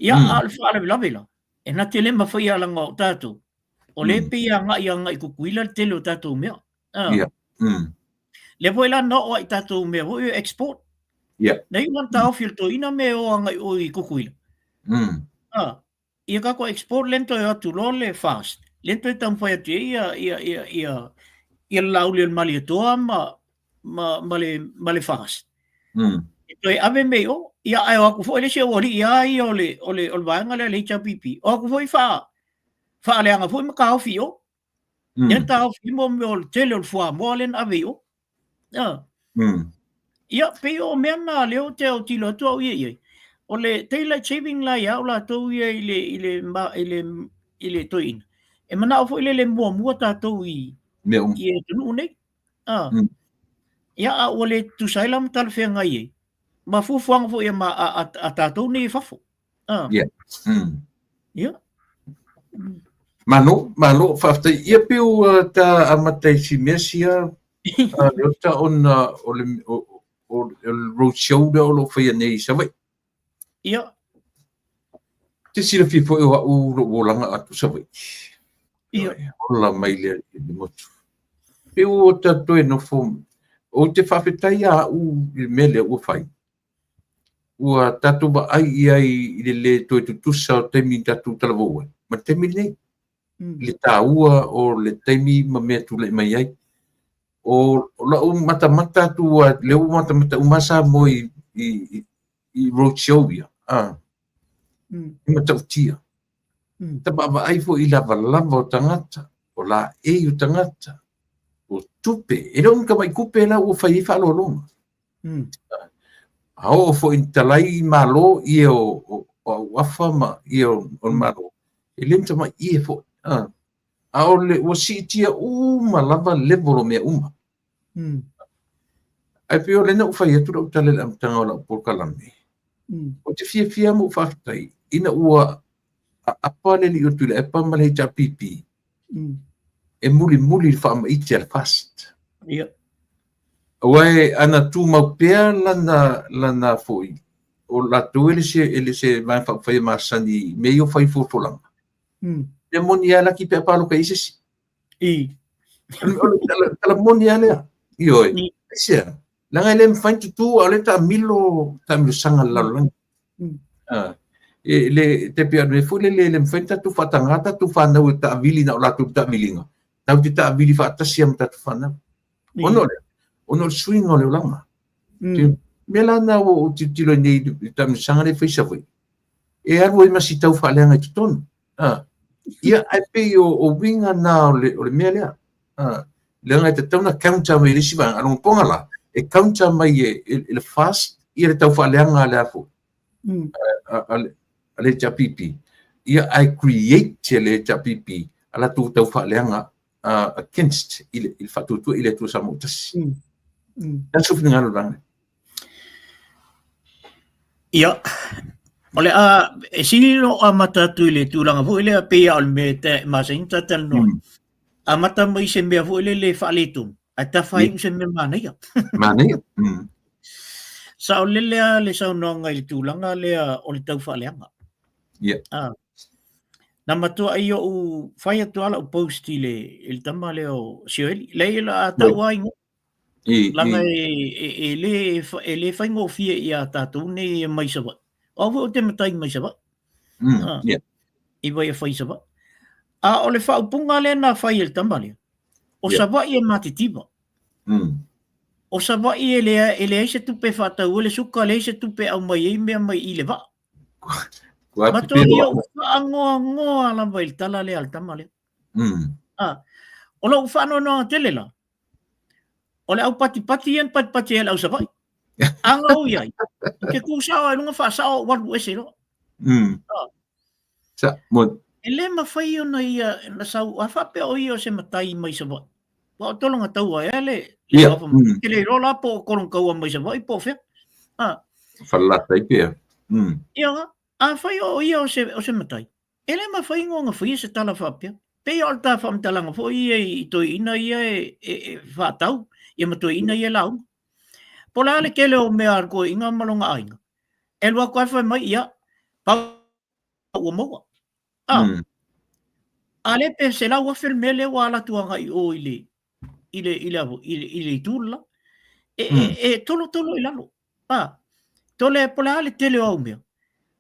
Ia, a o le faalavelave la, e na te le mawhai a leaga o tatou, O lea e pei e agai agai i Tutuila le tele o tatou mea. Ah. Yeah. Lea foi la na oo ai i tatou mea foi o export. Yeah. Na iu la na taofi e le toeaina mea e o agai o i Tutuila. Ah. Ia tatou export lea na toe o atu loa le fast. Lea na toe taumafai atu ai ia ia ia ia ia le Laauli o le Malietoa ma ma ma le ma le fast. E toe ave mea i o. Ia ae o atu foi le isi aualii lava ia o le o le o le vaega lea a le HRPP. O atu foi faa faaleaga foi ma taofi i o. Lea na taofi mo mea o le tele o le fuamoa lea na ave i o. Ia, pei o mea na lea ou te autilo atu au ia i ai. O le daylight saving la ia au latou ia i le, i le, ma, i le, i le toeaina. E manao foi lele muamua tatou i, Mea uma. i atunuu nei. Ah. Ia, a ua le tutusa ai la ma talafeagai ai. Ma fuafuaga foi a, ma, a, a, a tatou nei i fafo. Ah. Ia. Ia. Malo, malo, faafetai. Ia pei ua ta amata i si mea sia a Leota ona o le, o, o, o le road show lea o lo o faia nei i Savaii. Ia. Te silafia foi o au lou olaga atu Savaii. Ia. Ola mai lea i le motu. Pei ua ta toe nofo, ou te faafetai ia au i le mea lea ua fai. Ua tatou vaai i ai i le lē toe tutusa o taimi tatou talavou ai ma le taimi lenei. I le taua o le taimi ma mea tulai mai ai. O lau matamata atu lea ua matamata uma Samoa i, i, i road show ia. Ah. E matautia. Ta vaavaai foi i lavalava o tagata, o laei o tagata, o tupe. E le o ni tamai tupe la ua fai ai faaaloaloga. A oo foi i talai i Malo ia o, o, o auafa ma ia o, o le Malo, e le ni tamai ie foi. Ah. A o le, ua siitia uma lava level o mea uma. Ae pei o lena ua fai atu lau tala i le amataga o lau polokalame. Ou te fiafia ma ou faafetai ina ua aapa le alii o Tuilaepa ma le HRPP e mulimuli i le faamaite a le FAST. Ia. Aua e ana tumau pea lana, lana foi, o latou e le se, e le se vaega faaupufai e masani i mea ia o fai folafolaga. E moni lava laki pe a paloka i se isi. I. O le tala, tala moni lava lea. Ioe. Aisea? Leaga e le mafai ona tutu a o lea e taamilo, taamilosaga a le lalolagi. Ah, e le te pei o le mea foi lele e le mafai ona tatou faataga tatou fanau e taavili na o latou i le taaviliga. Tatou te taavili faatasi lava ma tatou fanau. Ona o le a? Ona o le suiga o le olaga. Mea la na ua ou tilotilo ai nei i le taamilosaga lea e fai i Savaii, e alu ai ma si tau faaleaga i totonu. Ah, ia, ae pei o, o uiga na o le, o le mea lea. Ah, leaga e tatau ona counter mai e le isi vaega. A lona poga la, e counter mai e, e, e le FAST ia le tau faaleaga a le a foi, a, a, a le HRPP. Ia, ae create e le HRPP a latou tau faaleaga against i le, i le faatuatua i le Atua Samoa tasi. That's so finagalo la. Ia, o le a, e sili lou amata atu i le tulaga foi lea pei lava o le mea e masani ona talanoa ai. Amata mai i se mea foi lele e faaletonu, ae tafa iu se mea manaia. Manaia. Saolele lava le saunoaga i le tulaga lea o le tau faaleaga. Yeah. Ah. Na matuai ou fai atu lava lau post i le, i le tama lea o Sioeli. Leai, a tau lava ingoa. I, Leaga i. e, e, e, le, e le faigofie ia tatou nei e mai Savaii. O au foi ou te matai mai Savaii. Ah, yeah. I vai e fai Savaii. A o le faaupuga lea na fai e le tama lea. O Yeah. Savaii e matitiva. O Savaii e lea, e leai se tupe e faatau ai le suka, leai se tupe e aumai ai mea mai i le vaa. Kua Matua pipero ia au. ou faangoangoa lava i le tala lea a le tama lea. Ah, o lou faanoanoaga tele la, O le au patipati ia na patipati ai le au Savaii. A gau i ai, ou te kū sao ai i luga faasao ou alu ese loa. Ah. Sa, mo... E le mafai ona ia na sau, a faapea o ia o se matai mai Savaii. Ua o tologa taua ea le, le Ia. yeah. Ke le iloa la po o tologa taua mai Savaii po o fea. Ah. Falelata ai pea. Ia, afai o ia o se, o se matai, E le mafai ona faia se tala faapea. Pei o le ta faamatalaga foi ia i toeaiina ia e, e, e faatau, ia ma toeaiina ia e lauga. Po o le a le tele o mea a le toeaina ma lona aiga, e alu atu lava fai mai, ia, pau ua maua. A, a lea pe 100,000 le mea lea ua alu atu agai i o i le, i le, i le, i le, i le itu le la. E, e, e tolotolo i lalo. A, tole, po o le a le tele o au mea,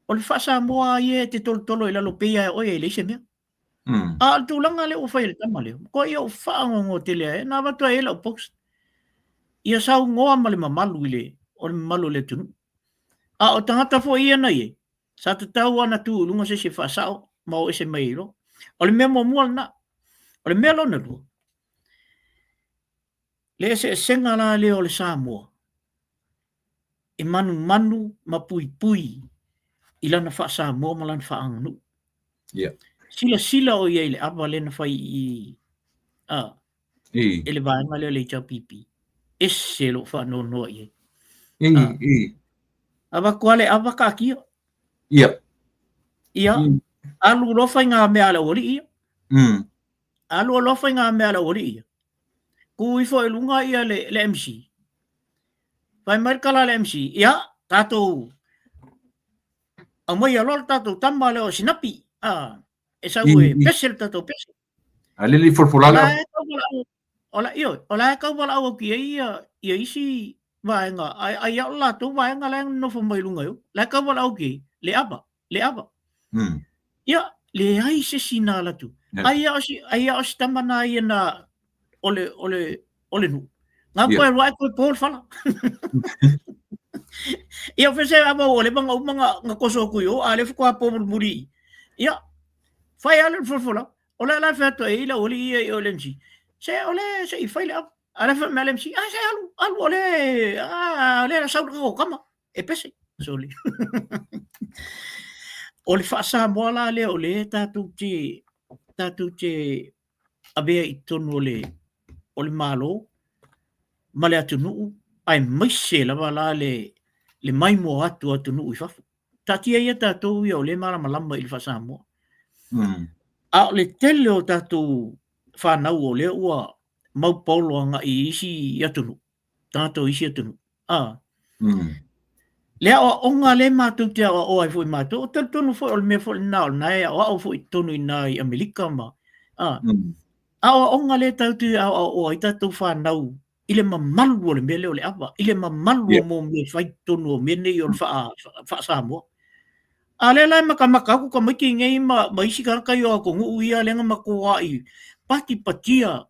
o le faa-Samoa ia e te tolotolo i lalo pei lava e oe e leai se mea. A o le tulaga lea ua fai e le tama lea, matua ia ou faanoanoa tele ai, na avatu ai lau post. Ia saunoa ma le mamalu i le, o le mamalu o le atunuu. A o tagata foi ia na i ai, sa tatau lava ona tu i luga se isi e faasao ma o ese mai ai loa. O le mea muamua lena. O le mea lona lua, Le eseesega la lea o le Samoa e manumanu ma puipui i lana faa-Samoa ma lana faaganuu. Yeah. Silasila o i ai i le ava lea na fai i a I. e le vaega lea o le HRPP. Ese lou faanoanoa i ai. I, A. i. Avatu lava le ava taatia. Ia. Ia, alu loa faiga mea a le aualii ia. Alu loa faiga mea a le aualii ia. Tu ifo i luga ia le, le MC. Fai mai le tala a le MC, ia, tatou aumaia loa le tatou tama lea o Sinapi. Ah, e sau e pese le tatou pese. A le le folafola la. O la, ioe, o la e tau valaau atu i ai ia, ia isi vaega, ai, ai o latou vaega la e nofo mai luga i o, la e tau valaau atu i ai, le ava, le ava. Ia, leai se isi na alu atu. Ai a o si, ai a o si tama na ia na, o le, o le, o le nuu. Ngā koe alu ae koe po le fala. Ia, fese ava ua leva na uma na, na koso atu i o, a le faatoa po mulimuli. Ia, fai lava le folafola. O le ala e fai atu ai le aualii ia i o i le MC, se o le se i fai le ava. A le fai mai le MC, ah, se alu, alu, o le, ah, o le sau le tatou tama, e pese. Sorry. O le faa-Samoa la lea o le tatou te, tatou te avea i totonu o le, o le Malo ma le atunuu, aemaise lava la le, le maimoa atu o atunuu i fafo. Taatia ia tatou ia o lea e malamalama i le faa-Samoa. A o le tele o tatou fanau o lea ua maupaolo agai i isi atunuu, tagata o isi atunuu. A. Le aoaoga lea matou te aoaoa ai foi matou, ou te talitonu foi o le mea foi lena o lena e aoao foi i totonu i ina i Amerika ma, a. Aoaoga lea tatou te aoaoa ai tatou fanau i le mamalu o le mea lea o le ava, i le mamalu o mo mea e fai i totonu o mea nei o le faa-Samoa. A lea la e matamata atu tamaiti nei ma, ma isi tagata ia o atunuu ia lea na matuai patipatia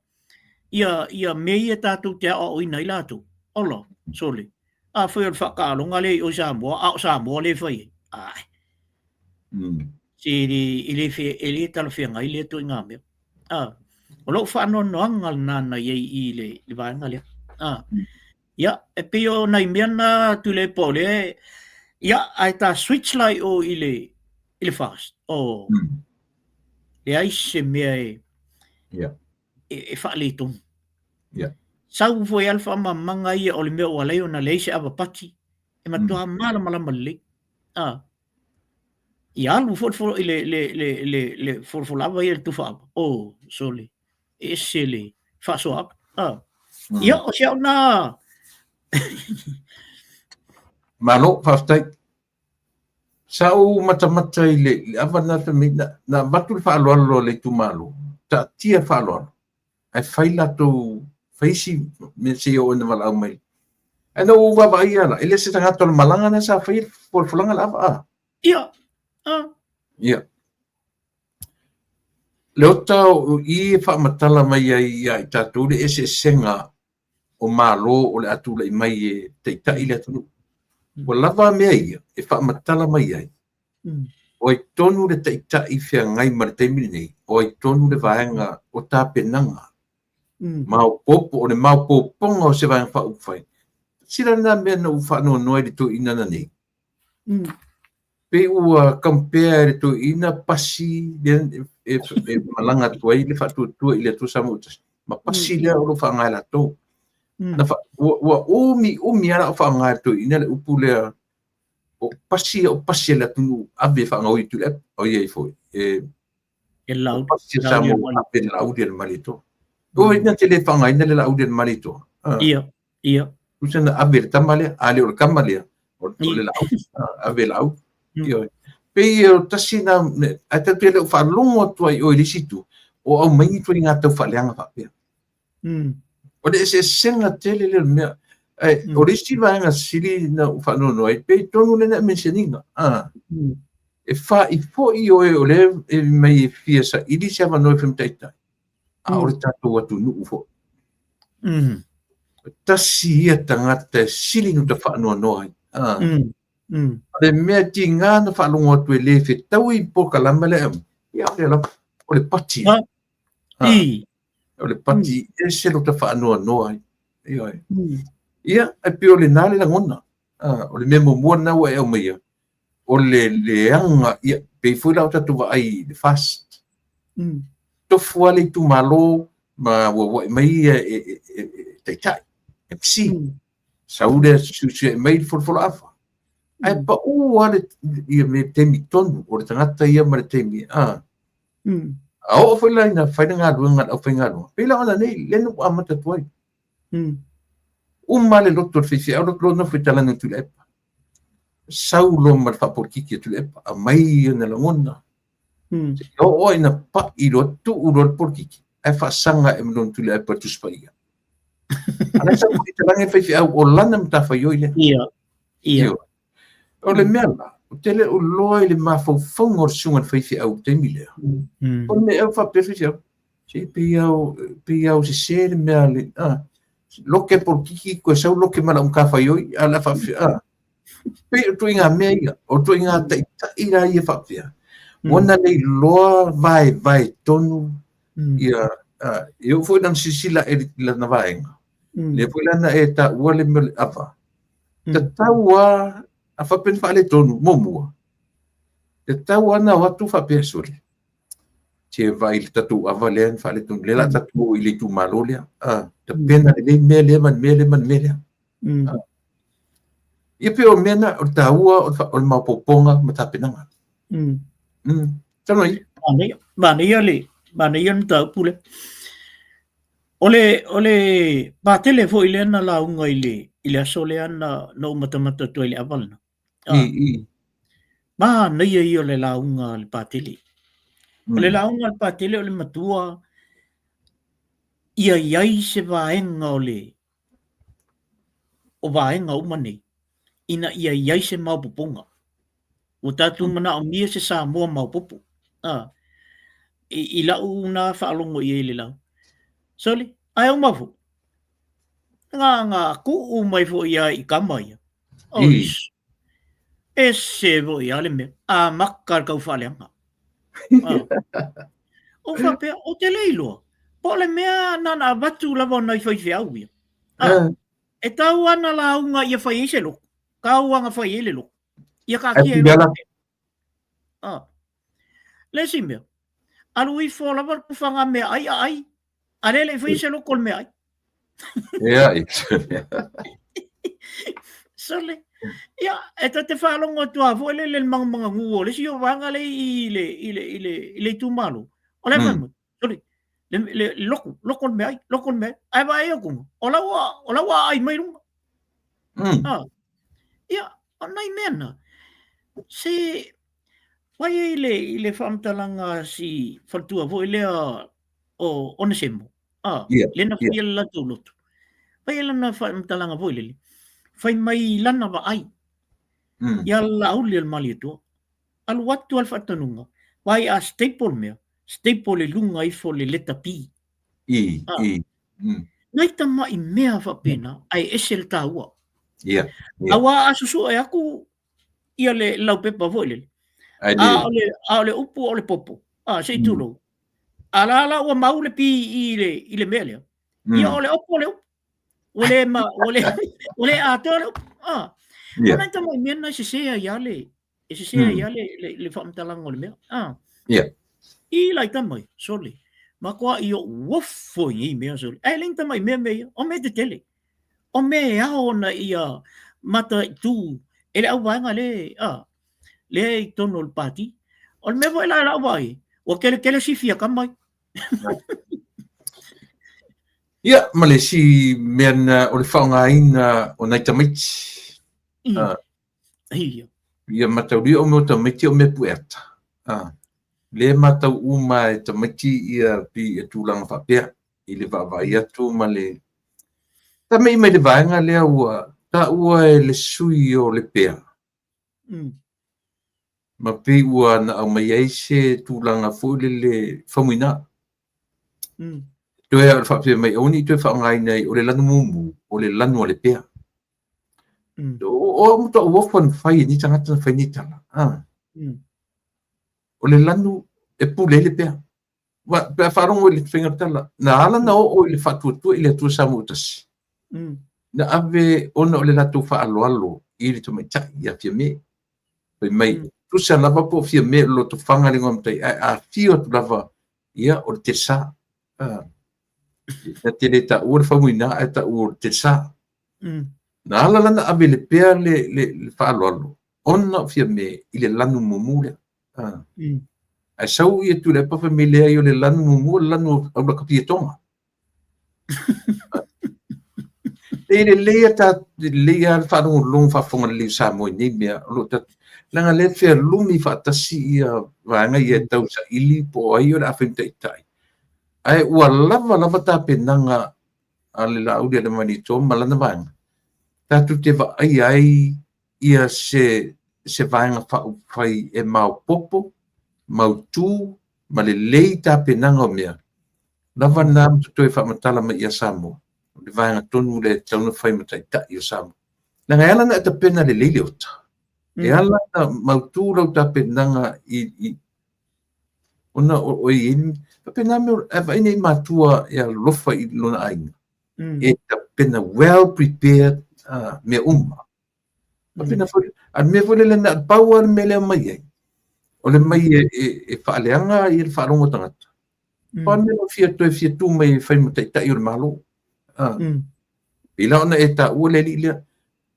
ia, ia mea ia tatou te aoaoina ai latou. Ola, sole. Afai o le faataaloga lea i o i Samoa, a o Samoa lea e fai ai. Ae. Se e le, e le, e le talafeagai lea ituaiga mea. Ah, o lou faanoanoaga lena na i ai i le, le vaega lea. Ah, ia, e pei o nai mea na Tuilaepa o lea, ia, ae ta switch la i o i le, i le FAST. Oh, leai se mea e, e, e faaletonu. Sau foi lava le faamalamalamaga ia o le mea ua ala ai ona leai se ava pati, e matua malamalama lelei. Ah, Ia alu foi le, le, le, le, le folafola ava ia le tufa ava. Oh, sole. E ese le faasoa ava. Ah. Ia, o si au na... Malo, faafetai. Sa ou matamata i le, le ava na fai mai, na, na avatu le faaaloalo a le itumalo, taatia faaaloalo, ae fai latou, fai isi mea se i oo ina valaau mai. Ae na ou vaavaai lava la, e le o se tagata o le malaga lena sa faia le folafolaga le ava, a? Ia, a. Ia. Leota o i e faamatala mai ai ia i tatou le eseesega o Malo o le a tulai mai e taitai le atunuu. Ua lava mea ia e faamatala mai ai o ai tonu le taitai feagai ma le taimi lenei, o ai tonu le vaega o tapenaga maopoopo, o le maopoopoga o se Vaega Faaupufai. Sila lena mea na ou faanoanoa i le toeaina nanei. Pei ua compare e le toeaina pasi lea e, e malaga atu ai le faatuatua i le Atua Samoa ua tasi, ma pasi lea o lo o faaaoga e latou. Na fa, ua, ua umi umi lava o faaaoga e le toeaina le upu lea o pasi o pasi a le atunuu ave e faagaoioi i Tuilaepa. O ia ai foi, e E lau, pasi a Samoa ave le Laauli a le Malietoa. O ina te le faaaogaina le Laauli a le Malietoa. Ia, ia. Tusa na ave le tama lea, a le o le tama lea, o le Laauli, ave Laauli. Ioe. Pei o tasi na, ae tatou te le o faalogo atu ai i o i le isi itu, o aumai ni ituaiga taufaaleaga faapea. O le eseesega tele lea o le mea. Ae o le isi vaega sili na ou faanoanoa ai, pei tonu lea na e mention ina. E fa'i foi oe o lea e mai e fia saili se avanoa e fai ma taitai, a o le tatou atunuu foi. Tasi ia tagata e sili ona faanoanoa ai. O le mea tiga na faalogo atu e le fetaui polokalame lea e aumai, ia o lea lava, o le pati. O le pati ese lota faanoanoa ai. Ioe. Ia, e pei o lena le lagona. O le mea muamua lena ua e aumaia, o le leaga, ia, pei foi la o tatou vaai i le FAST. Tofu lava le itumalo ma auauai mai ia e taitai, MC. Sau lea suesueai mai le folafolaava. Ae pau lava ia mea taimi tonu o le tagata ia ma le taimi, a. A oo foi la ina fai le galuega a le aufaigaluega, pei la ona nei, lea na ou amata atu ai. Uma le loto o le faifeau, loto loa nofo i talani o Tuilaepa. Sau loa ma le faapolokiki a Tuilaepa, aumai ona lagona. Seia oo ina pai loa, tuu loa le polokiki, ae faasaga ae ma lona Tuilaepa i le Tusi Paia. A la e sau foi i talani le faifeau, o lana matafaioi lea. Ia. O le mea la, ou te le o iloa i le mafaufauga o le susuga i le faifeau i le taimi lea. O le mea ea ua faapea le faifeau, se pei lava ua sese le mea a le, loke le polokiki, toe sau loke ma lau matafaioi, a o le a faapefea, Pei o ituaiga mea ia, o ituaiga taitai la ia faapea, ua na le iloa vaevae tonu ia, e oo foi lana silasila i lana vaega, lea foi la na e taua le mea o le ava, tatau lava, a faapea na faaletonu, muamua, tatau lava ona o atu faapea, sole, se vaai i le tatou ava lea na faaletonu, lea o le a tatou o i le itumalo lea, tapena lelei mea lea ma le mea lea ma le mea lea. Ia pei o mea na, o le taua o le maopoopoga ma tapenaga. Tau mai. Manaia, manaia le, manaia le mataupu lea. O le patele foi lea na lauga i le aso lea na ou matamata atu ai i le ava lena. I, i. Manaia ia o le lauga a le patele. O le lauga a le patele o le matua ia i ai se vaega o le o vaega uma nei, ina ia i ai se maopoopoga. Ua tatou manaomia se Samoa maopoopo. A, i lau na faalogo i ai i le lauga. Sole, ae uma foi, na, na tuu mai foi lava i tama ia. Oi, ese foi lava le mea, amata le tau faaleaga. Ou faapea, ou te le iloa, po o le mea na ona avatu lava o nai faifeau ia. E tau lava na lauga ia fai ai se lotu. Tau lava na fai ai le lotu. Ia taatia ai loa. Le isi mea, alu ifo lava le tufaga meaai aai, a lea e le i faia se lotu o le meaai. Ia, ia. Sole. Ia, e ta te faalogo atu lava foi lele i le manumanu o le isi o vaega lea i le, i le, i le, i le itumalo. O le mm. Sole, le, le, lotu, lotu o le meaai, lotu o le meaai. Ae vaai atu, o la ua, o la ua aai mai luga. Ah. Ia, o nai mea na, se, fai ai le, i le faamatalaga a si faletua foi lea o Onesemo, ah, lea na faia le latou lotu. Fai ai lana faamatalaga foi lele, fai mai lana vaai ia Laauli o le Malietoa. Alu atu a le faatonuga, vaai a staple mea, staple i luga ifo le leta P. I, i. Nai tamai mea faapena, ae ese le taua. Ia. Aua a susue atu ia le laupepa foi lele, a o le, a o le upu o le popo, a, se i tulou, a la la ua mau le P i le, i le mea lea, ia o le opo o le upu. Ua le, ma, ua le, ua le atoa le upu. A. Ia. O nai tamai mea na e sese ai lava le, e sese ai lava le, le, le faamatalaga o le mea. A. Ia. I lai tamai, sole. Matuai ou ofo i nei mea, sole. Ae le ni tamai mea mea ia, o mea tetele. O mea e ao ona ia mataitu e le auvaega le, a, lea i totonu o le pati. O le mea foi la i lau vaai, ua kelepele sifi a tama ia. Ia, ma le isi mea na o le faaaogaina o nai tamaiti. Ia. Ia mataulia o mea o tamaiti o mea pueata. Lea e matau uma e tamaiti ia pi ia tulaga faapea i le vaavaai atu ma le tamai mai le vaega lea ua taua e le sui o Lepea. Ma pei ua na aumai ai se tulaga foi lele faumuina. Toe o le faapea mai aua ne i toe faaaogaina ai o le lanu mumu, o le lanu a Lepea. O au matua ofo na fai e nei tagata na fai nei tala. O le lanu e pule ai Lepea. Pe a faalogo i le faiga o le tala, na ala na oo i le faatuatua i le Atua Samoa tasi. Na ave ona o le latou faaaloalo i le tamaitai ia Fiame. Fai mai, tusa lava po o Fiame o le lotofaga le igoa matai, ae a afio atu lava, ia, o le Telesa. Na te le taua le Faumuina ae taua o le Telesa. Na ala la na ave i Lepea le, le, le faaaloalo, ona o Fiame i le lanu mumu lea. Ae sau ia Tuilaepa fai mai leai o le lanu mumu o le lanu o Aulakapietoga. E lelei a ta lelei a le faalogologo faafofoga lelei o Samoa i nei mea o lo o tatou leaga lea e fealumi faatasi ia vaega ia e tau saili po o ai o le a fai ma taitai ae ua lava lava tapenaga a le Laaulialemalietoa ma lana vaega tatou te vaaia ai ia se se vaega faaupufai e maopoopo, mautu ma lelei tapenaga o mea lava na ma toe faamatala mai ia Samoa, o le vaega tonu lea e tatau ona fai ma taitai o Samoa. Leaga e ala ona e tapena lelei le ota, e ala ona mautu lau tapenaga i, i ona o, o i ai, faapena mea, a vaai nei matua e alofa i lona aiga, e tapena well prepared mea uma. Faapena foi, a le mea foi lele na o le pau lava le mea lea mai ai, o le mai e, e, e faaleaga ia le faalogo a tagata. Pau le mea ua fia toe fia tu mai e fai ma taitai o le Malo. Pei la ona e taua le alii lea,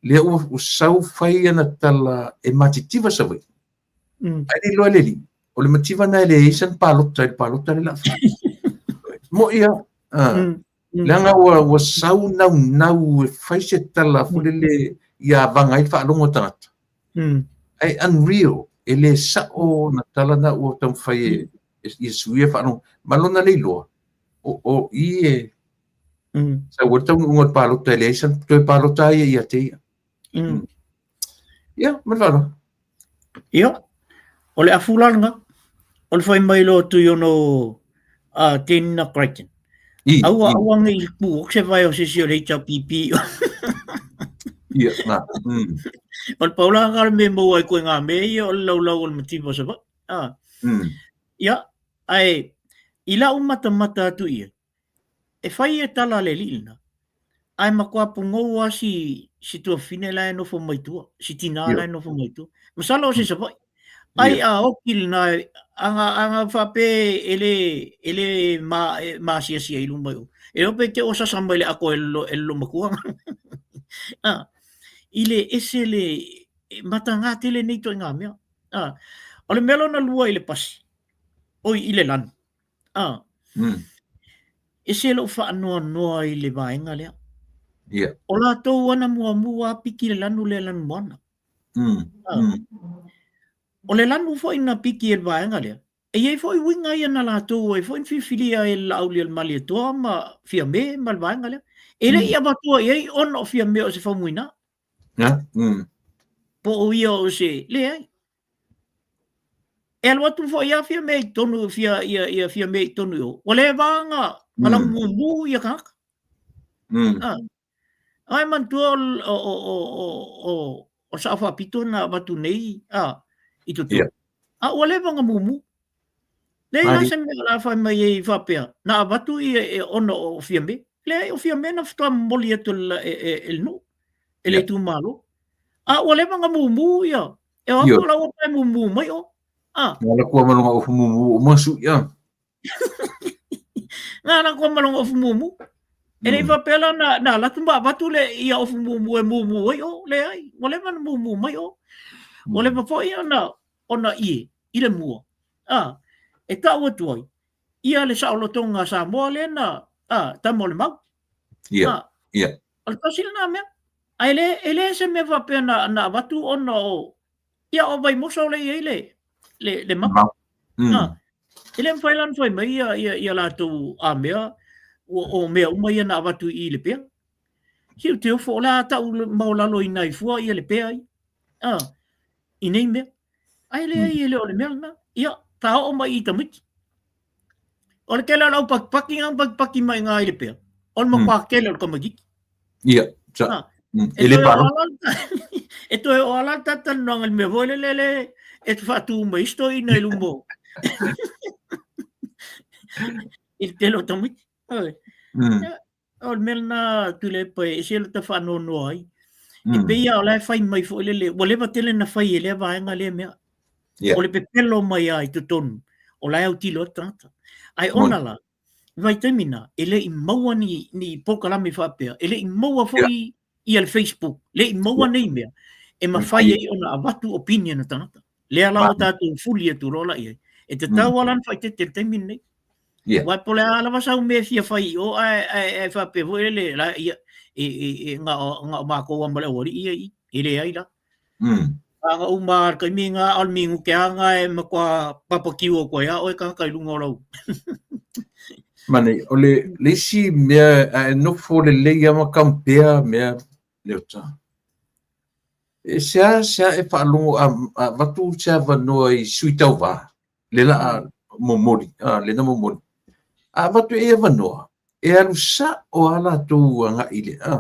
lea ua, ua sau fai ana tala e matitiva Savaii. Ae le iloa e le alii, o le mativa lena e leai sana palota i le palota lea o le a fai. Mo'i lava. Leaga ua, ua sau naunau e fai se tala foi lele ia avaga ai le faalogo a tagata. Ae unreal, e le sa'o na tala na ua taumafai e, e, ia suia faalogo. Ma lona le iloa, o, o i e sau ai le taunuuga o le palota e leai sana toe palota ai ia te ia. Ia, ma le faaaloalo. Ia, o le afu la lena, o le fai mai loa Tuiono a Tenina Crichton. I, Aua, i. aua nei i pu, o se vai o se si o le HRPP. Ia, na. O le paula nga le me maua ai koe ngā mea ia o le laulau o le mativa o Savaii. Ah. Ia, ae i lau matamata atu ia, E fai e tala le alii lena, ae matua pugou lava si, si tuafafine la e nofo mai tua, si tinā la e nofo mai tua. Masalo o se Savaii. Ai a oki lena, aga, aga faapea e le, e le ma, e maasiasia i luma i o. E iloa pe te o sasa mai le ako e lo, e lo matua. Ah, i le ese le, e matagā tele nei ituaiga mea. Ah, o le mea lona lua i le pasi, oi i le lanu. Ah. Ese lou faanoanoa i le vaega lea. Yeah. O latou ana muamua a piki le lanu lea lanu moana. Ah. O le lanu foi na piki e le vaega lea, e i ai foi uiga ia na latou ai foi na filifilia ai e le Laaulialemalietoa ma Fiame ma le vaega lea. E le i avatua i ai ona o Fiame o se faumuina. Yeah. Po o ia o se, leai. E alu atu foi a Fiame i totonu fia ia ia Fiame i totonu i o. Ua leva nga nga lau mumu ia kanaka. Ah. Ai manatua o o o o o o Sao Faapito na avatu nei a i totonu. Yeah. A ua leva nga mumu. Leai la se mea la fai mai ai faapea, na avatu ia e ona o Fiame. Leai o Fiame na faatoa momoli atu e e e le nuu, e le itumalo. A ua leva nga mumu ia E o atu la ua pae mumu mai o. Ah. Nga la kua malonga ofu mumu o masu ia. Nga la kua malonga ofu mumu. E le faapea la na, na latu ma avatu le ia ofu mumu e mumu ai o, le ai. Ua leva na mumu mai o. Ua leva foi ona, ona ie, i le mua. Ah, e tau atu ai, ia le saolotoga a Samoa lea na, ah, tama o le mau. Ia, ah, ia. O le tasi lena mea. Ae le, e le se mea faapea na, na avatu ona o, ia o Vaimoso lea e i ai le, le, le mapa. Ah, e le mafai la ona fai mai ia, ia, ia latou a mea, o, o mea uma ia na avatu i Lepea. Si ou te ofo, o le a ta'u maualalo i nai fua ia Lepea ia. Ah, i nei mea. Ae leai e le o le mea lena. Ia, ta oo mai i tamaiti. O le tele o le aupakipaki na pakipaki mai ngā i Lepea. O le matua tele o le tamaititi. Ia, sa. Ah, E le palo. E toe o ala le talanoaga i le mea foi lele le e te faatu mai isi toeaina i luma o i le tele o tamaiti. Oi. o le mea lena Tuilaepa e ese lota faanoanoa ai. E pei lava o la e fai mai foi lele, ua leva tele na fai e lea vaega lea mea. O le pepelo mai lava i totonu, o la e autilo atu tagata. Ae ona la, i vaitaimi na, e le i maua ni, ni polokalame faapea, e le i maua foi ia le Facebook, le i maua nei mea, e mafai ai ona avatu opinion a tagata. Lea la ua tatou fuli atu loa la i ai. E tatau lava la ona faaeteete i le taimi lenei. Aua po o le a lava sau mea e fia fai i o, ae, ae, ae faapea foi lele, la, ia, e, e, e, na o, na o matou lava ma le aualii ia i i. E leai la. Aga uma le taimi na o le minute lava na e matua papatiu atu ai lava oe tagata i luga o lau. Mane, o le, le isi mea a e nofo lelei lava ma compare mea Leota. E seasea e faalogo a, a avatu se avanoa i sui tauva, le la a momoli, a, le na momoli. A avatu e avanoa, e alu sa'o a latou agai i le, a,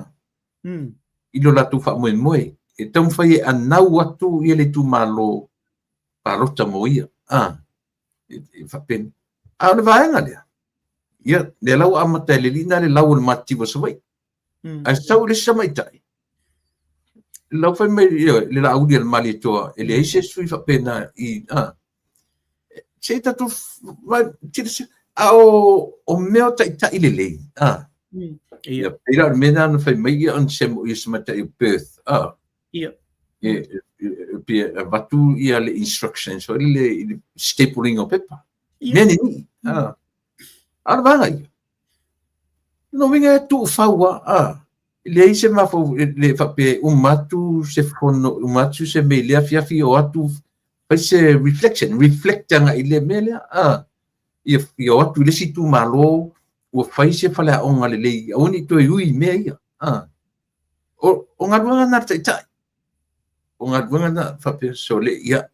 i lo latou faamoemoe. E taumafai e anau atu ia le itumalo palota mo ia, a, e, e faapena. A o le vaega lea, ia, lea la ua amata e le alii lena le lau o le matitiva o Savaii. Ae sau le isi tamaitai, lau fai mai ia, le laauli a le Malietoa, e leai se sui faapena i, a, se i tatou, a o, o mea o taitai lelei, a, ia, pei la o le mea lena na fai mai ia ona se mo ia se tamaitai o Perth, a, ia, e, e, e, avatu ia le instructions, foi le, le stapling o pepa, mea ni, a, a o le vaega ia, Lona uiga e tuufau lava, a, e leai se mafau e le faapea e uma atu se fono, uma atu se mea i lea afiafi o atu fai se reflection, reflect agai i le mea lea, a, ia, ia o atu i le isi itumalo ua fai se faleaoga lelei, aua ne i toe ui i mea ia, a. O, o galuega na a le taitai, o galuega na faapea, sole, ia,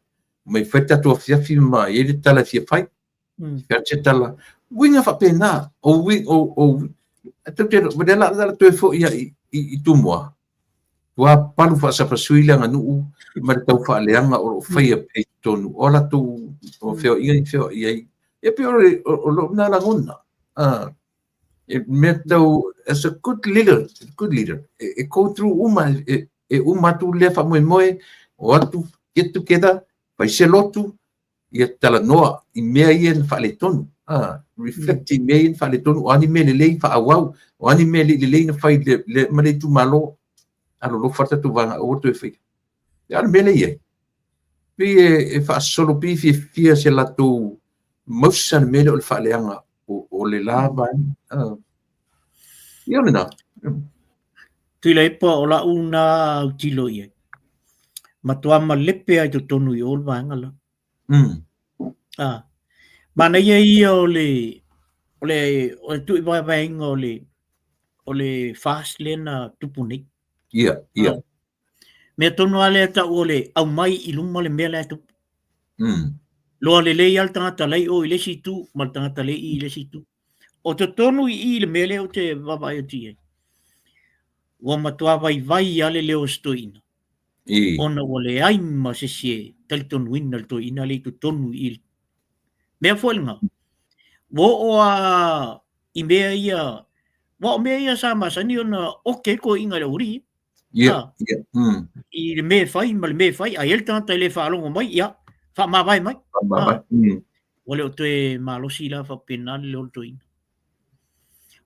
omai fai le tatou afiafi ma i ai le tala e fia fai. Fea se tala. Uiga faapena, o ui, o, o, tou te, lea la, la toe foi ia i, i, i Tumua, ua palu faasapasui le aganuu ma le tau faaleaga o lo o faia pea i totonu o latou o feoaiga i feoai ai. E pei o, o, o lou na lagona. E mea tau, as a good leader, good leader, e, e go through uma, e, e uma atu lea faamoemoe, o atu get together, fai se lotu, ia talanoa i mea ia na faaletonu, a, reflect i mea ia na faaletonu, o a ni mea lelei faaauau, o a ni mea le lelei na fai le, le, ma le itumalo, alolofa le tatou vaega aua toe faia. A o le mea lea e i ai, pei e, e faasolo pei e fiafia se latou mausa le mea lea o le faaleaga o, o le la vaega. Ah. Ia o lena. Tuilaepa o lau na autilo i ai. Matua malepe ai totonu i o le vaega la. Ah. Manaia ia o le o le o le tuuvaevaeina o le o le FAST lea na tupu nei. Ia, ia. Ah. Mea tonu lava lea tau o le aumai i luma le mea la e tupu. Loa lelei lava le tagata la i o i le isi itu ma le tagata la i i le isi itu. O totonu i i le mea lea ou te vaavaai atu i ai, ua matua vaivai lava le leo o si toeaina. Ona ua leai ma se isi e talitonuina le toeaina lea i totonu i i. Mea foi lena, ua oo lava i mea ia, aua o mea ia sa masani ona oke ai toeaiina i le aualii. Ia, ia. I le mea e fai ma le mea e fai, a i ai le tagata e le faalogo mai, ia, faamavae mai. Faamavae. Ua le o toe malosi la faapena le leo o le toeaina.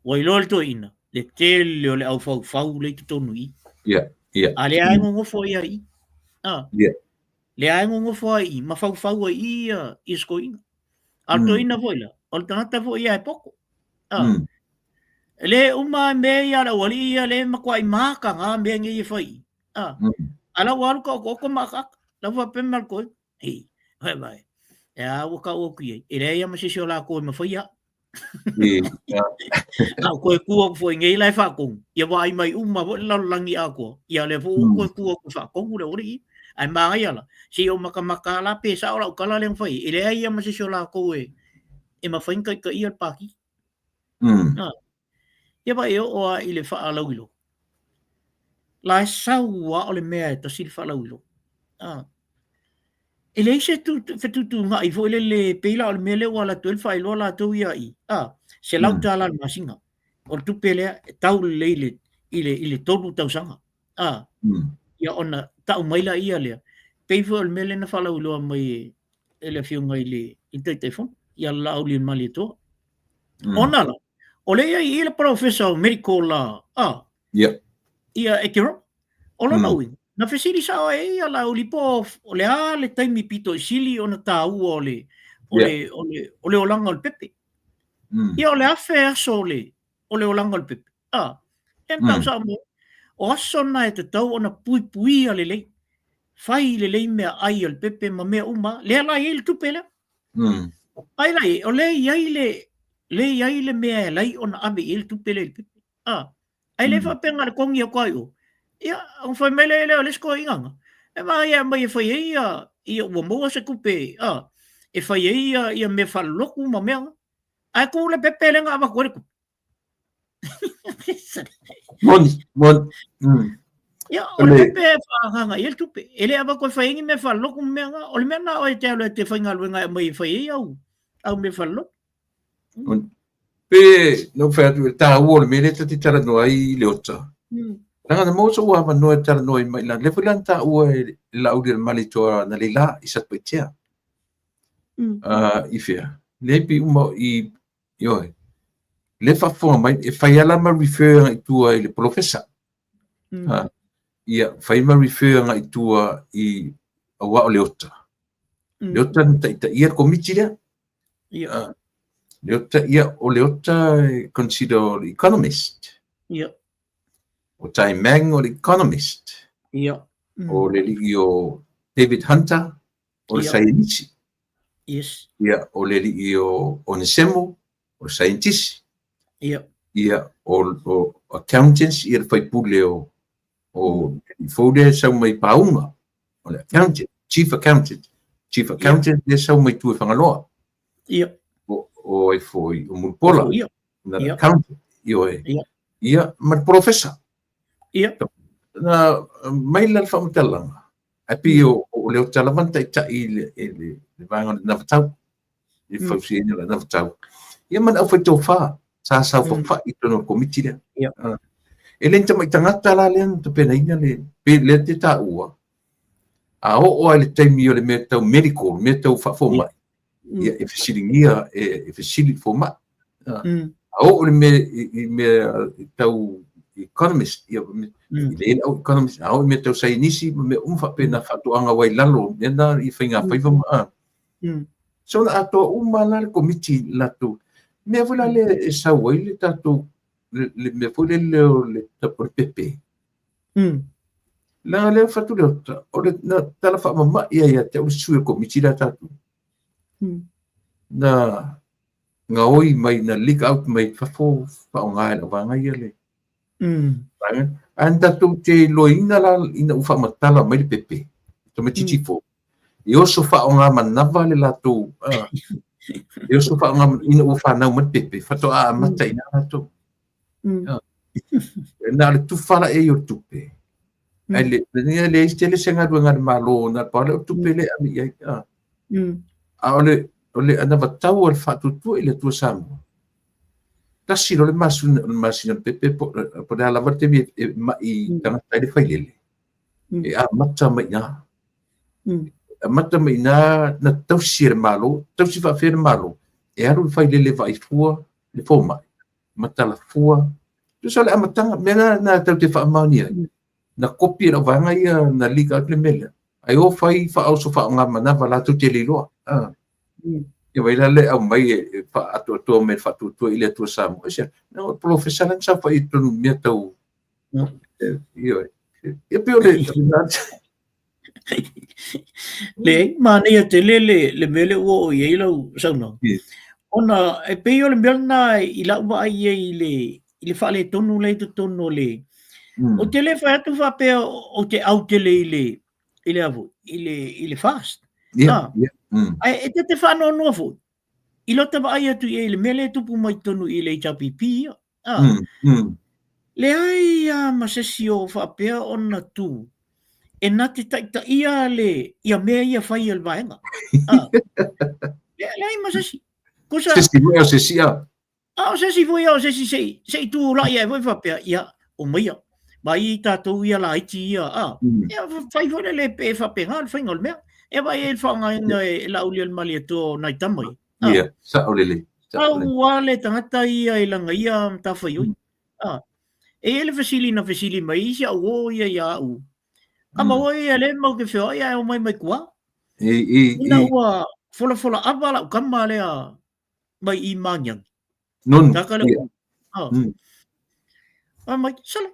Ua iloa le toeaina, le tele o le aufaufau lea i totonu i i. Ia, ia. A lea lava e nonofo ai i i. Ia. Lea lava e nonofo ai i i, ma faufau ai i i ia, ia si toeaina. A o le toeaina foi la, o le tagata foi ia e poto. E le uma mea ia a le aualii ia lea e matuai mataga mea nei e fai i i. A la ua alu ka otaota ma akaaka. La ua faapea mai le toeaina, Hei, vae vae, e a ua tau atu i ai, e leai lava ma se isi o latou e mafai au. A o toe tu atu foi nei la e faatonu, ia vaai mai uma foi le lalolagi atoa, ia lea foi ua toe tu atu e faatonu le aualii. Ae manaia la, se i ou matamata la pe sao lau tala lea na fai ai, e leai lava ma se isi o latou e e mafai ona taitaia le Pati. Ia vaai e oo lava i le faalauiloa, la e sau lava o le mea e tasi le faalauiloa. E leai se fetuutuunai foi lele, pei la o le mea lea ua alu atu ai le faailoa latou ia i, $100 i le masina. O le tupe lea e tau lelei i le, i le, i le 3 tausaga. A, ia ona tau mai laia lea, pei foi o le mea lea na faalauiloa mai e, e le Afioga i le, i le Taitaifono, ia Laauli Ona la, o lea i ai i le polofesa o medical la, a, ia e te ro. O lona uiga, na fesili sao e ia Laauli po o le a le taimi pito i sili ona tāua o le, o le, o le, o le olaga o le pepe. Ia o le afe aso o le, o le olaga o le pepe. A, e na tau sao mai. O aso na e tatau ona puipuia lelei. Fai lelei mea ai o le pepe ma mea uma. Lea la e i ai le tupe lea. Ai la i, o lea i ai le, lea i ai le mea e alai ona ave i ai le tupe lea i le pepe. A, ai le faapea na o le togi atu ai o. Ia, ona fai mai lea o le isi toeaiina, e vaai e aumai e fai ai ia, ia ua maua se tupe, a, e fai ai ia, ia mea faalolotu ma mea na. Ae tu le pepe lea na avatu ai le tupe. Moni, moni. Ia, o le pepe e whaanganga i le tupe. E le avatu e whai ai ni mea whaloloku ma mea nga. O le mea na oe te alu e te whaingaluenga e mai e whai ai au, au mea whaloloku. Pe, no whai atu, e tā ua o le mea lea ta te talanoa ai i Leota. Langa na maua so'u avanoa e talanoa ai mai la. Lea foi la na taua e Laauli o le Malietoa analeila i Satupaitea. I fea? Lea pei uma i Ioe. Lea faafofoga mai, e fai lava la ma refer agai tua i le polofesa. Ha, ia, fai ma refer agai tua i, aua o Leota. Leota na taitaia le komiti lea. Ia. Ha, Leota, ia, o Leota e consider o le economist. Ia. O Tai Meng o le economist. Ia. O le alii o David Hunter o le saienisi. Yes. Ia, o le alii o Onesemo, o le saienitisi. Ia. Ia, o, o accountants, ia le faipule o, o mm. fou lea sau mai Paunga, o le accountant, chief accountant. Chief accountant lea sau mai tua i Fagaloa. Ia. O, o ai foi, o Mulipola. Ia. Na accountant, ioe. Ia. Ia, ma le polofesa. Ia. Na mai la le faamatalaga, Ae pei o, o Leota lava na taitai i le, i le, le vaega o le anavatau, i le fausiaina o le anavatau. Ia ma le aufaitofa, sa saofafai i totonu o le komiti lea. Ia. E le ni tamai tagata la lea na tapenaina le, pe lea te taua, a oo lava i le taimi o le mea tau medical, mea tau faafomai, ia e fesiligia e, e fesili i le fomai. A oo i le mea, i mea tau economist, ia, i le au economist, a oo i mea tau saienisi ma mea uma faapena faatoaga ua i lalo, mea na i faiga faiva ma, a. So na atoa uma la le komiti latou. Mea foi la lea e sau ai le tatou, le, le mea foi lele o le, o le pepe. Leaga lea fai atu Leota, o le na tala faamama'i ai ia te au le sui o le komiti lea a tatou. Na gaoi mai, na leak out mai fafo faaaoga e le auvaega ia le vaega. Ae na tatou te iloaina la ina ua faamatala mai le pepe, tamaitiiti fou, e oso faaaoga manava le latou, e oso faaaoga ina ua fanau mai le pepe, faatoa amata i ina latou. Na o le tufa la i ai o le tupe. Ae le, le leai tele se galuega a le Malo, na o le pau lea o le tupe lea e ave i ai. A o le, o le anavatau a le Faatuatua i le Atua Samoa, tasi loa le masina, le masina o le pepe, po o le a lava le taimi e mai tagata ai le failele, e amata mai i ina. E amata mai i ina na tausi e le Malo, tausi faafefea e le Malo, e alu le failele e vaai fua le fomai, matala fua. Tusa o le amataga, mea na na tatou te faamaonia ai. Na kopi e lau vaega ia na leak out le mea lea. Ae o fai faaoso faaaoga manava latou te le iloa. Ia vai la le aumai e faaatoatoa mai e le Faatuatua i le Atua Samoa. Aisea? Na o le polofesa la na saofai i totonu i mea tau ioe. Ia pei o le Leai, manaia tele le, le mea lea ua oo i ai lau saunoaga. Yes. Ona e pei o le mea lena i lau vaai i ai i le, i le faaletonu lea i totonu o le... Ou te le fai atu faapea ou te au tele i le, i le a foi, i le, i le FAST. Yeah, Ah. yeah. Ae e te te faanoanoa foi, i lota vaai atu i ai i le mea lea e tupu mai totonu i le HRPP ia. Ah. Leai a ma se isi o faapea ona tu e na te taitaia le ia mea ia fai e le vaega. Ah. Leai ma se isi. Kusa Se isi mea o se isi a. A o se isi foi ia o se isi se i, se i tulai ae foi faapea, ia, omaia, vaai i tatou ia laiti ia, a, ia, fai foi lele pe faapena le faiga o le mea. Ia vaai ai le faaaogaina e Laaulialemalietoa o nai tama ia. A, Ia, sao lelei. Sao lelei. pau lava le tagata ia i lana ia matafaioi. A, e i ai le fesili na fesili mai ai si au uo ia ia au. Kama ua ia le mau te feoai ae omai mai tua. I, i, Ina i, ua folafola ava lau kama lea mai i Magiagi. Nonu. Taka le Ia. Oh. Ai mai, sale.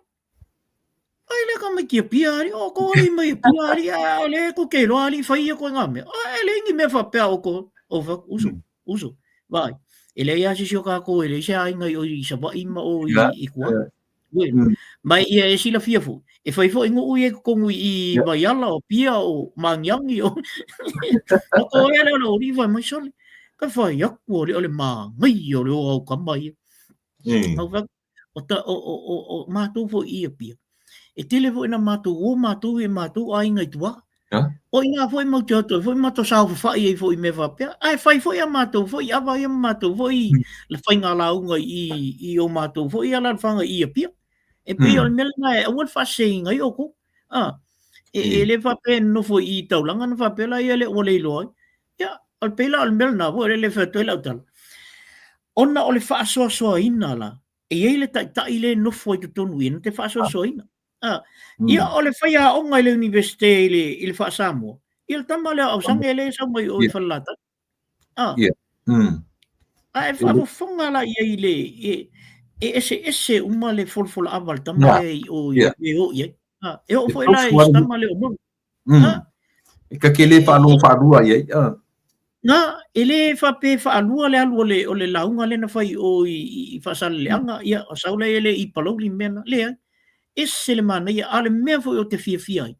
Ai le ka mai kia pia ari, o ko ari mai pia ari, a le ko ke loa ari whai ko ngā mea. A e le ngi mea whapea o ko, o wha, uso, uso. Vai. E le ia sisi o ka ko e le se ai ngai o i Savaii ma o i, i kua. Ue. Mai ia e silafia foi. E whai foi nguu i e kokongu i Vaiala o Pia o Magiagi o o ko e le o ri whai mai sole. Ka whai aku o le o le māngai o le o au kama ia. Au whai, o ta, o, o, o, o mātou foi i Apia. E tele foi na mātou o mātou e mātou āinga i tua. O inā foi mau te atu, foi mātou sao whawhai ai foi me whapea. Ai whai foi a mātou foi awa ia mātou foi le whainga launga i, i o mātou foi ala le whanga i Apia. E pei o le mea lena e aua le faasesēina ai outou. A, e, e le faapea e nonofo i taulaga na faapea la ia le ua le iloa ai. Ia, o le pei la o le mea lena foi lea le fai atu ai lau tala. Ona o le faasoasoaina la, e i ai le taitai lea e nofo ai totonu i i, na te faasoasoaina. A, ia o le faiaoga i le Universite i le, i le Faa-Samoa, ia le tama lea o Ausaga e le sau mai o i Falelatai. A, Ia. A e faafofoga la i ai i le, e, e eseese uma le folafolaava a le tama lea i o i e o i ai. A, e oo foi la i si tama lea o Manu. A, E ka ke le faalogo faalua i ai. A. Na, e le faapea e faalua le alu o le, o le lauga lea na fai i o i, i Faasaleleaga, ia, o sau lea e le i Palauli mea na. Leai. Ese le manaia, a o le mea foi ou te fiafia ai,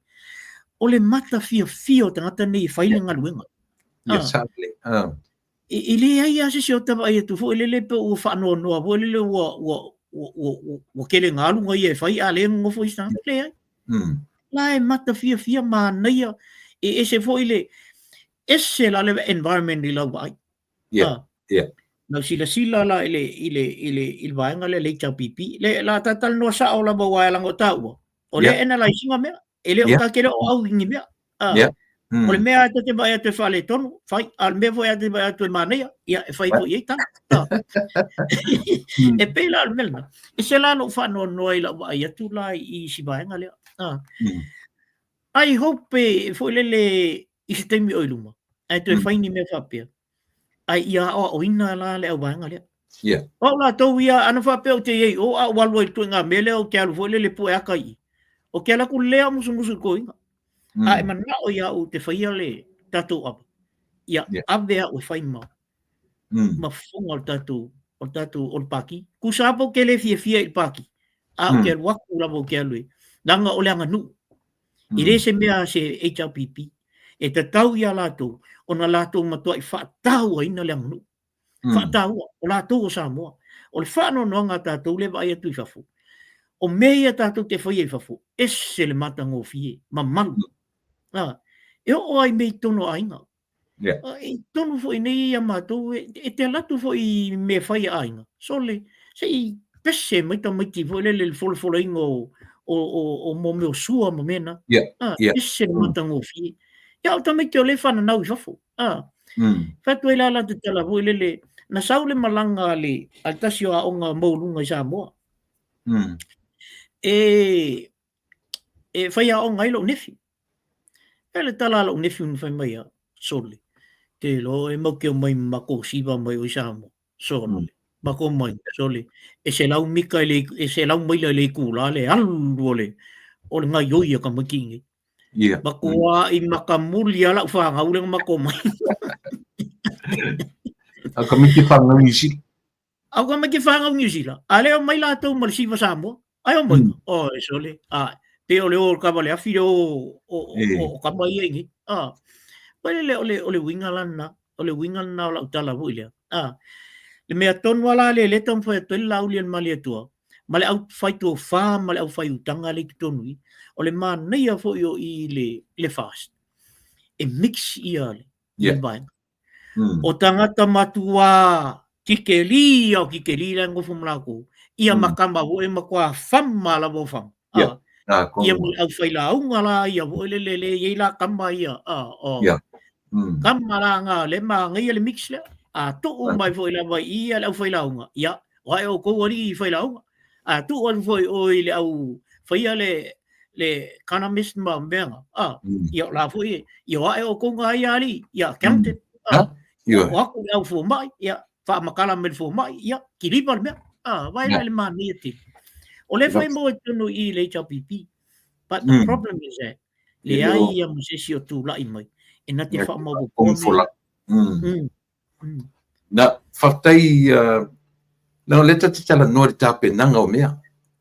o le matafiafia o tagata nei e fai le galuega. Ia, sao lelei. A. E, e leai lava se isi o te vaai atu foi lele pe ua faanoanoa foi lele ua, ua, ua, ua, ua, ua tele galuga ia e fai a lea e nonofo isi tagata. Leai. La e matafiafia manaia, e ese foi le, ese la le environment i lau vaai. Yeah, yeah. Lau silasila la i le, i le, i le, i le vaega lea le HRPP, le, la talanoa sao lava aua e leaga o taua, o lea e analyse ina mea, e le o ta te le o au i ni mea. Yeah. O le mea ta te vaai atu e faaletonu, fai, a o le mea foi a te vaai atu e manaia, ia, e fai foi i ai tala. E pei la o le mea lena. E se la lou faanoanoa i lau vaai atu la i si vaega lea. I hope e foi lele i se taimi o i luma, ae toe fai ni mea faapea, ae ia aoaoina la le auvaega lea. Yeah. O au latou ia, ana faapea ou te i ai i o, a ou alu ai i le ituaiga mea lea, ou te alu foi lele pue aka i i. Ou te alu atu lea musumusu i le toeaina. A e manao ia au te faia le tatou ava, ia ave au e fai ma, ma fofoga o le tatou, o le tatou, o le pāti. Tusa lava ou te le fiafia i le pāti, a ou te alu atu lava ou te alu e, leaga o le aganuu. E le se mea a se HRPP, e tatau ia latou ona latou matuai faatauaina le aganuu. Faataua, o latou o Samoa. O le faanoanoaga a tatou lea e vaai atu i fafo, o mea ia tatou te faia i fafo, ese le matagofie, mamalu. E oo lava i mea i totonu o aiga. Yeah. I totonu foi nei ia matou, e te alu atu foi i mea fai a aiga, sole, se i pese mai tamaiti foi lele i le folafolaina o, o, o, o mo mea o sua ma mea na. Yeah. Yeah. Ese le matagofie. Ia, o tamaiti o lea e fananau i fafo. Fai atu ai la la te tala foi lele, na sau le malaga a le, a le tasi o aoga maualuga i Samoa. E, e faiaoga ai lou nefi. E le tala a lou nefi na fai mai a, sole, te iloa oe matou te omai ma matou siva mai o i Samoa. Sole, matou omai, sole, e 100 mita i le, e 100 maila i le itula le alu o le, o le gaioi a tamaiti nei. Yeah. Matua i makamuli a lau fanau lea na matou omai. A tamaiti fanau New Zealand. Au tamaiti fanau New Zealand. A le omai latou ma le siva Samoa. Ai omai. Oi, sole. A, pe o le o kava le afi le o, o, o, o kama ia ingi. A, pai le o le, o le uiga la lena. O le uiga lena o lau tala foi lea. A, le mea tonu a la le le taumafai atu ai le Laauli a le Malietoa, ma le au fai tofa ma le au fai utaga lea i totonu i, o le manaia foi o i le, le FAST. E mix ia le, le vaega. O tagata matua Kikeli ia o kikeli la e nofo ma latou. Ia ma tama foi e matua fama lava o fama. Ia. Ah, ia ma le aufailauga la ia foi lele le i ai la tama ia. Ah, oh. Ia. Tama la na le manaia le mix lea. A tuu mai foi lava i ia le aufailauga, ia, o ae outou alii failauga. A tuu atu foi i o i le au faia le le economist ma mea na, ah, ia o la foi ia o ae outou na ia alii, ia accountant, ah, Ioe. o atu le au fomai, ia faamatala mai le fomai, ia kiliva le mea. Ah, vaai la i le manaia tele. O lea foi e maua i totonu i i le HRPP. But the problem is that leai ia ma se isi o tulai mai e na te faamaopoopoa mea. Na, faafetai, leaga o lea ta te talanoa i le tapenaga o mea,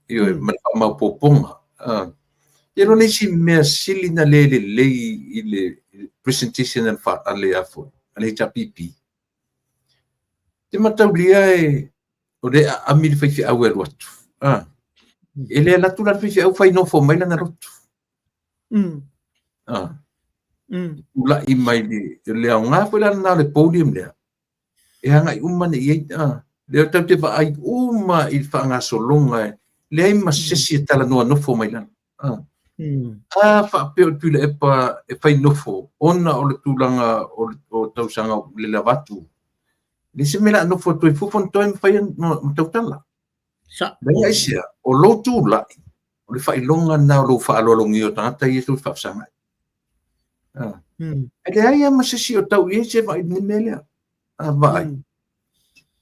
ioe, ma le faamaopoopoga. Ia le isi mea sili na le lelei i le presentation a le a le HRPP, te mataulia e o le aami le faifeau e alu atu. E le alu atu la le faifeau fai nofo mai lana lotu. Tulai mai le aoga foi la lena o le podium lea, e agai uma nei i ai, lea tatou te vaai uma i le faagasologa, e leai ma se isi e talanoa nofo mai lalo. A faapea o Tuilaepa e fai nofo ona o le tulaga o tausaga le lava atu, leai se mea o le a nofo atu ai fua Fonotoe ma fai ma tautala. Leaga aisea, o lou tulai, o le faailoga lena o lou faaaloalogia o tagata ia tou te faafesagai. E leai lava ma se isi o tau i ai se vaai i le mea lea. A vaai,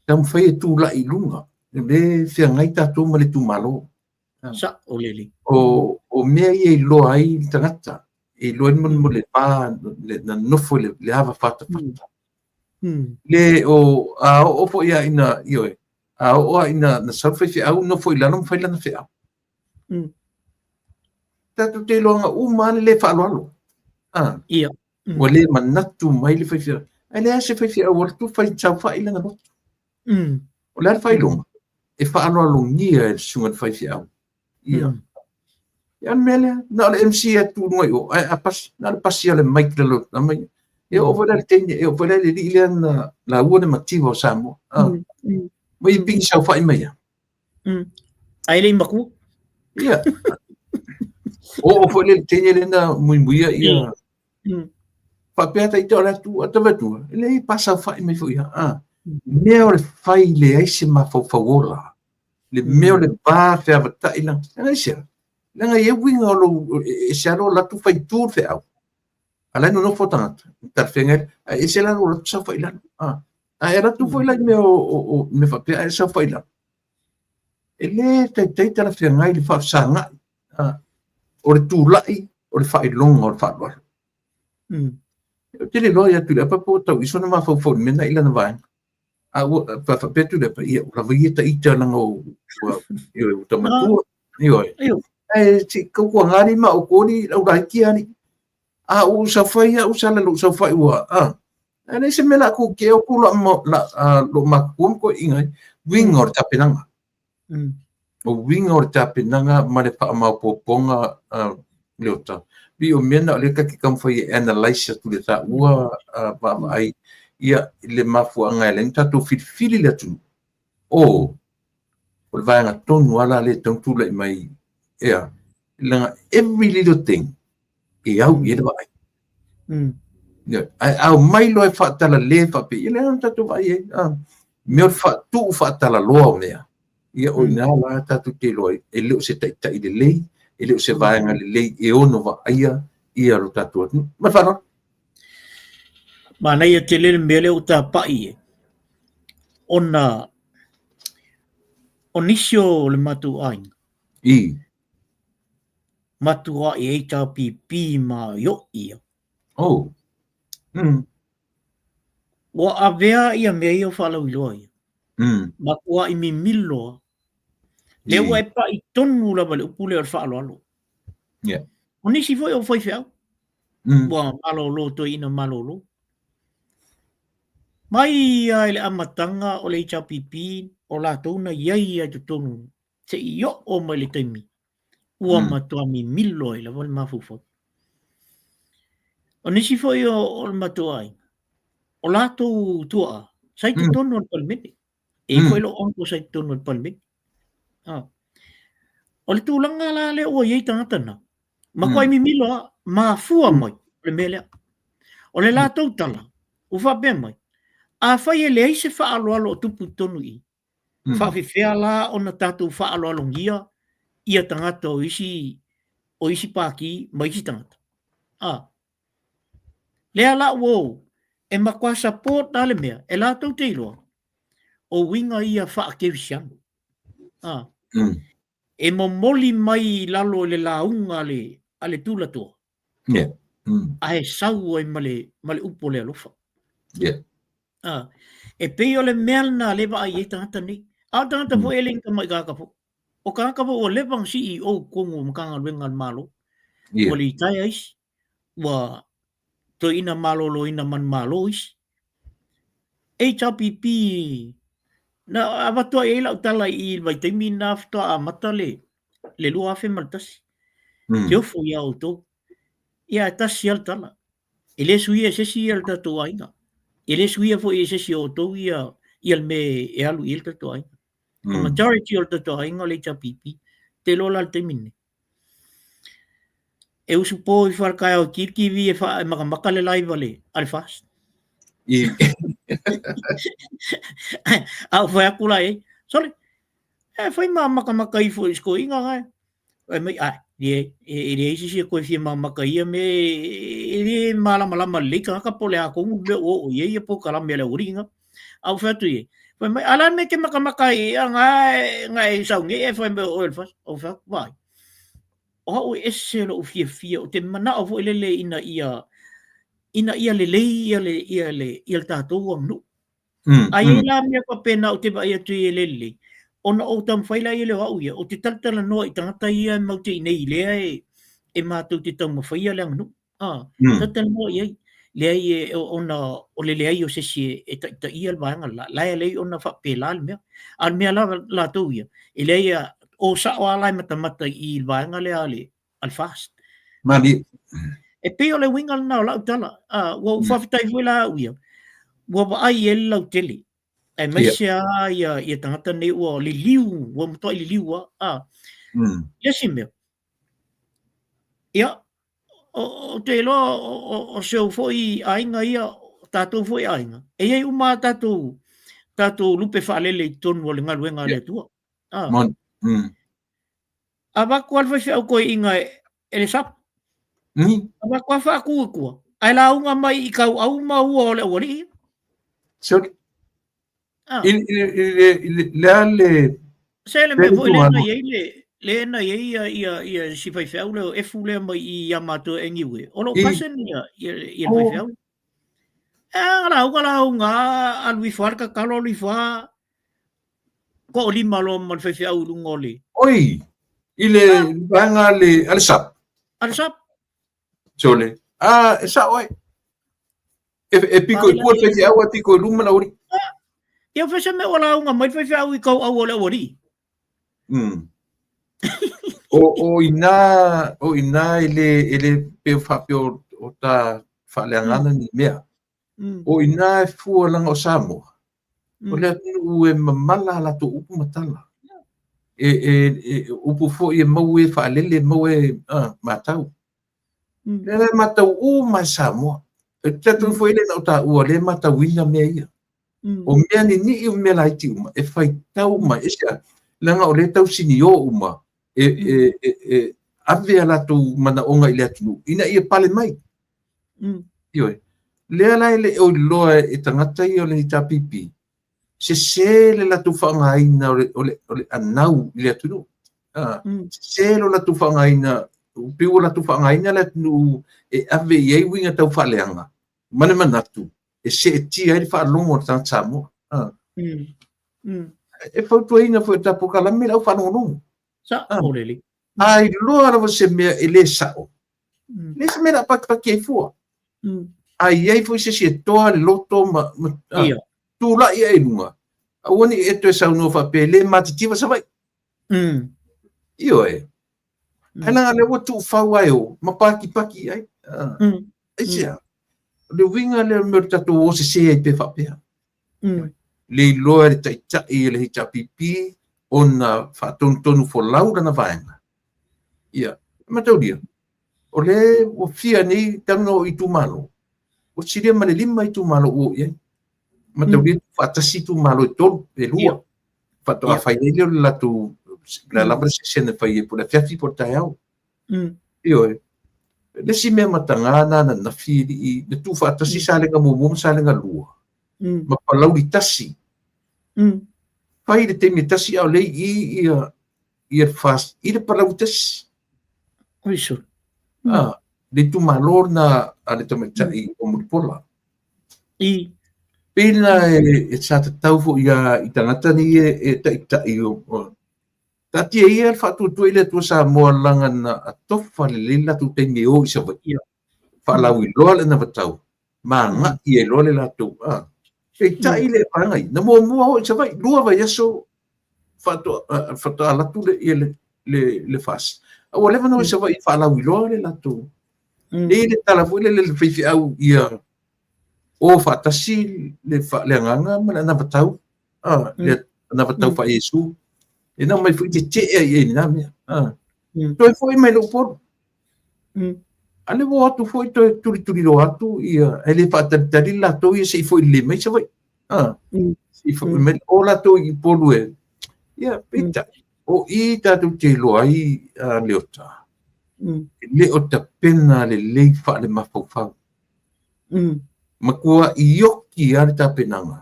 taumafai e tulai i luga, e le feagai tatou ma le itumalo. Sao lelei. O mea ia e iloa ai le tagata, e iloa ai mo le va, na nofo i le ava fatafata. Le o, a oo foi a ina, ioe, a oo a ina na sau le faifeau nofo i lalo ma fai lana feau. Tatou te iloaga uma lava le le faaaloalo. Ia. Ua le manatu mai le faifeau. Ae leai se faifeau o alu atu fai saofai lana lotu. O le a le faailoga? E faaaloalogia e le susuga i le faifeau. Ia. Ia le mea lea, na o le MC atu i luga i o, ae a pasi, na o le pasi o le mic lalo na mai. E oo foi la i le teine, e oo foi la i le alii lea na laua le mativa o Samoa. Ma ia pigi saofai mai ia. Ae le i matua. Ia. Oo foi le teine lea na muimuia ia. Faapea ta ita o le atu, a tava atu, e leai pa saofai mai foi ia. Mea o le fai leai se mafaufau ola. Le mea o le va feavatai la. Leaga aisea? Leaga e i ai uiga o lou, e ese lava lou alu atu fai tu le feau. A la e nonofo tagata, talafeagai, ae ese la lou alu atu saofai i lalo. A e alu atu foi la i mea o mea faapea ae saofai i lalo. E le taitai talafeagai le faafesagai. O le tulai, o le faailoga o le faaaloalo. Ou te le iloa ia Tuilaepa po o tau i sona mafaufau i le mea lena i lana vaega. A ua faapea Tuilaepa, ia ua lava ia ta ita leaga ua ioe ua ta matua. Ioe. Ae se i tautuaga alii ma outou alii lau laiti alii. A ua ou saofai au sa lou saofai ua a. Ae leai se mea la tou te o la lou matutua ma toeaiina ai. Uiga o le tapenaga. O uiga o le tapenaga ma le faamaopoopoga Leota. Pei o mea na o lea ta te taumafai e analyse atu le taua vaavaai ia le mafuaaga e ala ai ona tatou filifili le atunuu. O o le vaega tonu lava la lea e tatau ona tulai mai ea, leaga every little thing e au i ai le vaai. Ae a omai loa e faatalale faapea, ia lea na tatou vaai ai, mea o le faatuu faatalaloa o mea, ia o i ina la tatou te iloa ai, e le o se taitai lelei, e le o se vaega lelei e ono vaaia ia lo tatou atunuu. Ma le faaaloalo. Manaia tele le mea lea ua tapai ai, ona o nisi o le matou aiga, I. matuai HRPP ma ioʻi ia. Oh. Ua avea ia mea ia o faalauiloa ia. Matuai mimilo lava. Lea ua e pai tonu lava i le upu lea o le faaaloalo. Yeah. O nisi foi o faifeau. Ua malolo toeaina malolo. Mai lava i le amataga o le HRPP o latou na i ai lava i totonu seia oo mai le taimi ua matua mimilo ai lava le mafaufau. O nisi foi o le matou aiga, o latou tuaa sa i totonu o le Palemene. E i foi lou uncle sa i totonu o le Palemene. O le tulaga la lea ua i ai tagata na, matuai mimilo lava, mafua mai o le mea lea. O le latou tala, ua faapea mai, afai e leai se faaaloalo o tupu i totonu i i, faafefea la ona tatou faaaloalogia ia tagata o isi o isi pati ma isi tagata? Lea la ua ou, e matua support lava le mea, e latou te iloa, o uiga ia faakerisiano. E momoli mai i lalo i le lauga a le tulatoa. Ae sau ai ma le upu o le alofa. E pei o le mea lena lea e vaai ai tagata nei. A o tagata foi e le ni tamai tagata foi. O tagata foi ua leva ona CEO i totonu o Matagaluega a le Malo. Ua litaea isi, ua toeaina maloloina manumalo isi. HRPP, na avatu ai lau tala i le vaitaimi na faatoa amata le 2001. Te ofo ia outou. Ia, e tasi lava le tala. E le suia e se isi ia le tatou aiga. E le suia foi e se isi o outou ia le mea e alu i ai le tatou aiga. The majority o le tatou aiga o le HRPP. Te iloa la le taimi lenei. E usupo ifo lava le taeao i le TV e matamata le live a le FAST. A ou fai atu la i ai, sole, e fai ma matamata ifo i si toeaina na e. Fai mai, ae, e leai se isi e toe fia matamata i ia mea, e le malamalama lelei tagata po o le a tonu le mea ua oo i ai ia polokalame a le aualii na. A ou fai atu i ai, fai mai, a o le a le mea e te matamata ai na e sau nei e fai mai o oe o le FAST. Ou fai atu, vaai, o au e ese lou fiafia, ou te manao foi lele ina ia lelei ia le tatou aganuu. A i ai la mea faapena ou te vaai atu ai e le lelei, ona ou taumafai lea o au ia, ou te talatalanoa i tagata ia matou te i inei lea e matou te taumafaia le aganuu. Talatalanoa i ai. Leai, ona o le leai o se isi e taitaia le vaega le la, la e ala ai ona faapela le mea. A o le mea la latou ia, e leai, o sao lava la e matamata i le vaega lea a le FAST. Malie. E pei o le uiga lena o lau tala. Ua ou faafetai foi la au ia, ua vaai i ai le lautele, aemaise lava ia tagata nei ua liliu, ua matuai liliu lava. Le isi mea, ia, ou te iloa o si ou foi aiga ia, o tatou foi aiga, e i ai uma a tatou lupe faalele i totonu o le galuega a le Atua. Avatu lava le faifeau toeaina e le SUPP. Avatu lava faatu i tua, ae lauga mai i tauau ma ua o le aualii ia. Sorry. I le a le Se le mea foi lea na i ai le lea na i ai ia ia ia si faifeau lea o Efu lea mai i ia matou e Niue. O lou cousin ia ia ia le faifeau. E a lauga lauga alu ifo lava le tatalo alu ifo lava toalima loa ma le faifeau i luga o le Oi, i le vaega a le a le SUPP. A le SUPP. Sole. A, e sao ai. E piko i tua le faifeau, e piko i luma le aualii. Ia fai se mea ua lauga mai le faifeau i tauau o le aualii. O ina e le pe faapea o ta faaleagaina ni mea. O ina e fua leaga o Samoa, o le atunuu e mamala a latou upu ma tala. E upu foi e maua e faalele, e maua e matau. Lea la e matau uma e Samoa. E talitonu foi e le na o taua lea e matauina mea ia. O mea ninii o mea laiti uma, e faitau uma. Aisea? Leaga o lea e tausinio uma e ave a latou manaoga i le atunuu ina ia pale mai. Ioe. Lea la e le o iloa e tagata ia o le HRPP, sese le latou faaaogaina o le anau i le atunuu. Sese lo latou faaaogaina, pei ua latou faaaogaina le atunuu e ave i ai uiga tau faaleaga ma le manatu e seetia ai le faalogo a le tagata Samoa. E fautuaina foi e le tatou polokalame le au faalogologo. Sao lelei. A iloa lava se mea e le sao, le se mea o le a patipati ai fua. A i ai foi se isi e toa le loto ma tulai ae i luga, aua ne i e toe saunoa faapea e le matitiva Savaii. Ioe. Ae leaga o lea ua tuufau lava e o ma patipati i ai. Aisea? O le uiga lea o le mea o le tatou o sese ai pea faapea. le iloa e le taitai e le HRPP ona faatonutonu folau lana vaega. Ia, e mataulia, o le ua fia nei talu ona oo i itumalo, ua silia ma le 5 itumalo ua oo i ai. Mataulia faatasi itumalo e 3, e 2. Faatoa fai ai lea o le latou, le a lava le session e fai ai, po o le afiafi po o le taeao. Ioe. Le isi mea mataga na ananafi e lii, na tuufaatasi Salega 1 ma Salega 2, ma Palauli 1. Fai le taimi e tasi a o lea i i ia FAST i le Palauli 1. Oi so. Ah, le itumalo na a le tamaitai o Mulipola. I. Pei na e sa tatau foi a i tagata nei e taitai o taatia ia le faatuatua i le Atua Samoa laga na atofa lelei le latou taimi e o i Savaii. Faalauiloa le anavatau, ma agai ai loa le latou. Peitai le vaega ia, na muamua o i Savaii, 2 vaiaso faatoa alu atu le FAST. A ua leva na o i Savaii faalauiloa le latou. E le tala foi le le faifeau ia o faatasi le agaga ma le anavatau. Le anavatau faa-Iesu. E na mai foi te tea i ai lena mea. Toe foi mai lou Upolu. A le ua atu foi toe tulituliloa atu ia, e le faatalitali latou ia se i foi lelei mai Savaii. Se i foi mai o latou i Upolu e. Ia, peitai, o i tatou te iloa ai Leota. E le o tapena lelei faale-mafaufau. Matua ioki lava le tapenaga.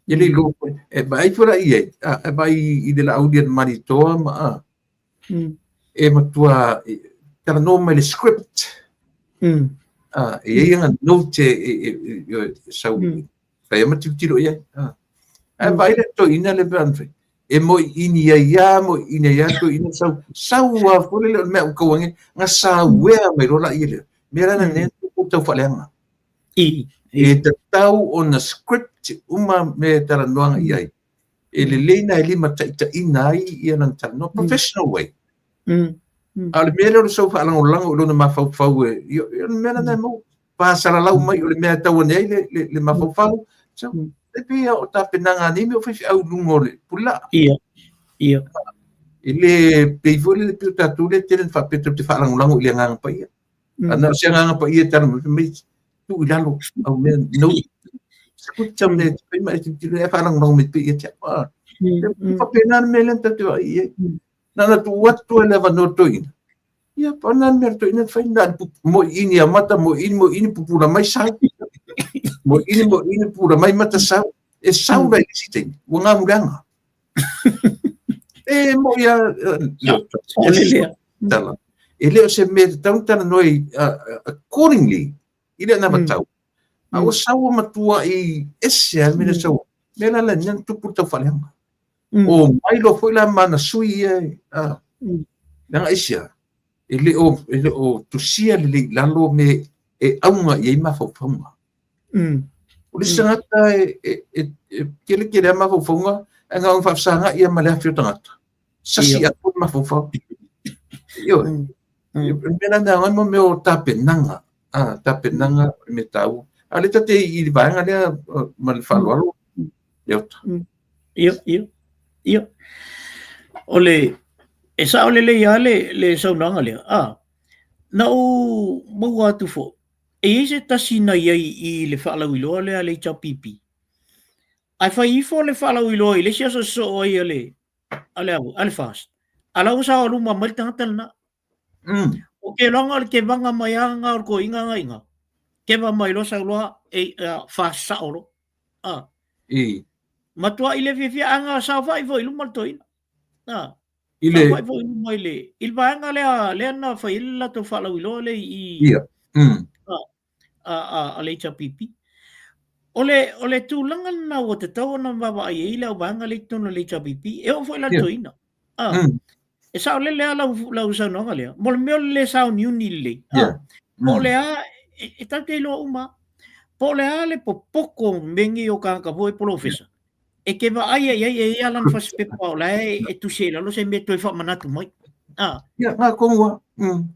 E le iloa foi, e vaai foi la i ai, e vaai i le Laauli a le Malietoa ma e matua talanoa mai le script. E i ai ana note e sau fai ma tilotilo i ai. Ae vaai le toeaina le mea na fai. E moiini ai lava, moiini ai lava toeaina sau. Sau lava foi lele o le mea ua tau ane, na sauea mai loa laia lea. Mea la na tupu tau faaleaga. E tatau ona script uma mea e talanoaga i ai. E lelei na e limataitaiina ai ia lana talanoa, professional way. A o le mea lea o le sau faalagolago i lona mafaufau e, ia, o le mea lena e maua. Fasalalau mai o le mea e tau ane ai le mafaufau. So, e pei o tapenaga nei mea o faifeau i luga o le pulaa. Ia, ia. E le pei foi lele pei o tatou lea tele na faapea tatou te faalagolago i le agaga paia. A na o se agaga paia e tala mai, mai tuu i lalo au mea no. Script mea te fai ma e tilotilo e faalagolago mai pei ia te au. E faapena le mea lea na tatou te vaai i ai. Na na tuu atu e le avanoa toeaina. Ia, pa na mea toeaina fai na moiini a mata, moiini, moiini, pupula mai sau. Moiini, moiini, pupula mai mata sau. E sau la i le isi taimi, ua gamuleaga. E moi a tala. E le o se mea tatau ona talanoa i accordingly i le anavatau. A ua sau ua matua i ese a le mea lea sau. Mea la la na tupu le tau faaleaga. O mai loa foi la ma ana sui ia, leaga aisea, e le o tusia lelei i lalo me e auga i ai mafaufauga. O le isi tagata e tele tele lava mafaufauga, ae na ona faafesagai lava ma le afi o tagata. Sasi atoa le mafaufau. Ioe. O le mea la lena mo mea o tapenaga, tapenaga o le mea taua. A o lea ta te i le vaega lea ma le faaaloalo, Leota. Ia, ia, ia. O le, e sao lelei lava le saunoaga lea. Na ou maua atu foi, e i ai se tasi na i ai i le faalauiloa lea a le HRPP. Ae fai ifo le faalauiloa i le isi aso sosoo ai a le, a le, a le FAST. A la ua saoaluma mai le tagata lena. O ke loaga o le kevaga mai lava nga o le toeaina nga i ina. Keva mai loa sau loa e FAST sao loa. Matuai le fiafia ae na saofai foi i luma le toeaina. I le Saofai foi i luma i le, i le vaega lea, lea na fai ai le latou faalauiloa lea i, Ia. A le HRPP. O le tulaga lena ua tatau ona vaavaai ai le auvaega lea i totonu o le HRPP, e oo foi la i le toeaina. E saolele lava lau saunoaga lea, mo le mea o le le sauniuni lelei. Po o le a, e tatou te iloa uma lava, po o le a le popoto o mea nei o tagata foi polofesa, e te vaai ai e i ai lana fasipepa o la e tusi ai i lalo se mea e toe faamanatu mai. Ia, nga tonu lava.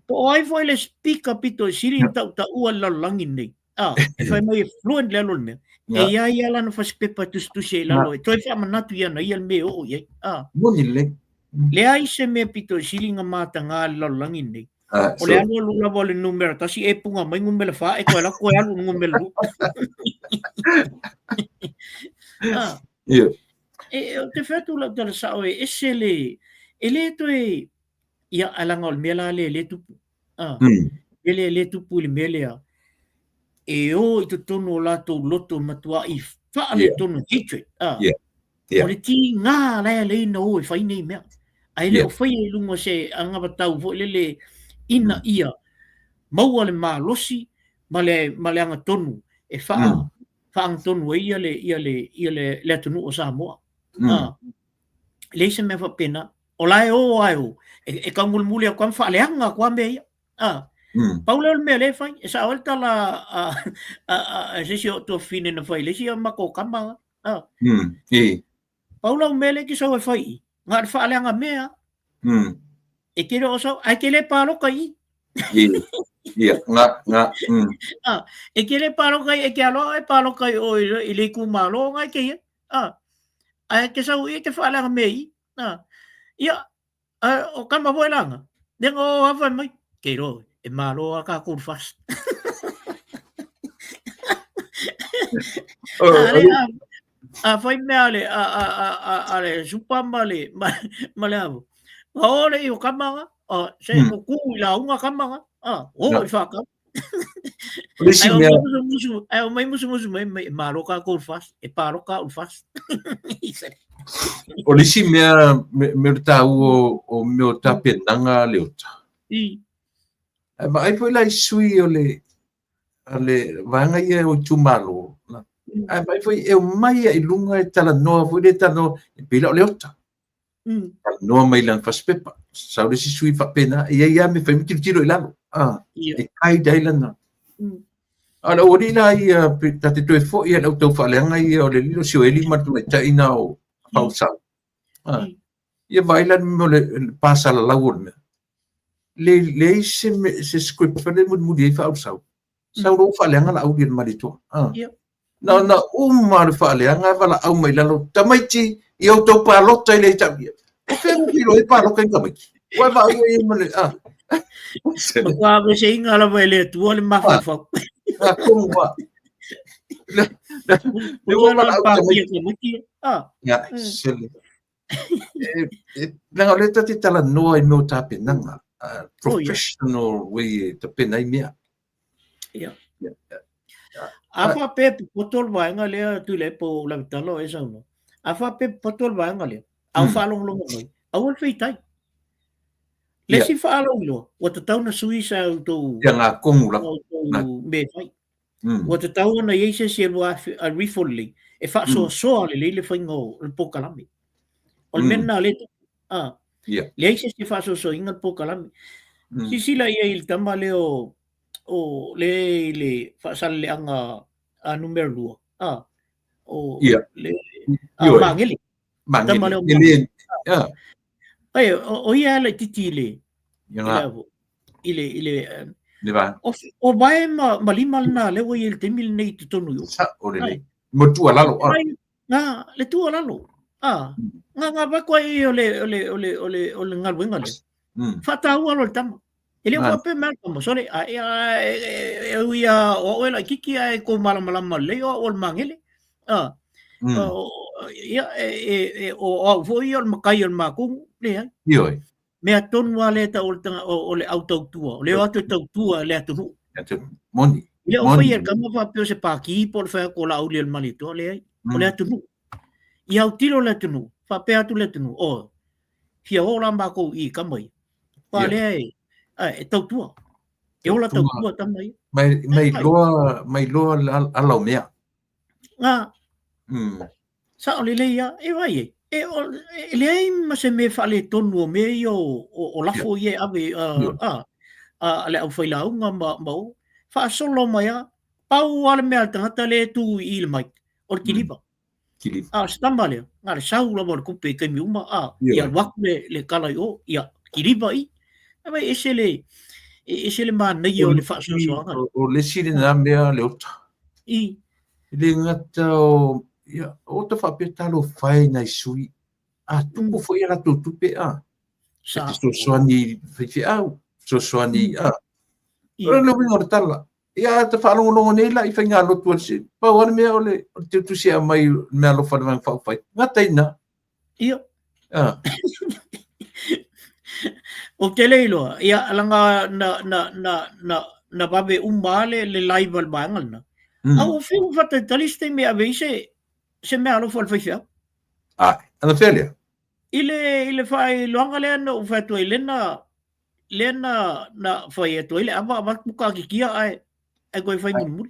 Po o ai foi le speaker pito i sili ona tautaua i le lalolagi lenei. A, e fai mai e fluent le alu o le mea. E i ai lava lana fasipepa e tusitusi ai i lalo, e toe faamanatu ia na ia le mea e oo i ai. A. Moni lelei. Leai se mea pito i sili ona mataga i le lalolagi lenei. O le alualu lava o le numera tasi e punga mai numera fa e toe alu atu toe alu i le numera lua. A. E, ou te fai atu lau tala sao e ese le, e le toe, ia, ae leaga o le mea la lea e le tupu. A. E le, le tupu i le mea lea, e o i totonu o latou loto matuai faaletonu, hatred. A. O le tiga la e alai ona o e fai nei mea. Ae le o faia i luga o se anavatau foi lele ina ia maua le malosi ma le, ma le agatonu e faa, faagatonu ai ia le, ia le, ia le, le atunuu o Samoa. Ah, leai se mea faapena. O la e o lava e o, e, e taumulimuli atu lava ma faaleaga atu lava mea ia. Ah, pau lea o le mea lea e fai, e sao ai le tala a, a, a, a se isi o tuafafine na fai i le isi o matou tama. Ah. E. Pau lau mea lea e te sau e fai i, na o le faaleaga mea. E te le o sau, ae te le paloka i i. E. Ia, nga, nga. Ah, e te le paloka i, e te aloa e paloka i o i le itumalo nga e te ia. Ah, ae te sau i e te faaleaga mea i. Ah, ia, o kama foi langa. Lenga o afa mai. Ke ro, e malo a kākou le FAST. A, a fai mea le, a, a, a, a, a le supa ma le, ma, ma le avo. A o le i o kama nga, a, se ko ku i la unga kama nga, a, o i whakau. O le isi mea... Ai o mai musumusu mai, mai, e malo kākou le FAST, e paloka au le FAST. O le isi mea, me, me o le tāua o mea o tapenaga a Leota. Ae vaai foi la i sui o le, a le vaega ia o itumalo, ae vaai foi e omai i luga e talanoa foi le talanoa, e pei la o Leota. Talanoa mai lana fasipepa. Sau le isi sui faapena, e i ai lava mea e fai ma tilotilo i lalo. Ah, e guide ai lana. A o le aualii la ia, ta te toe foi i le au taufaaleaga ia o le lilo Sioeli ma le tamaitai na o Fausau. Ah, ia vaai la le mea o le pasalalau o le mea. Le, leai se, se script fa le mulimuli ai Fausau. Sau loa ua faaleaga Laauli e le Malietoa. Ah. Na ona uma le faaleaga e valaau mai lalo, tamaiti, ia outou palota i le Italia. O fea ua feiloai ai palota i tamaiti? Ua e vaai ai ma le... Ah. Matua aveseina lava e le Atua le mafaufau. Ah, tonu lava. Le ua valaau tamaiti. Ah. Ia, sele. Leaga o lea ta te talanoa i mea o tapenaga, professional way e tapena ai mea. Ia. A faapea e popoto le vaega lea Tuilaepa o Lavetala o e saunoa. A faapea e popoto le vaega lea, a o faalogologo mai, aua le feitai. Le isi faalauiloa, ua tatau ona sui sa outou Ia ngā kongu lava. Outou mea e fai. Ua tatau ona i ai se isi e lua afe lelei e faasoasoa lelei le faiga o le polokalame. O le mea lena lea e tupu. Ah. Leai se isi e faasoasoaina le polokalame. Silasila i ai i le tama lea o o le i le faasaleleaga a numera lua. Ah. O le a Magele. Magele. Tama lea o Magele. Ai, o ia laitiiti i le i le i le le va. O, o vae ma, ma lima lena lea ua i ai i le taimi lenei i totonu i o. Sa'o lelei. Mo tuualalo. Ah. Ngā, le tuualalo. Ah. Ngā, ngā vaku ai o le, o le, o le, o le, o le galuega lea. Faataua loa le tama. E le o faapea mai le tama, sole, a, e, a, e, e, e ui a o au e laitiiti ae kou malamalama lelei o au o le magele. Ah. O, ia, e, e, e, o au foi ia o le makai o le makou, leai. Ioe. Mea tonu lava lea e tau o le, o, o le au tautua, o le o atu e tautua i le atunuu. Moni. E le o faia e le tama faapea o se pākī po o le fai atu o Laauli o le Malietoa, leai, o le atunuu. I autilo le atunuu, faapea atu le atunuu, oh, fia o la mākou i tama ia. Aua lea e, e tautua. E ola tautua tama ia. Mai, mai loa, mai loa ala o mea. Ngā. Sao lelei lava, e vai e, e, e leai ma se mea faaletonu o mea ia o, o, o lafo ia e ave a, a, a, a le aufailauga ma, ma o. Faasolo mai lava, pau lava le mea a le tagata lea e tu i le mic, o le kiliva. Kiliva. A o se tama lea, na le sau lava o le tupe i taimi uma, a, ia alu atu le, le kala i o, ia kiliva i. E vai ese le, E ese le manaia o le faasoasoaga. O le isi lena mea Leota. I. E le gata o, ia, o ta faapea talofa e nai sui, a tupu foi a latou tupe a. Sa. E fesoasoani i faifeau, fesoasoani a. O le uiga o le tala, ia a ta faalogologo nei la i faigalotu a le sui, pau lava le mea o le teutusi e aumai le meaalofa a le Vaega Faaupufai, gata i ina. Ia. Ah. Ou te le iloa, ia, leaga na, na, na, na, na vave uma lava le, le live a le vaega lena. A ua fiu faatalitali se taimi e ave ai se, se meaalofa a le faifeau. Ah, anafea lea? I le, i le faailoaga lea na ou fai atu ai, lea na, lea na, na fai atu ai le ava avatu taatitia ae ae toe fai mulimuli.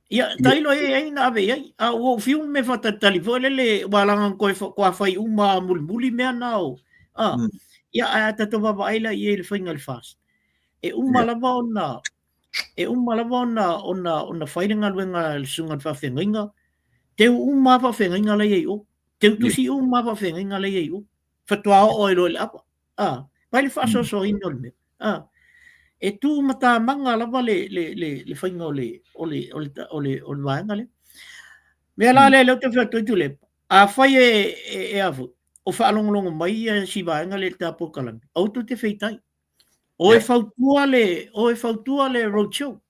Ia, tailo ai ai na ave i ai. A ua ou fiu me faatalitali foi lele, ua leaga na toe toa fai uma mulimuli mea na o. A, ia, ae a tatou vaavaai la i ai i le faiga o le FAST. E uma lava ona, e uma lava ona, ona, ona fai le galuega a le susuga i le faafeagaiga, teu uma lava faafeagaiga la e i ai i o. Teu tusi uma lava faafeagaiga la e i ai i o. Faatoa oo ai loa i le ava. A, vaai le faasoasoaina o le mea. A, e tu matamaga lava le, le, le, le faiga o le, o le, o le, o le, o le vaega lea. Mea la lea, lea ou te fai atu ai Tuilaepa, afai e, e, e a foi, o faalogologo mai ia si vaega lea i le ta polokalame, aua tou te feitai. O e fautua le, o e fautua le road show.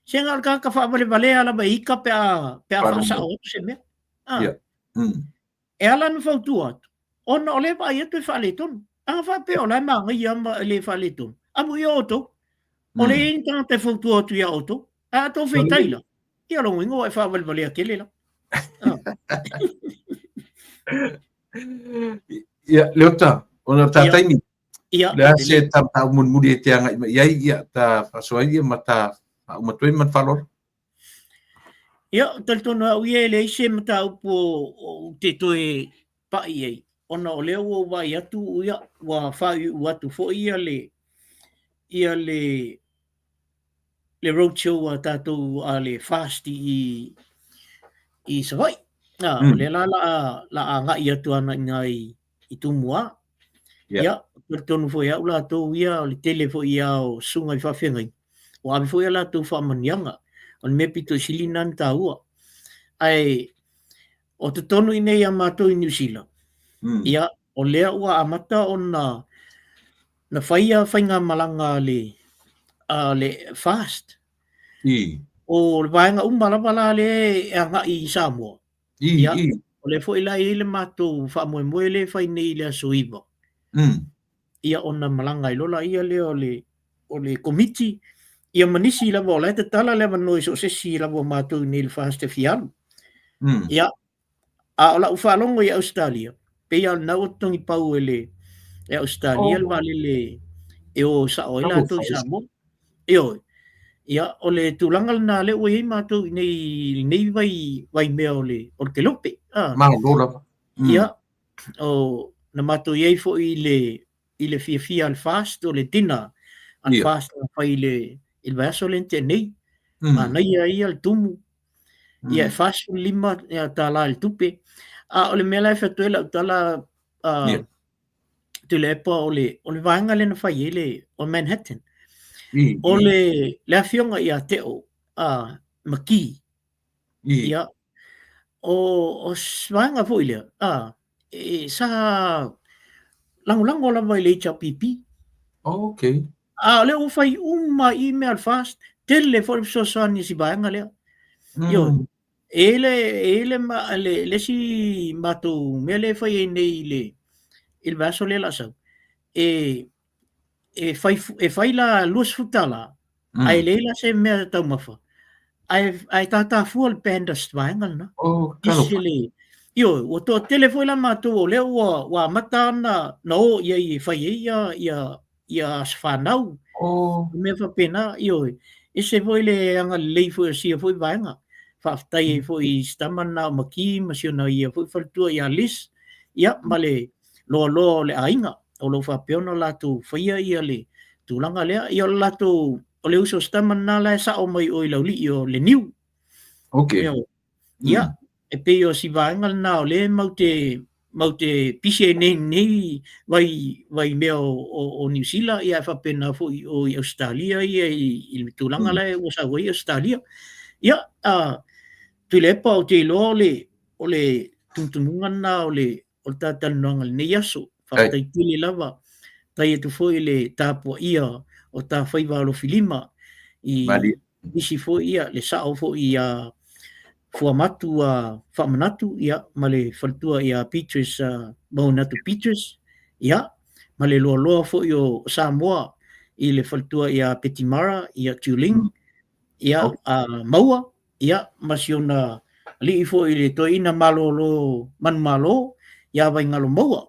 Se na o le tagata faavalevalea lava e ita pe a, pe a faasao atu se mea. A. Yeah. E ala ona fautua atu, ona o lea e vaai atu e faaletonu. Ana faapea o la e manaia ma e le faaletonu, amuia outou. O lea e i ai ni tagata e fautua atu iā outou. Ae a tou feitai la, ia lona uiga ua e faavalevalea tele la. Ia, Leota, ona o le ta taimi, Ia. O le a se ta mataupu mulimuli e te agai mai i ai, ia, ta faasoa ai ia ma ta faauma atu ai ma le faaaloalo. Ia, ou te talitonu au ia e leai se mataupu ou te toe pai i ai, ona o lea ua ou vaai atu, ia, ua faaiuiu atu foi ia le, ia le, le road show a tatou a le FAST i, i Savaii. A, o lea la la a, la a agai atu ana i ina i, i Tumua. Ia, talitonu foi au latou ia, o le tele foi ia o susuga i faafeagaiga, ua ave foi a latou faamanuiaga. O le mea pito i sili lena ona taua. Ae o totonu i inei ia matou i Niu Sila, ia, o lea ua amata ona na fai ia faigamalaga a le, a le FAST. O le vaega uma lava la lea e agai i Samoa, Ia, o lea foi la e i ai le matou faamoemoe lea e fai nei i le aso 9. Ia ona malaga ai loa lea lea o le, o le komiti, ia ma nisi lava o la e tatala le avanoa i so o se isi lava o matou i inei i le FAST e fia alu. Ia, a o lau faalogo i Ausetalia, pei lava o lena ua totogi pau e le e Ausetalia le vaalele e o sao ai latou i Samoa. Ioe. Ia, o le tulaga lena lea ua i ai matou i nei, lenei vai, vai mea o le, o le kelope. Ah. Malo lava. Ia, o, na matou i ai foi i le, i le fiafia a le FAST, o le dinner a le FAST na fai i le, i le vaiaso lea na tea nei. Manaia ia le tumu. Ia, e $45 ia, tālā i le tupe. A o le mea la e fai atu ai lau tala, uh, Tuilaepa o le, o le vaega lea na fai ai le, o Manhattan. O le, le afioga ia Teo a McKee. Ia, o, o se vaega foi lea, a, e, sa lagolago lava i le HRPP. Oh, okay. A o lea ua fai uma i mea o le FAST, tele foi le fesoasoani a si vaega lea. Ioe. E i ai le, e i ai le, le, le isi matou mea lea e fai ai nei i le, i le vaiaso lea o le a sau, e, e fai, e fai la $20, ae leai la se mea taumafa, ae, ae tātāfua le band a se vaega lena. Oh, Ese le, ioe, ua toatele foi la matou o lea ua, ua amata ona na o i ai e fai ai ia, ia, ia aso fanau. Oh. Mea faapena, ioe, ese foi le agalelei foi o sia foi vaega. Faafetai ai foi i si tama lena o Maki ma si ona ia foi faletua ia Liz, ia, ma le loaloa o le aiga o lo o faapea ona latou faia ia le tulaga lea. Ia o le latou, o le uso o si tama lena la e sao mai o i Laulii o Leniu. Okay. Ia, e pei o si vaega lena o lea e mau te Matou te pisi ai nei nei vai vai mea o o, o Niu Sila ia e faapena foi o i Ausetalia ia i, i le tulaga la ua sau ai Ausetalia. Ia, a Tuilaepa ou te iloa o le o le tumutumuga lena o le o le talatalanoaga i lenei aso. Faafetai tele lava. Tai atu foi le tapuaia o ta faiva alofilima i isi foi ia le sao foi ia Fuamatu a Faamanatu ia ma le faletua ia Beatrice Mauanatu Beatrice ia ma le loaloa foi o Samoa i le faletua ia Petimara ia Tuling ia Maua ia ma si ona alii foi le toeaina malolo manumalo ia Vaingalo Maua.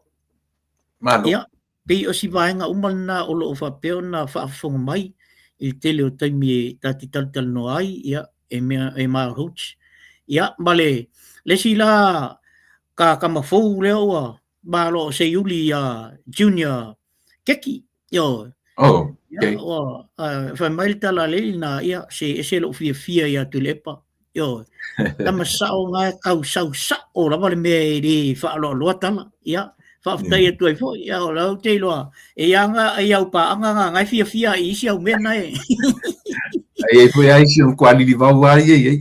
Malo. Ia, pei o si vaega uma lena o lo o faapea ona faafofoga mai i le tele o taimi e ta te talatalanoa ai, ia, e mea e mahout. Ia, ma le le isi la ka tama fou lea ua malo o Seiuli ia Junior Keki. Ioe. Oh, okay. Ia, ua, fai mai le tala a le alii lena, ia, se ese lou fiafia ia Tuilaepa. Ioe. Tama sao nga e tau sau sao lava le mea e le faaloaloa tala. Ia, faafetai atu ai foi. Ia, o lau te iloa, e ia nga, e au paaga nga, nga e fiafia i isi au mea na e. Ai ai foi ai si o kua lili vau ai ai ai.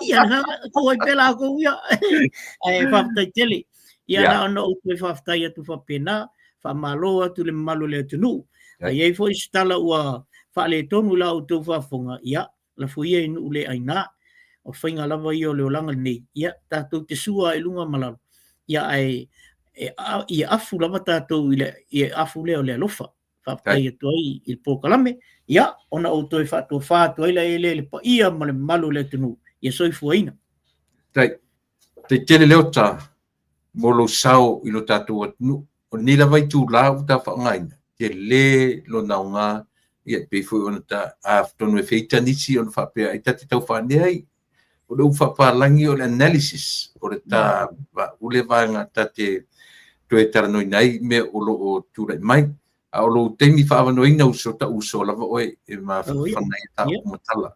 Ia, na, ko ai pela ko ia. Ai faafetai tele. Ia na ona ou toe faafetai atu faapena, faamalo atu le mamalu o le atunuu. A i ai foi se tala ua faaletonu i la outou faafofoga, ia, lafo ia i nuu le aina. O faiga lava ia o le olaga lenei, ia, tatou te sua i luga ma lalo, ia, ae e, ia afu lava tatou i le ia afu lea o le alofa. Faafetai atu ai i le polokalame, ia, ona ou toe faatofa atu ai lea le paia ma le mamalu o le atunuu, ia soifuaina. Tai, tai tele Leota mo lou sao i lo tatou atunuu. O lenei lava itulā ua ta faaaogaina, tele lona aoga, ia e pei foi ona ta atonu e feita nisi ona faapea ai ta te tau faanea ai. O le upu faapalagi o le analysis, o le ta ule vaega ta te toe talanoaina ai mea o lo o tulai mai. A o lou taimi faaavanoaina uso, ta uso lava oe e mafanafana ai ta upu ma tala.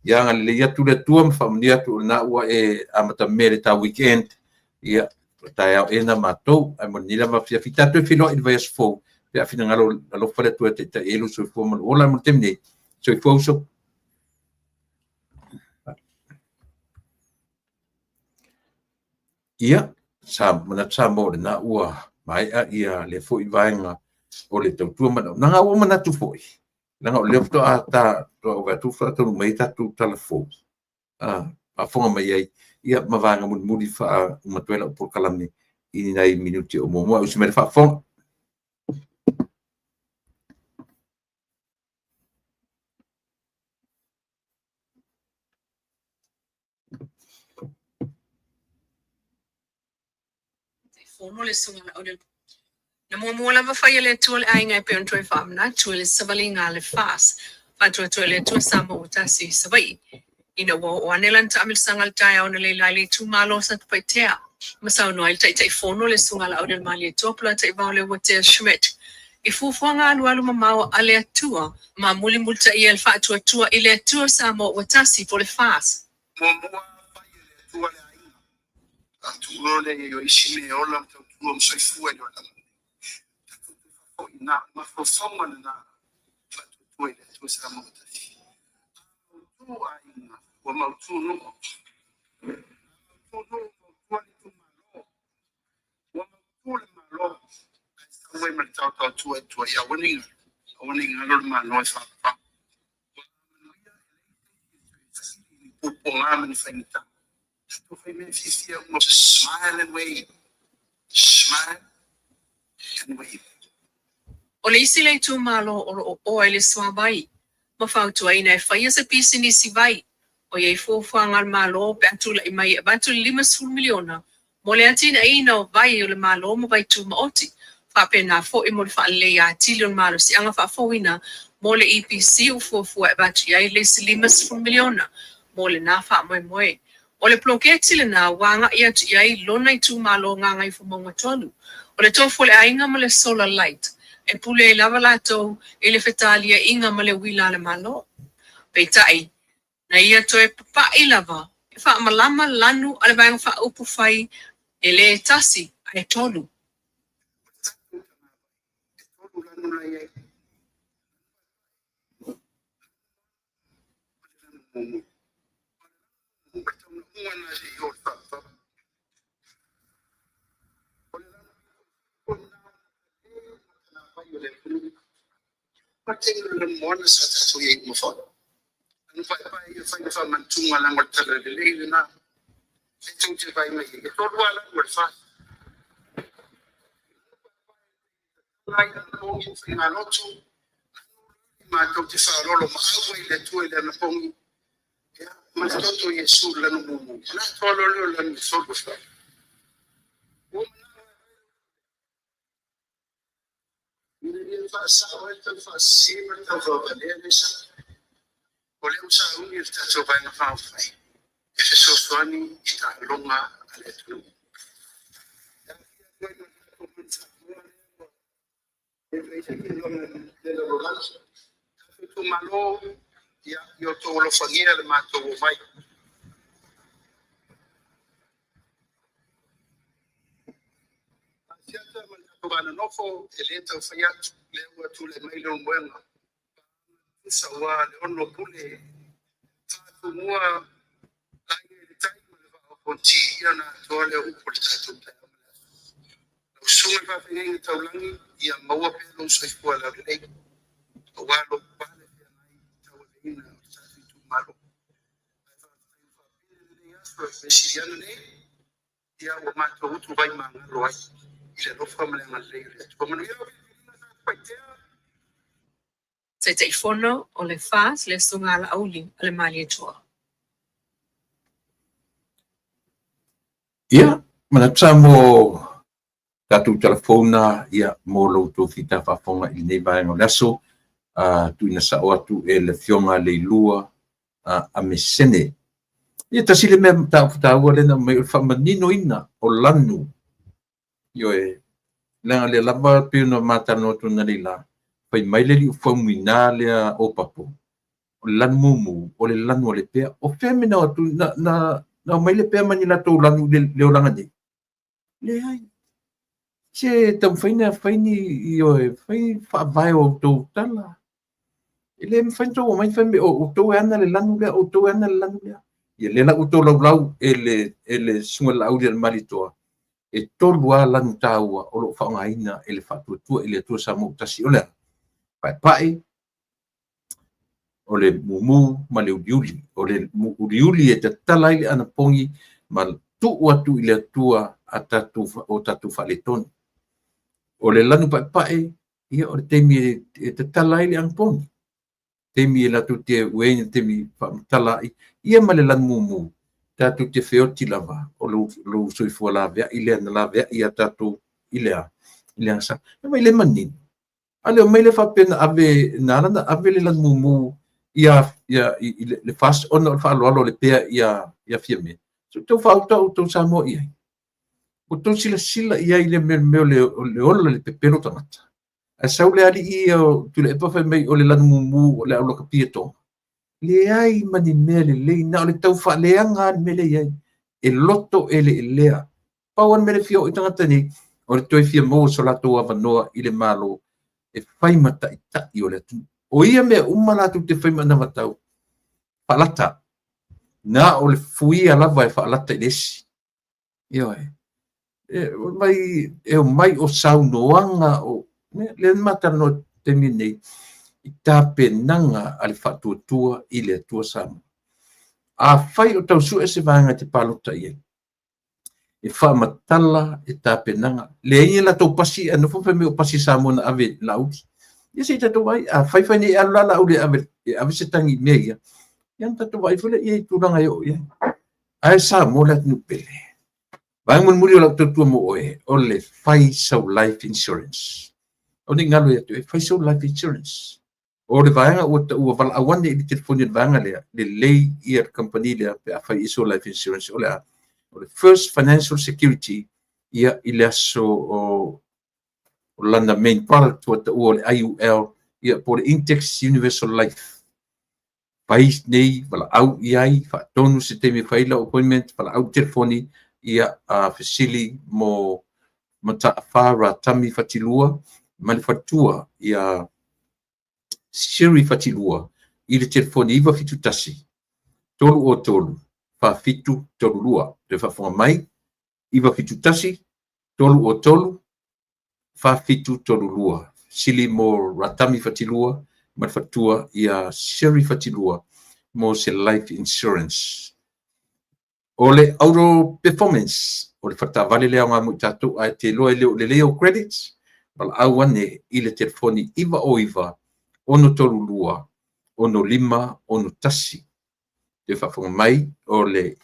Ia agalelei atu le Atua ma faamanuia atu o lena ua e amatamea i le ta weekend. Ia, o taeao ea na matou, ae mo lenei lava afiafi tatou e feiloai i le vaiaso fou, pe a finagalo alofa le Atua e taitai ai lou soifua ma lou ola. Ae mo le taimi nei, soifua uso. Ia, sa manatu Samoa o lena ua maea ia lea foi vaega o le tautua ma le auaunaga. Ua ou manatu foi, leaga o lea faatoa ta faatoa ou vaai atu faatoa taunuu mai ai tatou tala fou, faafofoga mai ai, ia ma vaega mulimuli faauma atu ai lau polokalame i ni nai minute o muamua. Usi mai le faafofoga. Fono le susuga o le Na muamua lava fai e le Atua le aiga e pei ona toe faamanatu e le savaliga a le FAS, Faatuatua i le Atua Samoa ua tasi i Savaii. Ina ua oo ane lana taamilosaga i le taeao na leila ai le itumalo o Satupaitea ma saunoa ai le Taitaifono le Susuga Laaulialemalietoa Polataivao Leuatea Schmidt i fuafuaga alualu mamao a le Atua ma mulimulitaia e le Faatuatua i le Atua Samoa ua tasi po o le FAS. Muamua fai e le Atua le aiga, a tuu loa lea i ai o isi mea e ola ma tautua ma soifua i le olaga lenei. Tatou toe faafoi i ina, o le mafaufauga lena Faatuatua i le Atua Samoa ua tasi. A mautu aiga, ua mautu nuu. A mautu nuu, mautu le itumalo. Ua mautu le Malo, ae sau ai ma le taotaotua e tuai, aua ne i galo, aua ne i galo le Malo e faapaupau. Ua manuia e leai se taimi e toe saili i ni puapuaga ma ni faigata. Tatou fai mea fiafia uma, just smile and wave, smile and wave. O le isi lea itumalo o lo o oa i le suavai ma fautuaina e faia se pisinisi vai o i ai fuafuaga a le Malo pe a tulai mai e avatu le $50 miliona mo le atinaeina o vai o le Malo ma vai tumaoti, faapena foi mo le faaleleia atili o le malosiaga faafouina mo le EPC ua fuafua e avatu i ai le isi $50 miliona mo lena faamoemoe. O le poloketi lena ua agai atu i ai lona itumalo Gagaifomauga 3, o le tofu o le aiga ma le solar light, e pule ai lava latou i le fetaliaiga ma le uila a le Malo. Peitai, na ia toe papa'i lava e faamalama lanu a le Vaega Faaupufai e le tasi. Ae tolu. Taitaifono o le FAST, le Susuga a Laauli a le Malietoa. Ia, manatu sa mo tatou telefona, ia, mo lo outou fita faafofoga i lenei vaega o le aso, tuuina sao atu e le Afioga Leilua Amesene. Ia, tasi le mea mataupu taua lea na aumai o le faamaninoina o lanu. Ioe, leaga lea lava pei ona ma talanoa atu analeila, fai mai le alii o Faumuina lea Opapo, o le lanu mumu, o le lanu a le pea. O fea mea na o atu, na aumai le pea ma ni latou lanu i le olaga nei? Leai. Se taumafai na fai ni, ioe, fai faavae o outou tala. E le mafai ona outou omai fai mai, o outou e ana le lanu lea, o outou e ana le lanu lea. Ia lea la ua outou laulau e le Susuga i le Laauli a le Malietoa, e tolu lava lanu taua o lo o faaaogaina e le Faatuatua i le Atua Samoa ua tasi. O le a? Paepae, o le mumu ma le uliuli. O le uliuli e tatala ai le anapogi ma tuu atu i le Atua a tatou, o tatou faaletonu. O le lanu paepae, ia o le taimi e tatala ai le anapogi. Taimi e latou te ueina, taimi faamatala ai, ia ma le lanu mumu, tatou te feoti lava o lou soifua laveai lea na laveai ia tatou i le a, i le agasala. E mai le manino. A le omai lea faapea na ave, na ala na ave le lanu mumu ia, ia, i le FAST ona o le faaaloalo o le pea ia, ia Fiame. So tau faauta outou Samoa i ai. Ua tou silasila i ai i le mea o le ola le pepelo tagata. Ae sau le alii ia o Tuilaepa fai mai o le lanu mumu o le aulakapia toga. Leai ma ni mea lelei, na o le tau faaleaga le mea lea i ai. E loto eleelea. Pau lava le mea lea e fia oo i tagata nei, o le toe fia maua so latou avanoa i le Malo e fai ma taitai o le atunuu. O ia mea uma latou te fai ma anavatau, faalata. Na o le fuia lava e faalata i le esi. Ioe. E mai, e omai o saunoaga o lea na matalanoa taimi nei i tapenaga a le Faatuatua i le Atua Samoa. Afai o tau sue se vaega e te palota i ai, e faamatala e tapenaga. Leai ni latou pasi, ae nofo fai mai o pasi Samoa na ave i Laauli. Ia se i tatou vaai, a fai fai nei e alu la Laauli e ave, e ave se tagi i mea ia, ia ona tatou vaai foi lea i ai i tulaga e oo i ai. Ae Samoa le atunuu pele. Vaega mulimuli o lau tautua mo oe, o le fai sau life insurance. O ne i galo ia te oe, fai sau life insurance. O le vaega ua taua valaau ane i le telefoni a le vaega lea, lelei ia le kamupani lea pe a fai i sau life insurance. O le a? O le First Financial Security ia i le aso o lana main product ua taua o le IUL, ia po o le Index Universal Life. Fai nei, valaau i ai, faatonu se taimi e fai lau appointment, valaau i telefoni, ia fesili mo Mataafa Ratami Fatilua ma le faletua ia Siri Fatilua i le telefoni 971 303 4732. Toe faafofoga mai, 971 303 4732. Sili mo Ratami Fatilua ma le faletua ia Siri Fatilua mo se life insurance. O le Auto Performance, o le faletaavale lea aoga mo i tatou ae te iloa e le o lelei ou credits, valaau ane i le telefoni 909 632 6561. Toe faafofoga mai, o le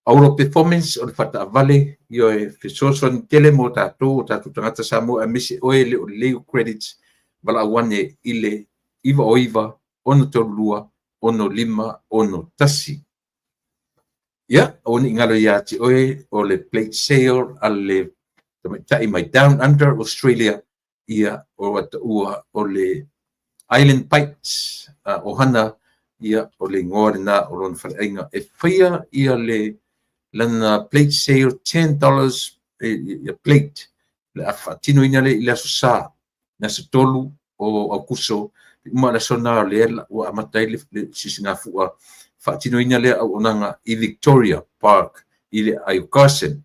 Auto Performance o le faletaavale, ioe, fesoasoani tele mo tatou o tatou tagata Samoa aemaise oe e le o lelei ou credits, valaau ane i le 909 632 6561. Ia, aua ne i galo ia te oe o le plate sale a le tamaitai mai Down Under Australia, ia, o ua taua o le Island Bites ohana, ia, o le igoa lena o lona faleaiga e faia ia le lana plate sale $10 ia plate le a faatinoina lea i le aso Sa, le aso 3 o Aokuso, uma le aso lena lea ua amata ai le sisigafua faatinoina lea auaunaga i Victoria Park i le aai o Carson.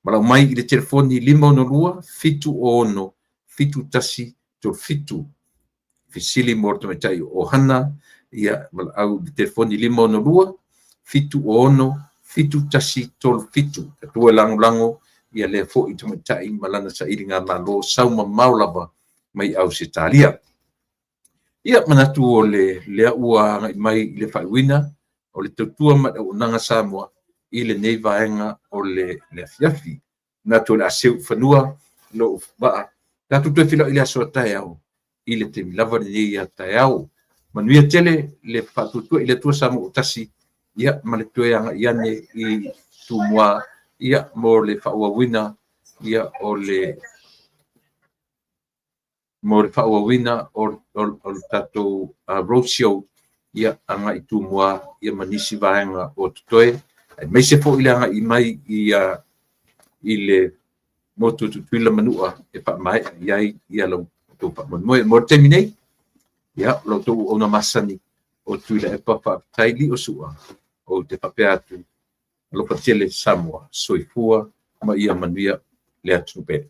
Valaau mai i le telefoni 562 706 7137. Fesili mo le tamaitai o Ohana, ia valaau i le telefoni 562 706 7137. Tatou e lagolago ia lea foi tamaitai ma lana sailigamalo sau mamao lava mai Ausetalia. Ia, manatu o le lea ua agai mai i le faaiuina o le tautua ma le auaunaga Samoa i lenei vaega o le afiafi. Manatu o le a seu i fanua lou vaa, tatou toe feiloai i le aso a taeao i le taimi lava lenei a taeao. Manuia tele le faatuatua i le Atua Samoa ua tasi, ia ma le toe agai ane i Tumua, ia mo le faaauauina ia o le mo le faaauauina o le tatou roadshow ia agai i Tumua ia ma nisi vaega o totoe, aemaise foi le agai mai i le motu o Tutuila Manua e faamaea i ai ia la outou faamoemoe. Mo le taimi nei, ia, o la outou auauna masani o Tuilaepa Faafetai Liosua, ou te faapea atu, alofa tele Samoa, soifua ma ia manuia le atunuu pele.